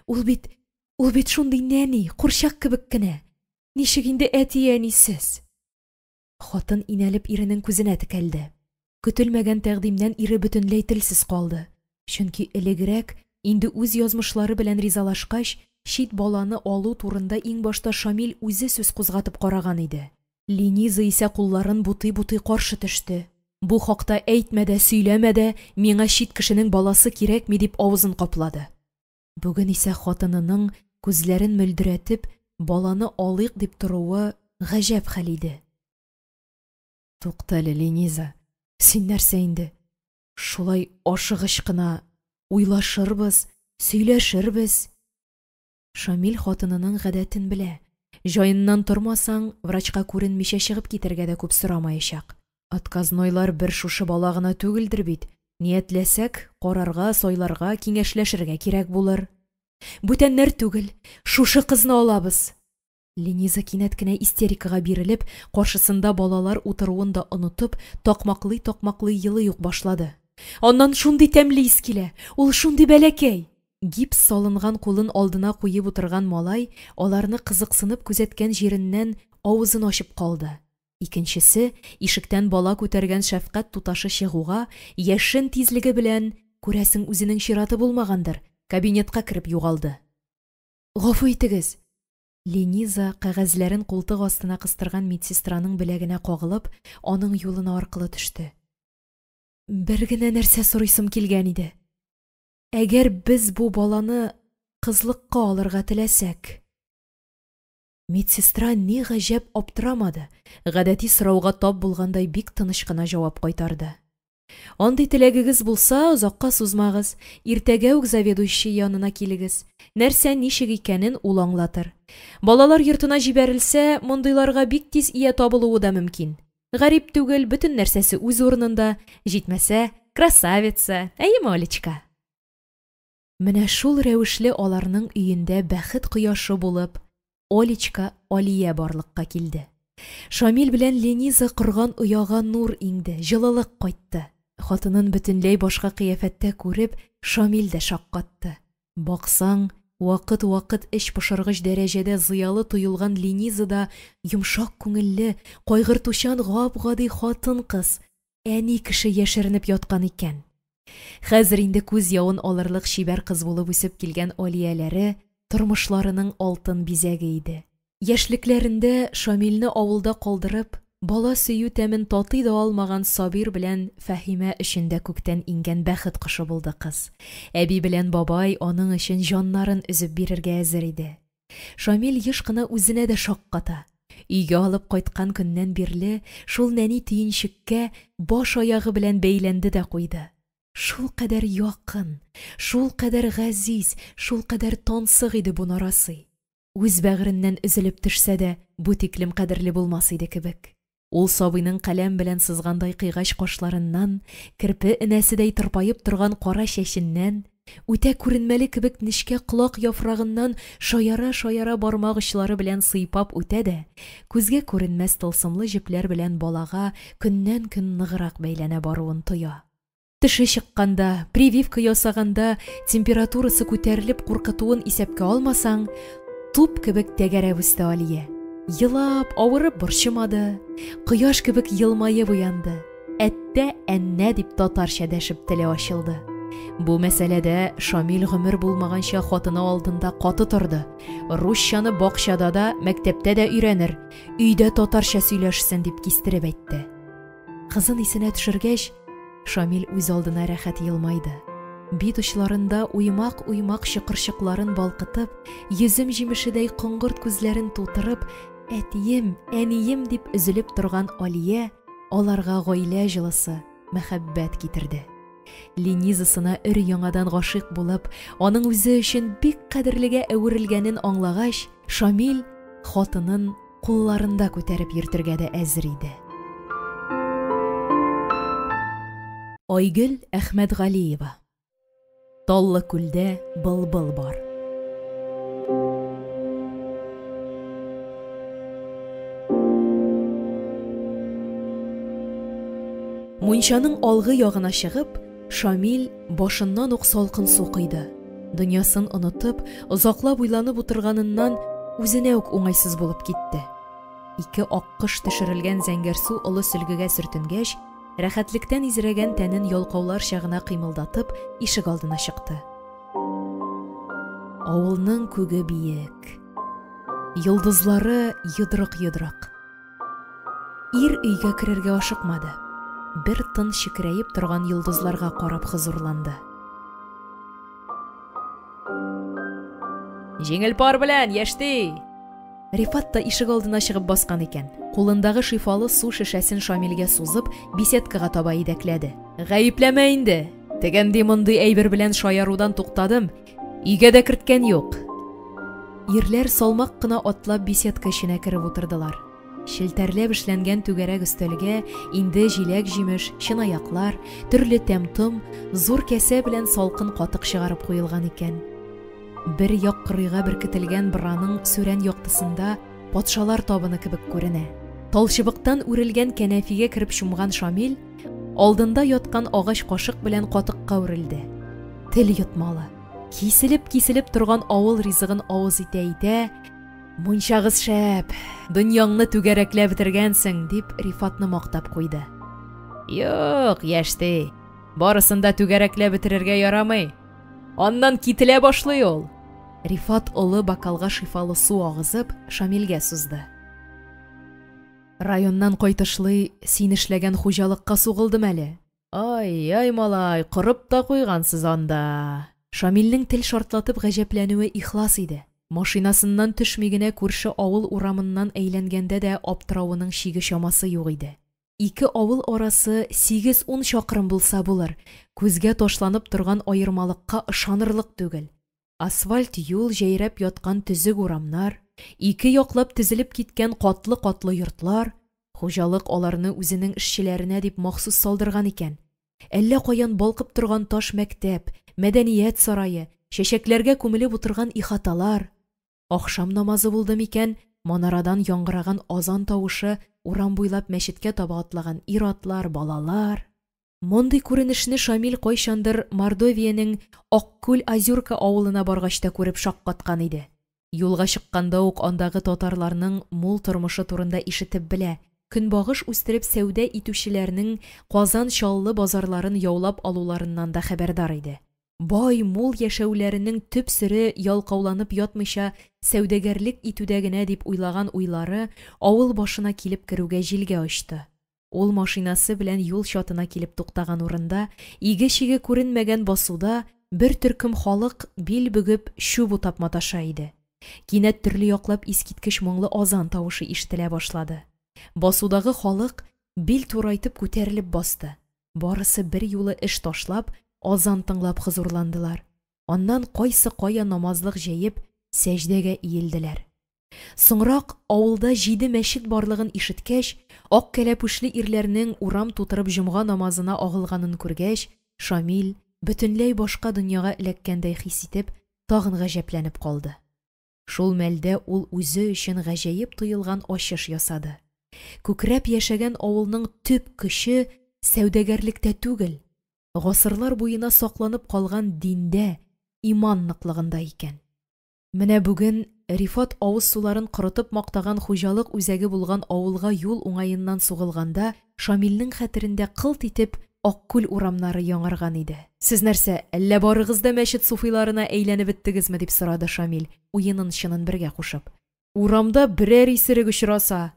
Ул бит шундый нәни, курчак кебек кенә. Ничек инде әти-әнисез? Хатын инәлеп иренең күзенә текәлде. Көтелмәгән тәкъдимнән ире бөтенләй телсез калды. Чөнки элегрәк, инде үз язмышлары белән ризалашкач, чит баланы алу турында иң башта Шамил үзе сүз кузгатып караган иде. Лениза исә кулларын бутый-бутый каршы төште. Бу хакта әйтмә дә, сөйләмә дә, миңа чит кешенең баласы кирәкми дип авызын каплады. Бүген исә хатынының күзләрен мөлдерәтеп, баланы алыйк дип торуы гаҗәп хәл иде. Туктале, Лениза, син нәрсә инде? Шулай ашыгыч кына уйлашырбыз, сөйләшербез. Шамил хатынының гадәтен белә. Җаеннан тормасаң, врачка күренмичә чыгып китәргә дә күп сорамаячак. Отказнойлар бер шушы бала гына түгелдер бит. Ниятләсәк, карарга, сайларга, киңәшләшергә кирәк булыр. Бүтәннәр түгел, шушы кызны алабыз. Лениза кинәт кенә истерикага бирелеп, каршысында балалар утыруын да онытып, такмаклый-такмаклый елый ук башлады. Аннан шундый тәмле ис килә, ул шундый бәләкәй. Гипс салынган кулын алдына куеп утырган малай аларны кызыксынып күзәткән җиреннән авызын ачып калды. Икенчесе, ишектән бала күтәргән шәфкать туташы чыгуга, яшен тизлеге белән, күрәсең, үзенең чираты булмагандыр, кабинетка кереп югалды. Гафу итегез! Лениза кәгазьләрен култык астына кыстырган медсестраның беләгенә кагылып, аның юлына аркылы төште. Бер генә нәрсә сорыйсым килгән иде. Әгәр без бу баланы кызлыкка алырга теләсәк? Медсестра ни гаҗәп аптырамады, гадәти сорауга тап булгандай бик тыныч кына җавап кайтарды. Андый теләгегез булса, озакка сузмагыз, иртәгә үк заведующий янына килегез. Нәрсә ничек икәнен ул аңлатыр. Балалар йортына җибәрелсә, мондыйларга бик тиз ия табылуы да мөмкин. Гарип түгел, бөтен нәрсәсе үз урынында, җитмәсә, красавица, әйеме, Олечка? Менә шул рәвешле аларның өендә бәхет кояшы булып, Олечка Алия барлыкка килде. Шамил белән Лениза корган ояга нур иңде, җылылык кайтты. Хатынын бөтенләй башка кыяфәттә күреп, Шамил дә шаккатты. Баксаң, вакыт-вакыт эч пошыргыч дәрәҗәдә зыялы тоелган Лениза да йомшак күңелле, кайгыртучан гап-гади хатын-кыз, әни кеше яшеренеп яткан икән. Хәзер инде күз явын алырлык чибәр кыз булып үсеп килгән Алияләре тормышларының алтын бизәге иде. Яшьлекләрендә Шамилне авылда калдырып, бала сөю тәмен татый да алмаган Сабир белән Фәһимә өчен дә күктән иңгән бәхет кошы булды кыз. Әби белән бабай аның өчен җаннарын өзеп бирергә әзер иде. Шамил еш кына үзенә дә шакката. Өйгә алып кайткан көннән бирле шул нәни төенчеккә баш аягы белән бәйләнде дә куйды. Шулкадәр якын, шулкадәр газиз, шулкадәр тансык иде бу нарасый! Үз бәгыреннән өзелеп төшсә дә, бу тиклем кадерле булмас иде кебек. Ул сабыйның каләм белән сызгандай кыйгач кашларыннан, керпе энәседәй тырпаеп торган кара чәченнән, үтә күренмәле кебек нечкә колак яфрагыннан шаяра-шаяра бармак очлары белән сыйпап үтә дә, күзгә күренмәс тылсымлы җепләр белән балага көннән-көн ныграк бәйләнә баруын тоя. Теше чыкканда, прививка ясаганда температурасы күтәрелеп куркытуын исәпкә алмасаң, туп кебек тәгәрәп үсте Алия. Елап, авырып борчымады, кояш кебек елмаеп уянды. Әттә, әннә дип татарча дәшеп теле ачылды. Бу мәсьәләдә Шамил гомер булмаганча хатыны алдында каты торды. Русчаны бакчада да, мәктәптә дә өйрәнер, өйдә татарча сөйләшсен дип кистереп әйтте. Кызын исенә төшергәч, Шамил үз алдына рәхәт елмайды. Бит очларында уймак-уймак чокырчыкларын балкытып, йөзем җимешедәй коңгырт күзләрен тутырып, әтием, әнием дип өзелеп торган Алия аларга гаилә җылысы, мәхәббәт китерде. Ленизасына өр-яңадан гашыйк булып, аның үзе өчен бик кадерлегә әверелгәнен аңлагач, Шамил хатынын кулларында күтәреп йөртергә дә әзер иде. Айгөл Әхмәтгалиева. Таллы күлдә былбыл бар. Мунчаның алгы ягына чыгып, Шамил башыннан ук салкын су койды. Дөньясын онытып, озаклап уйланып утырганыннан үзенә үк уңайсыз булып китте. Ике аккош төшерелгән зәңгәрсу олы сөлгегә сөртенгәч, рәхәтлектән изрәгән тәнен ялкауларча гына кыймылдатып, ишегалдына чыкты. Авылның күге биек. Йолдызлары йодрык-йодрык. Ир өйгә керергә ашыкмады. Бер тын чекерәеп торган йолдызларга карап хозурланды. Җиңел пар белән, яшьти! Рифат та ишек алдына чыгып баскан икән. Кулындагы шифалы су шешәсен Шамилгә сузып, беседкага таба идәкләде. Гаепләмә инде! Тегенди-мондый әйбер белән шаярудан туктадым, өйгә дә керткән юк. Ирләр салмак кына атлап беседка эченә кереп утырдылар. Челтәрләп эшләнгән түгәрәк өстәлгә инде җиләк-җимеш, чынаяклар, төрле тәм-том, зур кәсә белән салкын катык чыгарып куелган икән. Бер як кырыйга беркетелгән браның сүрән яктысында патшалар табыны кебек күренә. Талчыбыктан үрелгән кәнәфигә кереп чумган Шамил алдында яткан агач кашык белән катыкка үрелде. Тел йотмалы. Киселеп-киселеп торган авыл ризыгын авыз итә-итә, Мунчагыз шәп, дөньяңны түгәрәкләп бетергәнсең, дип Рифатны мактап куйды. Юк, яшьти, барысын да түгәрәкләп бетерергә ярамый. Аннан кителә башлый ул. Рифат олы бокалга шифалы су агызып, Шамилгә сузды. Районнан кайтышлый син эшләгән хуҗалыкка сугылдым әле. Ай-яй, малай, корып та куйгансыз анда! Шамилнең тел шартлатып гаҗәпләнүе ихлас иде. Машинасыннан төшми генә күрше авыл урамыннан әйләнгәндә дә аптыравының чиге-чамасы юк иде. Ике авыл арасы сигез-ун чакрым булса булыр, күзгә ташланып торган аермалыкка ышанырлык түгел. Асфальт юл җәйрәп яткан төзек урамнар, ике яклап тезелеп киткән катлы-катлы йортлар, Хуҗалык аларны үзенең эшчеләренә дип махсус салдырган икән. Әллә каян балкып торган таш мәктәп, мәдәният сарае, чәчәкләргә күмелеп утырган ихаталар. Ахшам намазы булды микән, манарадан яңгыраган азан тавышы, урам буйлап мәчеткә таба атлаган ир-атлар, балалар. Мондый күренешне Шамил кайчандыр Мордовиянең Аккүл-Азюрка авылына баргач та күреп шаккаткан иде. Юлга чыкканда ук андагы татарларның мул тормышы турында ишетеп белә, көнбагыш үстереп сәүдә итүчеләрнең Казан-Чаллы базарларын яулап алуларыннан да хәбәрдар иде. Бай, мул яшәүләренең төп сере ялкауланып ятмыйча сәүдәгәрлек итүдә генә дип уйлаган уйлары авыл башына килеп керүгә җилгә очты. Ул машинасы белән юл чатына килеп туктаган урында, иге-чиге күренмәгән басуда бер төркем халык бил бөгеп чүп утап маташа иде. Кинәт төрле яклап искиткеч моңлы азан тавышы ишетелә башлады. Басудагы халык бил турайтып күтәрелеп басты. Барысы берьюлы эш ташлап, азан тыңлап хозурландылар. Аннан кайсы кая намазлык җәеп, сәҗдәгә иелделәр. Соңрак авылда җиде мәчет барлыгын ишеткәч, ак кәләпүшле ирләрнең урам тутырып җомга намазына агылганын күргәч, Шамил, бөтенләй башка дөньяга эләккәндәй хис итеп, тагын гаҗәпләнеп калды. Шул мәлдә ул үзе өчен гаҗәеп тоелган ачыш ясады. Күкрәп яшәгән авылның төп көче сәүдәгәрлектә түгел, гасырлар буена сакланып калган диндә, иман ныклыгында икән. Менә бүген Рифат авыз суларын корытып мактаган хуҗалык үзәге булган авылга юл уңаеннан сугылганда, Шамилнең хәтерендә кылт итеп Аккүл урамнары яңарган иде. Сез нәрсә, әллә барыгыз да мәчет суфыйларына әйләнеп беттегезме? дип сорады Шамил, уенын-чынын бергә кушып. Урамда берәр исерек очраса?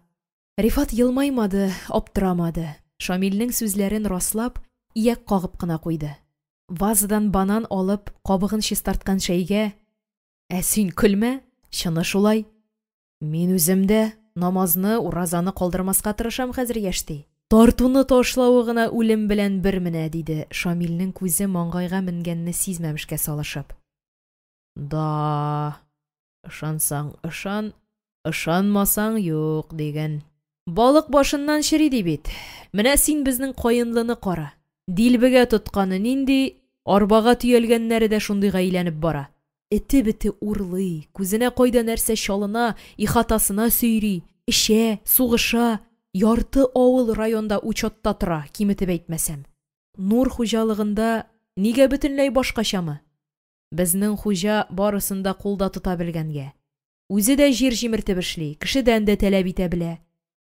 Рифат елмаймады, аптырамады. Шамилнең сүзләрен раслап, ияк кагып кына куйды. Вазадан банан алып, кабыгын чистарткан шәйгә: Ә син көлмә, чыны шулай. Мин үзем дә намазны, уразаны калдырмаска тырышам хәзер, яшьти. Тартуны ташлавы гына үлем белән бер менә, диде Шамилнең күзе маңгайга менгәнне сизмәмешкә салышып. Да, ышансаң ышан, ышанмасаң юк, диген. Балык башыннан чери ди бит. Менә син безнең каенлыны кара. Дилбегә тотканы нинди, арбага төялгәннәре дә шундыйга әйләнеп бара. Эте-бете урлый, күзенә кайда нәрсә чалына, ихатасына сөйри, эчә, сугыша, ярты авыл районда учетта тора, киметеп әйтмәсәм. Нур хуҗалыгында нигә бөтенләй башкачамы? Безнең хуҗа барысын да кулда тота белгәнгә. Үзе дә җир җимертеп эшли, кешедән дә таләп итә белә.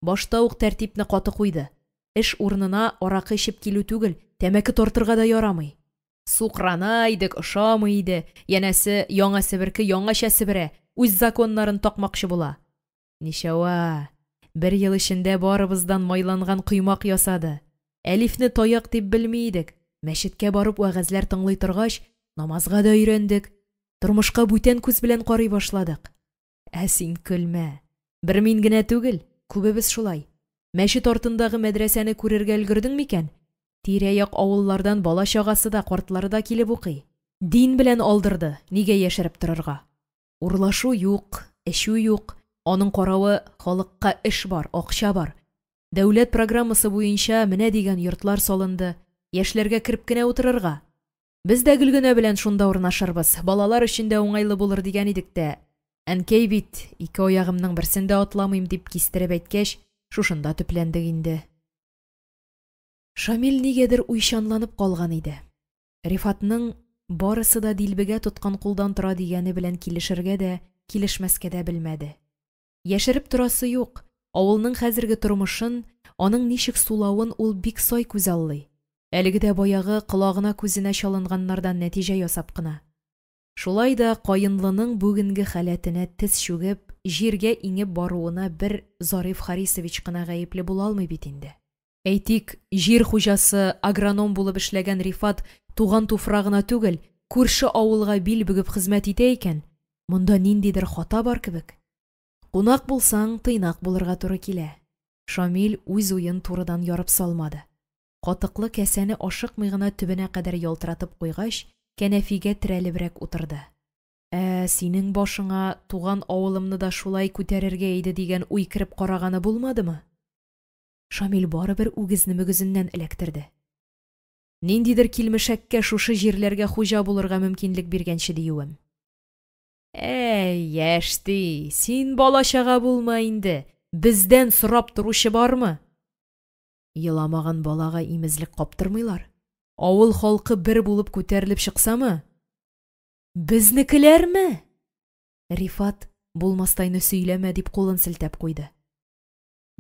Башта ук тәртипне каты куйды. Эш урынына аракы эчеп килү түгел, тәмәке тартырга да ярамый. Сукрана идек, ошамый иде. Янәсе, яңа себерке яңача себерә, үз законнарын такмакчы була. Ничава, бер ел эчендә барыбыздан майланган коймак ясады. Әлифне таяк дип белми идек. Мәчеткә барып вәгазьләр тыңлый торгач, намазга да өйрәндек. Тормышка бүтән күз белән карый башладык. Ә син көлмә. Бер мин генә түгел, күбебез шулай. Мәчет артындагы мәдрәсәне күрергә өлгердең микән? Тирә-як авыллардан бала-чагасы да, картлары да килеп укый. Дин белән алдырды, нигә яшереп торырга? Урлашу юк, эчү юк, аның каравы халыкка эш бар, акча бар. Дәүләт программасы буенча менә дигән йортлар салынды, яшьләргә кереп кенә утырырга. Без дә Гөлгенә белән шунда урнашырбыз, балалар өчен дә уңайлы булыр дигән идек тә. Әнкәй бит, ике аягымның берсен дә атламыйм, дип кистереп әйткәч, шушында төпләндек инде. Шамил нигәдер уйчанланып калган иде. Рифатның барысы да дилбегә тоткан кулдан тора дигәне белән килешергә дә, килешмәскә дә белмәде. Яшереп торасы юк, авылның хәзерге тормышын, аның ничек сулавын ул бик сай күзаллый. Әлеге дә баягы колагына-күзенә чалынганнардан нәтиҗә ясап кына. Шулай да Каенлының бүгенге халәтенә тез чүгеп, җиргә иңеп баруына бер Зариф Харисович кына гаепле була алмый бит инде. Әйтик, җир хуҗасы, агроном булып эшләгән Рифат туган туфрагына түгел, күрше авылга бил бөгеп хезмәт итә икән, монда ниндидер хата бар кебек. Кунак булсаң, тыйнак булырга туры килә. Шамил үз уен турыдан ярып салмады. Катыклы касәне ашыкмый гына төбенә кадәр ялтыратып куйгач, кәнәфигә терәлебрәк утырды. Ә синең башыңа туган авылымны да шулай күтәрергә иде дигән уй кереп караганы булмадымы? Шамил барыбер үгезне мөгезеннән эләктерде. Ниндидер килмешәккә шушы җирләргә хуҗа булырга мөмкинлек биргәнче диюем. Әй, яшьти, син бала-чага булма инде, бездән сорап торучы бармы? Еламаган балага имезлек каптырмыйлар. Авыл халкы бер булып күтәрелеп чыксамы? Безнекеләрме? Рифат, булмастайны сөйләмә, дип кулын селтәп куйды.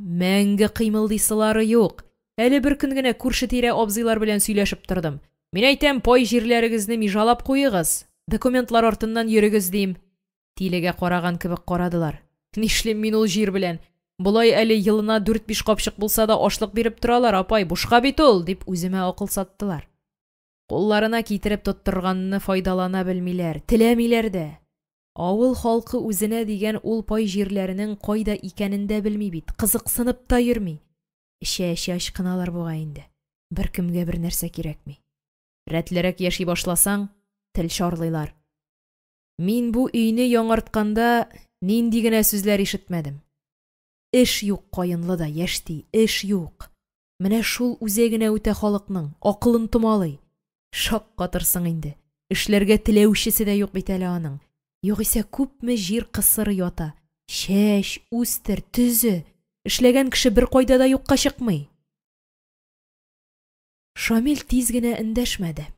Мәңге кыймылдыйсылары юк. Әле бер көн генә күрше-тирә абзыйлар белән сөйләшеп тордым. Мин әйтәм, пай җирләрегезне межалап куегыз, документлар артыннан йөрегез, дим. Тилегә караган кебек карадылар. Нишлим мин ул җир белән? Болай әле елына 4-5 капчык булса да ашлык биреп торалар, апай, бушка бит ул, дип үземә акыл саттылар. Кулларына китереп тоттырганны файдалана белмиләр, теләмиләр дә. Авыл халкы үзенә дигән ул пай җирләренең кайда икәнен дә белми бит, кызыксынып та йөрми. Эчә-эчә ычкыналар бугай инде. Беркемгә бер нәрсә кирәкми. Рәтлерәк яши башласаң, тел чарлыйлар. Мин бу өйне яңартканда нинди генә сүзләр ишетмәдем. Эш юк Каенлыда, яшьти, эш юк. Менә шул үзәгенә үтә халыкның, акылын томалый. Шаккатырсың инде, эшләргә теләүчесе дә юк бит әле аның. Югыйсә күпме җир кысыр ята. Чәч, үстер, төзе. Эшләгән кеше беркайда да юкка чыкмый. Шамил тиз генә эндәшмәде.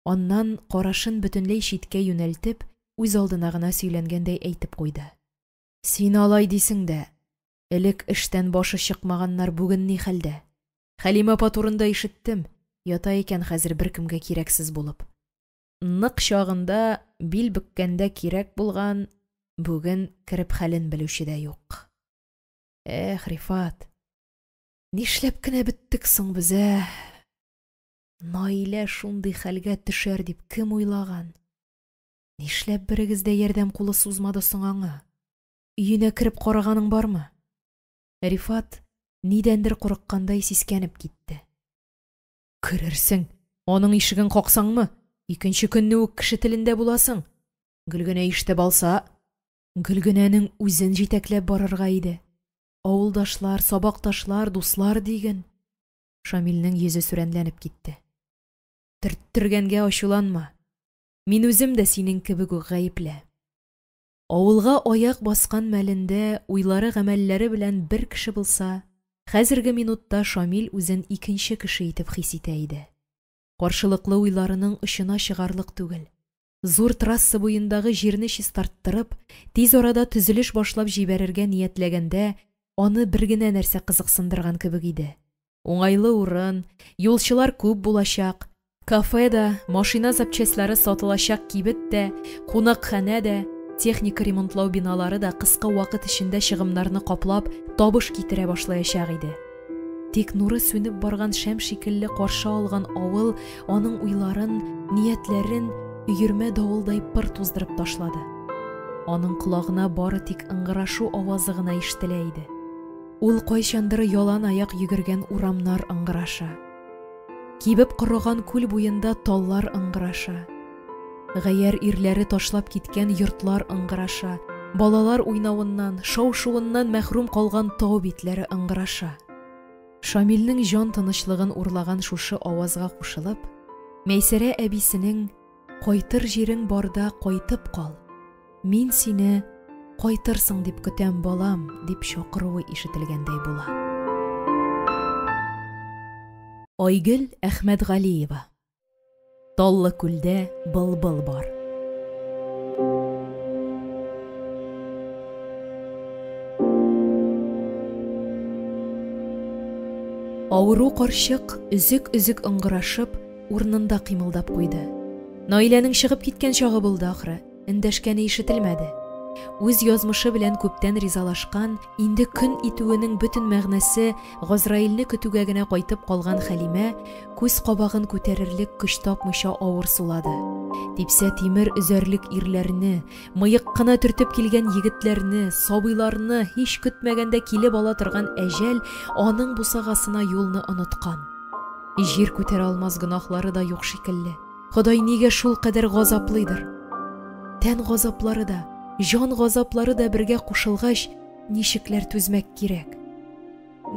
Аннан, карашын бөтенләй читкә юнәлтеп, үзалдына гына сөйләнгәндәй әйтеп куйды. Син алай дисең дә, элек эштән башы чыкмаганнар бүген ни хәлдә? Хәлимә апа турында ишеттем, ята икән хәзер беркемгә кирәксез булып. Нык чагында, бил бөккәндә кирәк булган, бүген кереп хәлен белүче дә юк. Эх, Рифат, нишләп кенә беттек соң без, ә? Наилә шундый хәлгә төшәр дип кем уйлаган? Нишләп берегез дә ярдәм кулы сузмады соң аңа? Өенә кереп караганың бармы? Рифат нидәндер курыккандай сискәнеп китте. Керерсең, аның ишеген каксаңмы? Икенче көнне үк кеше телендә буласың. Гөлгенә ишетеп алса, Гөлгенәнең үзен җитәкләп барырга иде. Авылдашлар, сабакташлар, дуслар диген. Шамилнең йөзе сүрәнләнеп китте. Төрттергәнгә ачуланма. Мин үзем дә синең кебек үк гаепле. Авылга аяк баскан мәлендә уйлары-гамәлләре белән бер кеше булса, хәзерге минутта Шамил үзен икенче кеше итеп хис итә иде. Каршылыклы уйларының очына чыгарлык түгел. Зур трасса буендагы җирне чистарттырып, тиз арада төзелеш башлап җибәрергә ниятләгәндә, аны бер генә нәрсә кызыксындырган кебек иде. Уңайлы урын, юлчылар күп булачак, кафе да, машина запчастьлары сатылачак кибет тә, кунакханә дә, техника ремонтлау биналары да кыска вакыт эчендә чыгымнарны каплап, табыш китерә башлаячак иде. Тик нуры сүнеп барган шәм шикелле каршы алган авыл аның уйларын, ниятләрен өермә давылдай пыр туздырып ташлады. Аның колагына бары тик ыңгырашу авазы гына ишетелә иде. Ул кайчандыр ялан аяк йөгергән урамнар ыңгыраша. Кибеп корыган күл буенда таллар ыңгыраша. Гаярь ирләре ташлап киткән йортлар ыңгыраша, балалар уйнавыннан, шау-шуыннан мәхрүм калган тау битләре ыңгыраша. Шамилнең җан тынычлыгын урлаган шушы авазга кушылып, Мәйсәрә әбисенең «Кайтыр җирең барда кайтып кал, мин сине кайтырсың дип көтәм, балам» дип чакыруы ишетелгәндәй була. Айгөл Әхмәтгалиева. Таллы күлдә былбыл бар. Авыру карчык өзек-өзек ыңгырашып, урынында кыймылдап куйды. Наиләнең чыгып киткән чагы булды ахры, эндәшкәне ишетелмәде. Үз язмышы белән күптән ризалашкан, инде көн итүенең бөтен мәгънәсе Газраилне көтүгә генә кайтып калган Хәлимә күз кабагын күтәрерлек көч тапмыйча авыр сулады. Типсә тимер өзәрлек ирләрне, мыек кына төртеп килгән егетләрне, сабыйларны һич көтмәгәндә килеп ала торган әҗәл аның бусагасына юлны оныткан. Җир күтәрә алмас гөнаһлары да юк шикелле. Ходай нигә шулкадәр газаплыйдыр? Тән газаплары да, җан газаплары да бергә кушылгач, ничекләр түзмәк кирәк?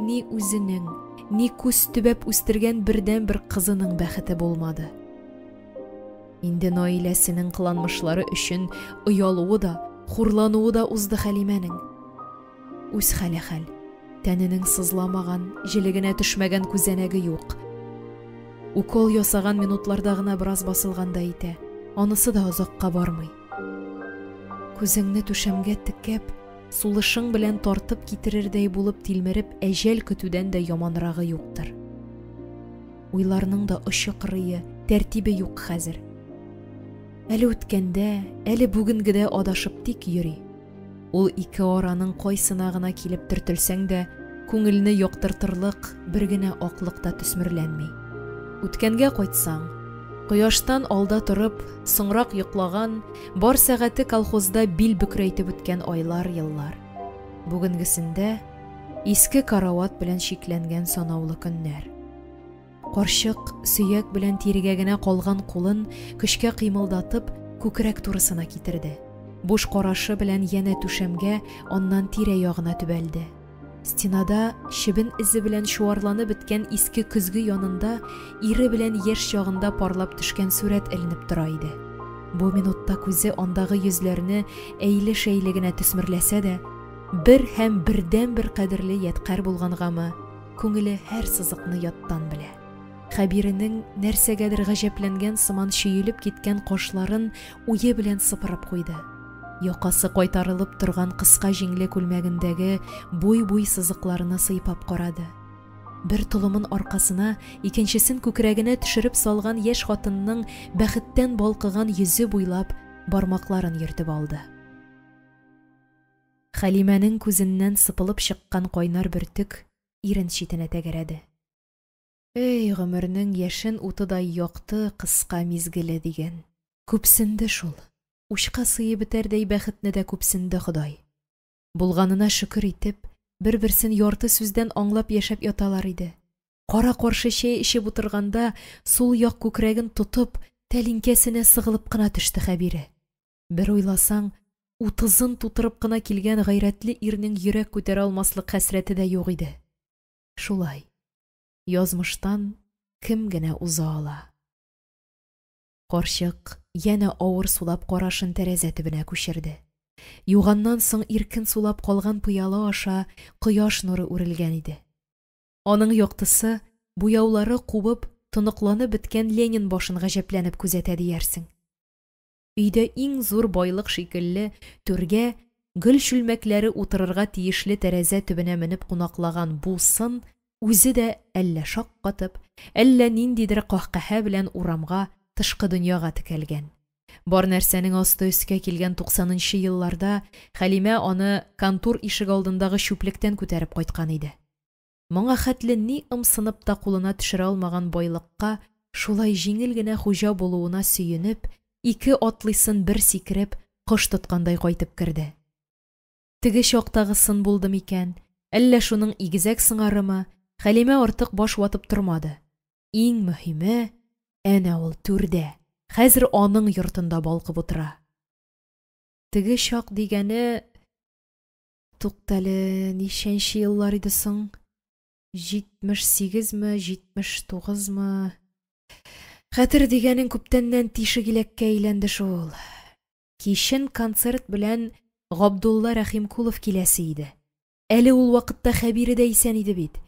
Ни үзенең, ни күз төбәп үстергән бердәнбер кызының бәхете булмады. Инде Наиләсенең кыланмышлары өчен оялуы да, хурлануы да узды Хәлимәнең. Үз хәле хәл. Тәненең сызламаган, җелегенә төшмәгән күзәнәге юк. Укол ясаган минутларда гына бераз басылгандай итә. Анысы да озакка бармый. Күзеңне түшәмгә текәп, сулышың белән тартып китерердәй булып тилмереп әҗәл көтүдән дә яманрагы юктыр. Уйларның да очы-кырые, тәртибе юк хәзер. Әле үткәндә, әле бүгенгедә адашып тик йөри. Ул ике араның кайсына гына килеп төртелсәң дә, күңелне яктыртырлык бер генә аклык та төсмерләнми. Үткәнгә кайтсаң, кояштан алда торып, соңрак йоклаган, бар сәгате колхозда бил бөкрәйтеп үткән айлар, еллар. Бүгенгесендә иске карават белән чикләнгән санаулы көннәр. Карчык сөяк белән тирегә генә калган кулын, көчкә кыймылдатып, күкрәк турысына китерде. Буш карашы белән янә түшәмгә, аннан тирә-ягына төбәлде. Стенада чебен эзе белән чуарланып беткән иске көзге янында ире белән яшь чагында парлап төшкән сурәт эленеп тора иде. Бу минутта күзе андагы йөзләрне әйле-шәйле генә төсмерләсә дә, бер һәм бердәнбер кадерле ядкарь булгангамы, күңеле һәр сызыкны яттан белә. Хәбиренең нәрсәгәдер гаҗәпләнгән сыман чөелеп киткән кашларын уе белән сыпырып куйды. Якасы кайтарылып торган кыска җиңле күлмәгендәге буй-буй сызыкларны сыйпап карады. Бер толымын аркасына, икенчесен күкрәгенә төшереп салган яшь хатынның бәхеттән балкыган йөзе буйлап бармакларын йөртеп алды. Хәлимәнең күзеннән сыпылып чыккан кайнар бөртек ирен читенә тәгәрәде. Эй, гомернең яшен утыдай якты, кыска мизгеле диген. Күпсенде шул. Учка сыеп бетәрдәй бәхетне дә күпсенде Ходай. Булганына шөкер итеп, бер-берсен ярты сүздән аңлап яшәп яталар иде. Кара-каршы чәй эчеп утырганда, сул як күкрәген тотып, тәлинкәсенә сыгылып кына төште Хәбире. Бер уйласаң, утызын тутырып кына килгән гайрәтле ирнең йөрәк күтәрә алмаслык хәсрәте дә юк иде. Шулай. Язмыштан кем генә уза ала? Карчык янә авыр сулап карашын тәрәзә төбенә күчерде. Юганнан соң иркен сулап калган пыяла аша кояш нуры үрелгән иде. Аның яктысы, буяулары кубып, тоныкланып беткән Ленин башын гаҗәпләнеп күзәтә диярсең. Өйдә иң зур байлык шикелле түргә, гөл чүлмәкләре утырырга тиешле тәрәзә төбенә менеп кунаклаган бу сын үзе дә әллә шаккатып, әллә ниндидер каһкаһә белән урамга, тышкы дөньяга текәлгән. Бар нәрсәнең асты өскә килгән туксанынчы елларда Хәлимә аны контур ишегалдындагы чүплектән күтәреп кайткан иде. Моңа хәтле ни ымсынып та кулына төшерә алмаган байлыкка шулай җиңел генә хуҗа булуына сөенеп, ике атлыйсын бер сикереп, кош тоткандай кайтып керде. Теге чактагы сын булды микән, әллә шуның игезәк сыңарымы, Хәлимә артык баш ватып тормады. Иң мөһиме, әнә ул түрдә, хәзер аның йортында балкып утыра. Теге чак дигәне... Туктале, ничәнче еллар иде соң? 78-ме, 79-мы? Хәтер дигәнең күптәннән тишек иләккә әйләнде шул. Кичен концерт белән Габдулла Рәхимкулов киләсе иде. Әле ул вакытта Хәбире дә исән иде бит.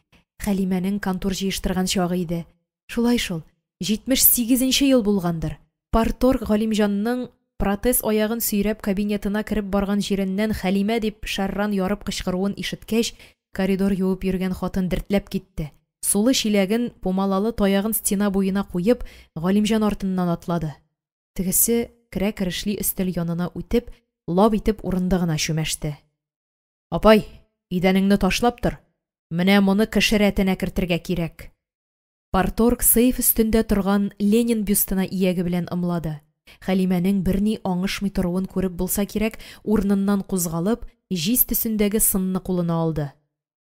Хәлимәнең контур җыештырган чагы иде. Шулай шул, 78 нче ел булгандыр. Парторг Галимҗанның протез аягын сөйрәп кабинетына кереп барган җиреннән Хәлимә дип шәрран ярып кычкыруын ишеткәч, коридор юып йөргән хатын дертләп китте. Сулы чиләген, пумалалы таягын стена буена куеп, Галимҗан артыннан атлады. Тегесе, керә-керешли өстәл янына үтеп, лап итеп урындыгына чүмәште. Апай, идәнеңне ташлап тор, менә моны кеше рәтенә кертергә кирәк. Парторг сейф өстендә торган Ленин бюстына ияге белән ымлады. Хәлимәнең берни аңышмый торуын күреп булса кирәк, урыныннан кузгалып, җиз төсендәге сынны кулына алды.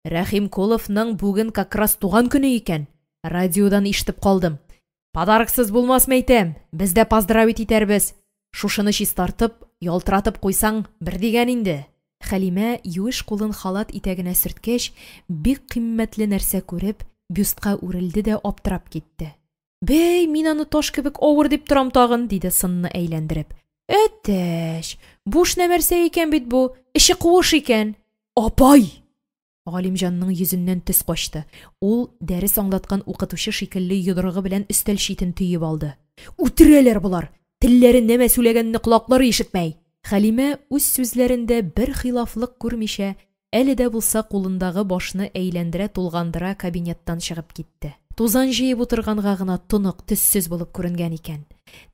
Рәхимкуловның бүген как раз туган көне икән. Радиодан ишетеп калдым. Подароксыз булмас, мәйтәм, без дә поздравить итәрбез. Шушыны чистартып, ялтыратып куйсаң, бер дигән инде. Хәлимә, юеш кулын халат итәгенә сөрткәч, бик кыйммәтле нәрсә күреп, бюстка үрелде дә аптырап китте. Бәй, мин аны таш кебек авыр дип торам тагын, диде сынны әйләндереп. Әтәч, буш нәмәрсә икән бит бу, эче куыш икән. Апай! Галимҗанның йөзеннән төс качты. Ул, дәрес аңлаткан укытучы шикелле, йодрыгы белән өстәл читен төеп алды. Үтерәләр болар! Телләре нәмә сүләгәнне колаклары ишетмәй! Хәлимә, үз сүзләрендә бер хилафлык күрмичә, әле дә булса кулындагы башны әйләндерә-тулгандыра кабинеттан чыгып китте. Тузан җыеп утырганга гына тонык, төссез булып күренгән икән.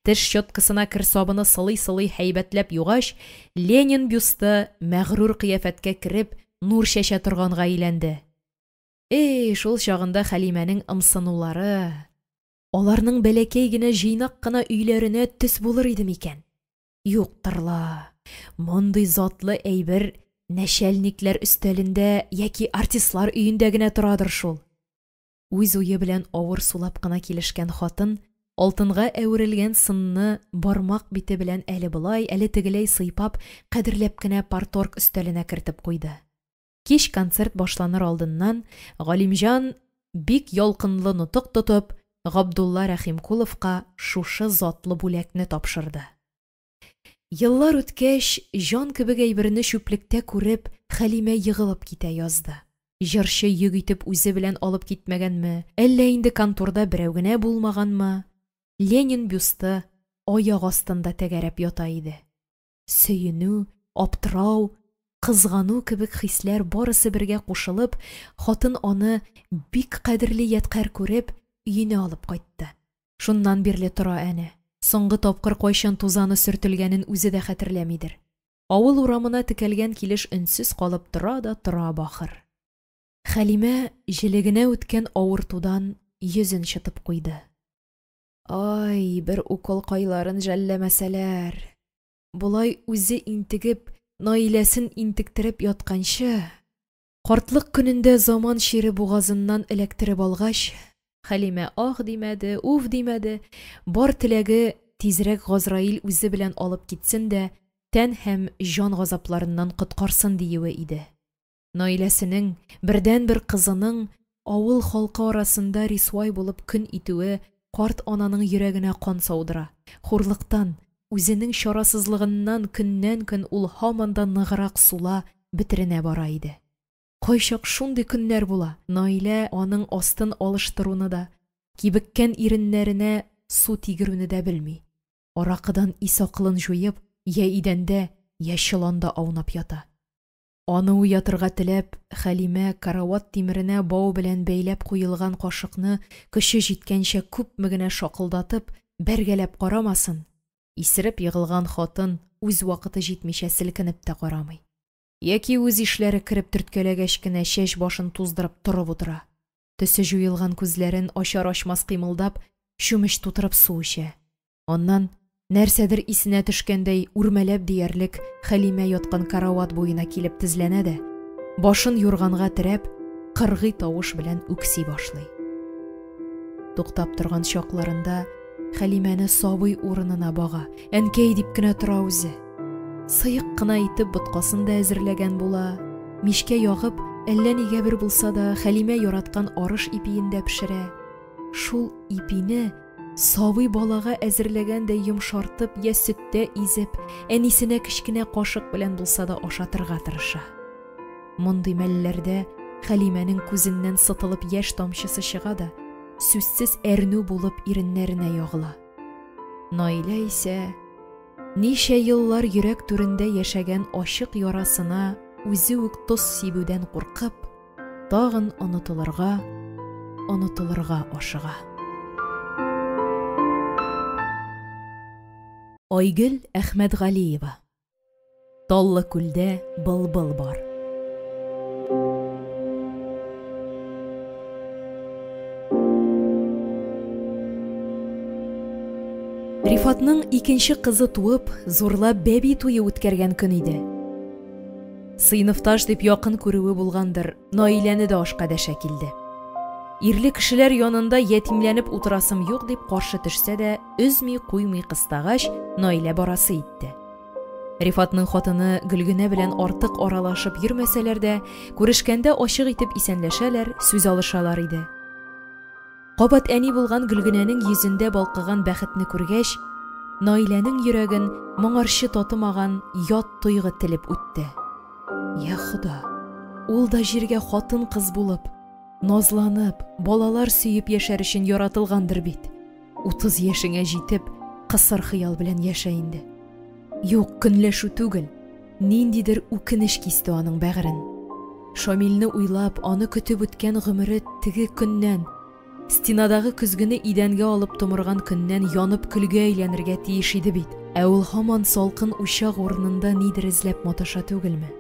Теш щеткасына кер сабыны сылый-сылый һәйбәтләп югач, Ленин бюсты, мәгърур кыяфәткә кереп, нур чәчә торганга әйләнде. Эй, шул чагында Хәлимәнең ымсынулары! Аларның бәләкәй генә, җыйнак кына өйләренә төс булыр иде микән? Юктыр ла, мондый затлы әйбер нәчәлникләр өстәлендә яки артистлар өендә генә торадыр шул. Үз уе белән авыр сулап кына килешкән хатын, алтынга әверелгән сынны бармак бите белән әле болай, әле тегеләй сыйпап, кадерләп кенә парторг өстәленә кертеп куйды. Кич концерт башланыр алдыннан Галимҗан, бик ялкынлы нотык тотып, Габдулла Рәхимкуловка шушы затлы бүләкне тапшырды. Еллар үткәч, җан кебек әйберне чүплектә күреп, Хәлимә егылып китә язды. Җырчы йөк итеп үзе белән алып китмәгәнме, әллә инде конторда берәү генә булмаганмы, Ленин бюсты аяк астында тәгәрәп ята иде. Сөенү, аптырау, кызгану кебек хисләр барысы бергә кушылып, хатын аны бик кадерле ядкарь күреп, өенә алып кайтты. Шуннан бирле тора әнә. Соңгы тапкыр кайчан тузаны сөртелгәнен үзе дә хәтерләмидер. Авыл урамына текәлгән килеш өнсез калып тора да тора бахыр. Хәлимә җелегенә үткән авыртудан йөзен чытып куйды. Ай, бер уколкайларын жәлләмәсәләр! Болай үзе интегеп, Наиләсен интектереп ятканчы, картлык көнендә заман чире бугазыннан эләктереп алгач, Хәлимә ах димәде, уф димәде, бар теләге, тизрәк Газраил үзе белән алып китсен дә, тән һәм җан газапларыннан коткарсын диюе иде. Наиләсенең, бердәнбер кызының авыл халкы арасында рисвай булып көн итүе карт ананың йөрәгенә кан саудыра, хурлыктан, үзенең чарасызлыгыннан көннән-көн ул һаман да ныграк сула, бетеренә бара иде. Кайчак шундый көннәр була, Наилә аның астын алыштыруны да, кибеккән иреннәренә су тигерүне дә белми. Аракыдан ис-акылын җуеп, йә идәндә, йә чоланда аунап ята. Аны уятырга теләп, Хәлимә карават тимеренә бау белән бәйләп куелган кашыкны көче җиткәнчә күпме генә шакылдатып, бәргәләп карамасын, исереп егылган хатын үз вакыты җитмичә селкенеп тә карамый. Яки үз ишләре кереп төрткәләгәч кенә чәч-башын туздырып торып утыра. Төсе җуелган күзләрен ачар-ачмас кыймылдап, чүмеч тутырып су эчә. Аннан, нәрсәдер исенә төшкәндәй, үрмәләп диярлек Хәлимә яткан карават буена килеп тезләнә дә, башын юрганга терәп, кыргый тавыш белән үкси башлый. Туктап торган чакларында Хәлимәне сабый урынына бага, әнкәй дип кенә тора үзе. Сыек кына итеп боткасын да әзерләгән була, мичкә ягып, әллә нигә бер булса да Хәлимә яраткан арыш ипиен дә пешерә. Шул ипине сабый балага әзерләгәндәй йомшартып йә сөттә изеп, әнисенә кечкенә кашык белән булса да ашатырга тырыша. Мондый мәлләрдә Хәлимәнең күзеннән сытылып яшь тамчысы чыга да, сүзсез әрнү булып иреннәренә ягыла. Наилә исә ничә еллар йөрәк түрендә яшәгән ачык ярасына үзе үк тоз сибүдән куркып, тагын онытылырга, онытылырга ашыга. Айгөл Әхмәтгалиева. Таллы күлдә былбыл бар. Рифатның икенче кызы туып, зурлап бәби туе үткәргән көн иде. Сыйныфташ дип якын күрүе булгандыр, Наиләне дә ашка дәшә килде. Ирле кешеләр янында ятимләнеп утырасым юк дип каршы төшсә дә, өзми-куймый кыстагач, Наилә барасы итте. Рифатның хатыны Гөлгенә белән артык аралашып йөрмәсәләр дә, күрешкәндә ачык итеп исәнләшәләр, сүз алышалар иде. Кабат әни булган Гөлгенәнең йөзендә балкыган бәхетне күргәч, Наиләнең йөрәген моңарчы татымаган ят тойгы телеп үтте. Йа Хода, ул да җиргә хатын-кыз булып, назланып, балалар сөеп яшәр өчен яратылгандыр бит. 30 яшеңә җитеп, кысыр хыял белән яшә инде. Юк, көнләшү түгел, ниндидер үкенеч кисте аның бәгырен. Шамилне уйлап, аны көтеп үткән гомере теге көннән, стенадагы көзгене идәнгә алып томырган көннән янып көлгә әйләнергә тиеш иде бит. Ә ул һаман салкын учак урынында нидер эзләп маташа түгелме?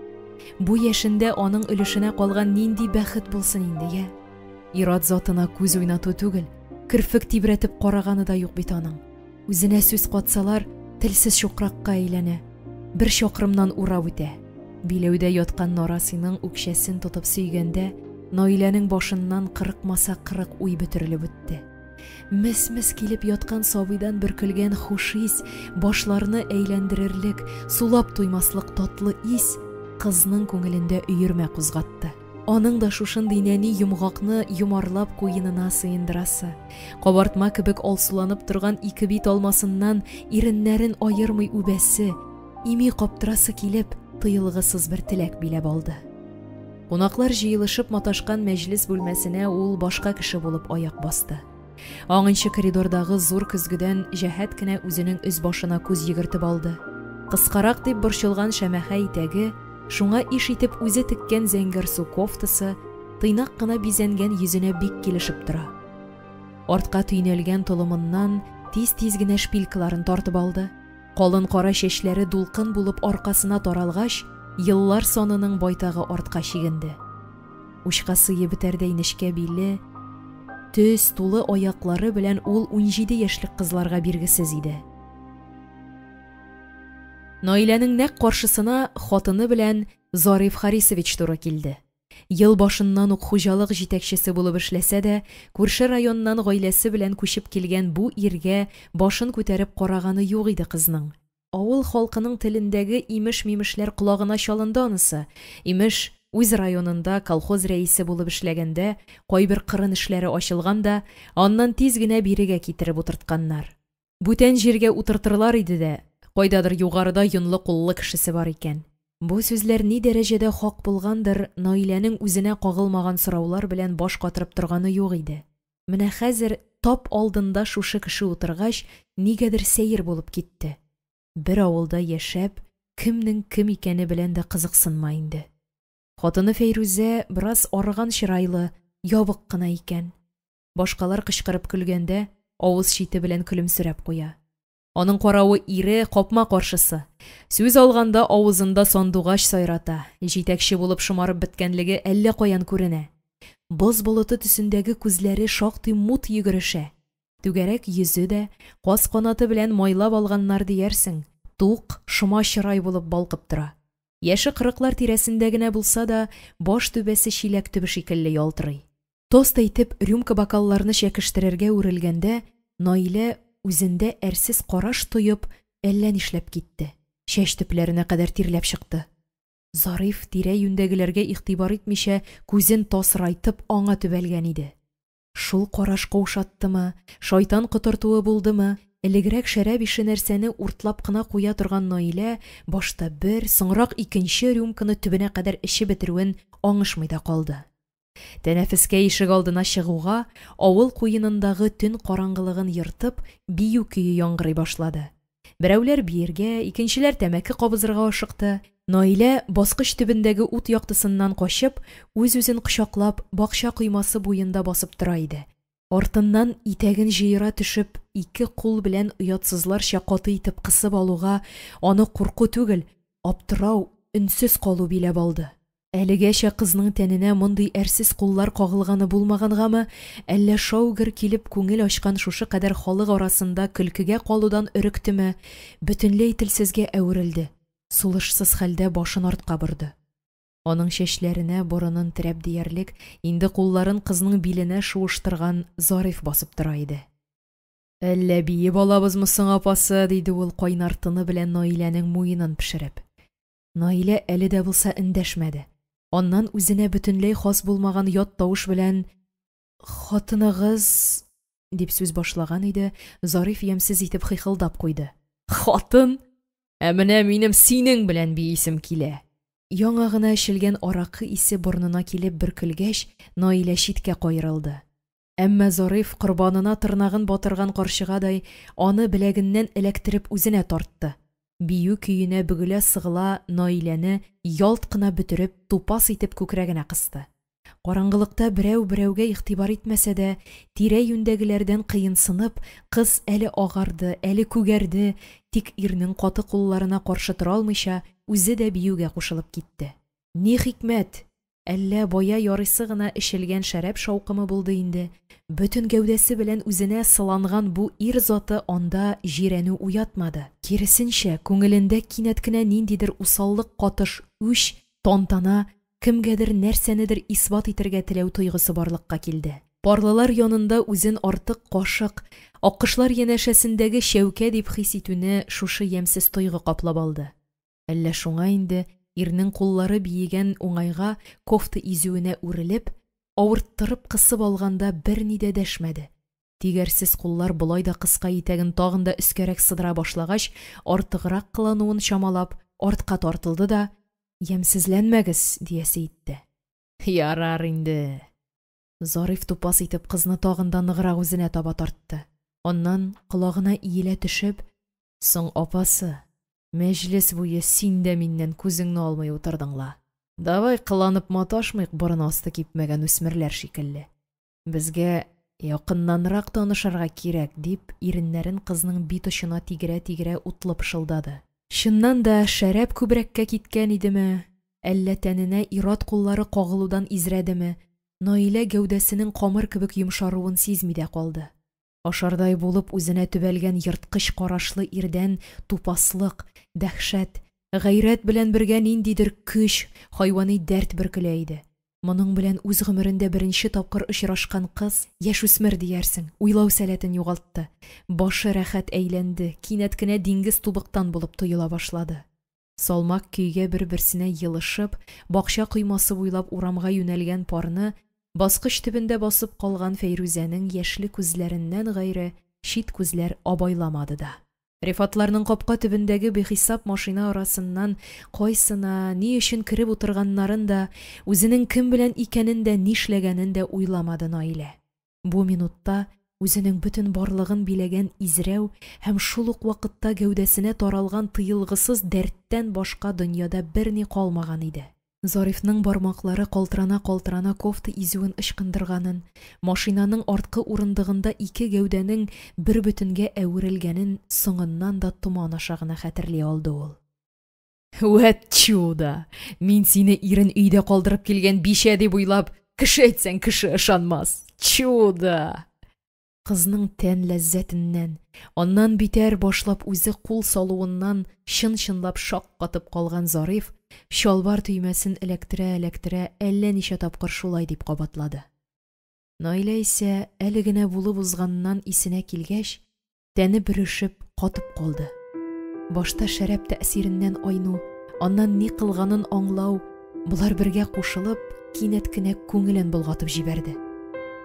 Бу яшендә аның өлешенә калган нинди бәхет булсын инде, йә? Ир-ат затына күз уйнату түгел, керфек тибрәтеп караганы да юк бит аның. Үзенә сүз катсалар, телсез чукракка әйләнә, бер чакрымнан урап үтә. Биләүдә яткан нарасыйның үкчәсен тотып сөйгәндә, Наиләнең башыннан кырыкмаса кырык уй бөтерелеп үтте. Мес-мес килеп яткан сабыйдан бөркелгән хуш ис, башларны әйләндерерлек, сулап туймаслык татлы ис кызның күңелендә өермә кузгатты. Аның да шушындый нәни йомгакны йомарлап куенына сыендырасы, кабартма кебек алсуланып торган ике бит алмасыннан иреннәрен аермый үбәсе, ими каптырасы килеп, тыелгысыз бер теләк биләп алды. Кунаклар җыелышып маташкан мәҗлес бүлмәсенә ул башка кеше булып аяк басты. Аңынчы коридордагы зур көзгедән җәһәт кенә үзенең өс-башына күз йөгертеп алды. Кыскарак дип борчылган шәмәхә итәге, шуңа иш итеп үзе теккән зәңгәрсу кофтасы, тыйнак кына бизәнгән йөзенә бик килешеп тора. Артка төйнәлгән толымыннан тиз-тиз генә шпилькаларын тартып алды. Калын кара чәчләре дулкын булып аркасына таралгач, еллар санының байтагы артка чигенде. Учка сыеп бетәрдәй нечкә биле, төз, тулы аяклары белән ул 17 яшьлек кызларга биргесез иде. Наиләнең нәкъ каршысына хатыны белән Зариф Харисович туры килде. Ел башыннан ук хуҗалык җитәкчесе булып эшләсә дә, күрше районнан гаиләсе белән күчеп килгән бу иргә башын күтәреп караганы юк иде кызның. Авыл халкының телендәге имеш-мимешләр колагына чалынды анысы. Имеш, үз районында колхоз рәисе булып эшләгәндә, кайбер кырын эшләре ачылган да, аннан тиз генә бирегә китереп утыртканнар. Бүтән җиргә утыртырлар иде дә, кайдадыр югарыда йонлы куллы кешесе бар икән. Бу сүзләр ни дәрәҗәдә хак булгандыр, Наиләнең үзенә кагылмаган сораулар белән баш катырып торганы юк иде. Менә хәзер тап алдында шушы кеше утыргач, нигәдер сәер булып китте. Бер авылда яшәп, кемнең кем икәне белән дә кызыксынма инде. Хатыны Фәйрүзә бераз арыган чырайлы, ябык кына икән. Башкалар кычкырып көлгәндә, авыз чите белән көлемсерәп куя. Аның каравы ире капма-каршысы. Сүз алганда авызында сандугач сайрата, җитәкче булып шомарып беткәнлеге әллә каян күренә. Боз болыты төсендәге күзләре шактый мут йөгерешә. Түгәрәк йөзе дә, каз канаты белән майлап алганнар диярсең, тук, шома чырай булып балкып тора. Яше кырыклар тирәсендә генә булса да, баш түбәсе чиләк төбе шикелле ялтырый. Тост әйтеп, рюмка-бокалларны чәкештерергә үрелгәндә, Наилә, үзендә әрсез караш тоеп, әллә нишләп китте, чәч төпләренә кадәр тирләп чыкты. Зариф, тирә-юньдәгеләргә игътибар итмичә, күзен тасрайтып, аңа төбәлгән иде. Шул караш каушаттымы, шайтан котыртуы булдымы, элегрәк шәраб ише нәрсәне уртлап кына куя торган Наилә башта бер, соңрак икенче рюмканы төбенә кадәр эчеп бетерүен аңышмый да калды. Тәнәфескә ишек алдына чыгуга, авыл куенындагы төн караңгылыгын ертып, бию көе яңгырый башлады. Берәүләр биергә, икенчеләр тәмәке кабызырга ашыкты. Наилә, баскыч төбендәге ут яктысыннан качып, үз-үзен кочаклап, бакча коймасы буенда басып тора иде. Артыннан итәген җыера төшеп, ике кул белән оятсызларча каты итеп кысып алуга, аны курку түгел, аптырау, өнсез калу биләп алды. Әлегәчә кызның тәненә мондый әрсез куллар кагылганы булмагангамы, әллә шау-гөр килеп күңел ачкан шушы кадәр халык арасында көлкегә калудан өректеме, бөтенләй телсезгә әверелде, сулышсыз хәлдә башын артка борды. Аның чәчләренә борынын терәп диярлек, инде кулларын кызның биленә шуыштырган Зариф басып тора иде. Әллә биеп алабызмы соң, апасы? диде ул кайнар тыны белән Наиләнең муенын пешереп. Наилә әле дә булса эндәшмәде. Аннан үзенә бөтенләй хас булмаган ят тавыш белән «Хатыныгыз…» дип сүз башлаган иде, Зариф ямьсез итеп хыйхылдап куйды. «Хатын? Ә менә минем синең белән биисем килә!» Яңа гына эчелгән аракы исе борынына килеп бөркелгәч, Наилә читкә каерылды. Әмма Зариф, корбанына тырнагын батырган карчыгадай, аны беләгеннән эләктереп үзенә тартты. Бию көенә бөгелә-сыгыла Наиләне ялт кына бөтереп, тупас итеп күкрәгенә кысты. Караңгылыкта берәү берәүгә игътибар итмәсә дә, тирә-юньдәгеләрдән кыенсынып, кыз әле агарды, әле күгәрде, тик ирнең каты кулларына каршы тора алмыйча, үзе дә биюгә кушылып китте. Ни хикмәт, әллә бая ярыйсы гына эчелгән шәраб шаукымы булды инде, бөтен гәүдәсе белән үзенә сыланган бу ир заты анда җирәнү уятмады. Киресенчә, күңелендә кинәт кенә ниндидер усаллык катыш үч, тантана, кемгәдер нәрсәнедер исбат итәргә теләү тойгысы барлыкка килде. Парлылар янында үзен артык кашык, аккошлар янәшәсендәге чәүкә дип хис итүне шушы ямьсез тойгы каплап алды. Әллә шуңа инде ирнең куллары биегән уңайга кофта изүенә үрелеп, авырттырып кысып алганда берни дә дәшмәде. Тик әрсез куллар болай да кыска итәген тагын да өскәрәк сыдыра башлагач, артыграк кылануын чамалап, артка тартылды да, «Ямьсезләнмәгез!» диясе итте. «Ярар инде!» Зариф тупас итеп кызны тагын да ныграк үзенә таба тартты. Аннан колагына иелә төшеп, «Соң, апасы, мәҗлес буе син дә миннән күзеңне алмый утырдың ла. Давай кыланып маташмыйк борын асты кипмәгән үсмерләр шикелле. Безгә якыннанрак танышырга кирәк», дип, иреннәрен кызның бит очына тигерә-тигерә утлы пышылдады. Чыннан да шәраб күбрәккә киткән идеме, әллә тәненә ир-ат куллары кагылудан изрәдеме, Наилә гәүдәсенең камыр кебек йомшаруын сизми дә калды. Ашардай булып үзенә төбәлгән ерткыч карашлы ирдән тупаслык, дәһшәт, гайрәт белән бергә ниндидер көч, хайвани дәрт бөркелә иде. Моның белән үз гомерендә беренче тапкыр очрашкан кыз, яшүсмер диярсең, уйлау сәләтен югалтты. Башы рәхәт әйләнде, кинәт кенә диңгез тубыктан булып тоела башлады. Салмак көйгә бер-берсенә елышып, бакча коймасы буйлап урамга юнәлгән парны баскыч төбендә басып калган Фәйрүзәнең яшьле күзләреннән гайре чит күзләр абайламады да. Рифатларның капка төбендәге бихисап машина арасыннан кайсына, ни өчен кереп утырганнарын да, үзенең кем белән икәнен дә, нишләгәнен дә уйламады Наилә. Бу минутта үзенең бөтен барлыгын биләгән изрәү һәм шул ук вакытта гәүдәсенә таралган тыелгысыз дәрттән башка дөньяда берни калмаган иде. Зарифның бармаклары калтырана-калтырана кофта изүен ычкындырганын, машинаның арткы урындыгында ике гәүдәнең бер бөтенгә әверелгәнен соңыннан да томан аша гына хәтерли алды ул. «Вәт чудо! Мин сине ирен өйдә калдырып килгән бичә дип уйлап, кеше әйтсәң, кеше ышанмас! Чудо!» Кызның тән ләззәтеннән, аннан битәр башлап үзе кул салуыннан чын-чынлап шаккатып калган Зариф чалбар төймәсен эләктерә-эләктерә әллә ничә тапкыр шулай дип кабатлады. Наилә исә әле генә булып узганнан исенә килгәч, тәне бөрешеп катып калды. Башта шәраб тәэсиреннән айну, аннан ни кылганын аңлау, болар бергә кушылып, кинәт кенә күңелен болгатып җибәрде.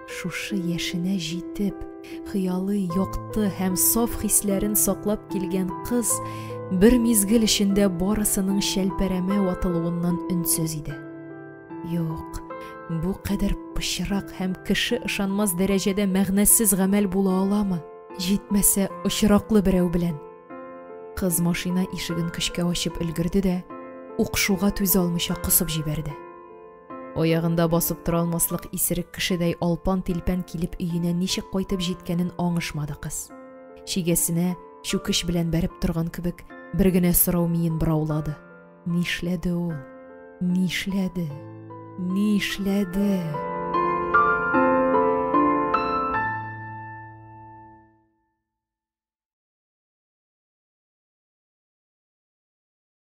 Шушы яшенә җитеп, хыялый, якты һәм саф хисләрен саклап килгән кыз бер мизгел эчендә барысының чәлпәрәмә ватылуыннан өнсез иде. Юк, бу кадәр пычрак һәм кеше ышанмас дәрәҗәдә мәгънәсез гамәл була аламы? Җитмәсә, очраклы берәү белән. Кыз машина ишеген көчкә ачып өлгерде дә, укшуга түзә алмыйча косып җибәрде. Аягында басып тора алмаслык исерек кешедәй алпан-тилпән килеп өенә ничек кайтып җиткәнен аңышмады кыз. Чигәсенә чүкеч белән бәреп торган кебек бер генә сорау миен бораулады. Нишләде ул? Нишләде? Нишләде?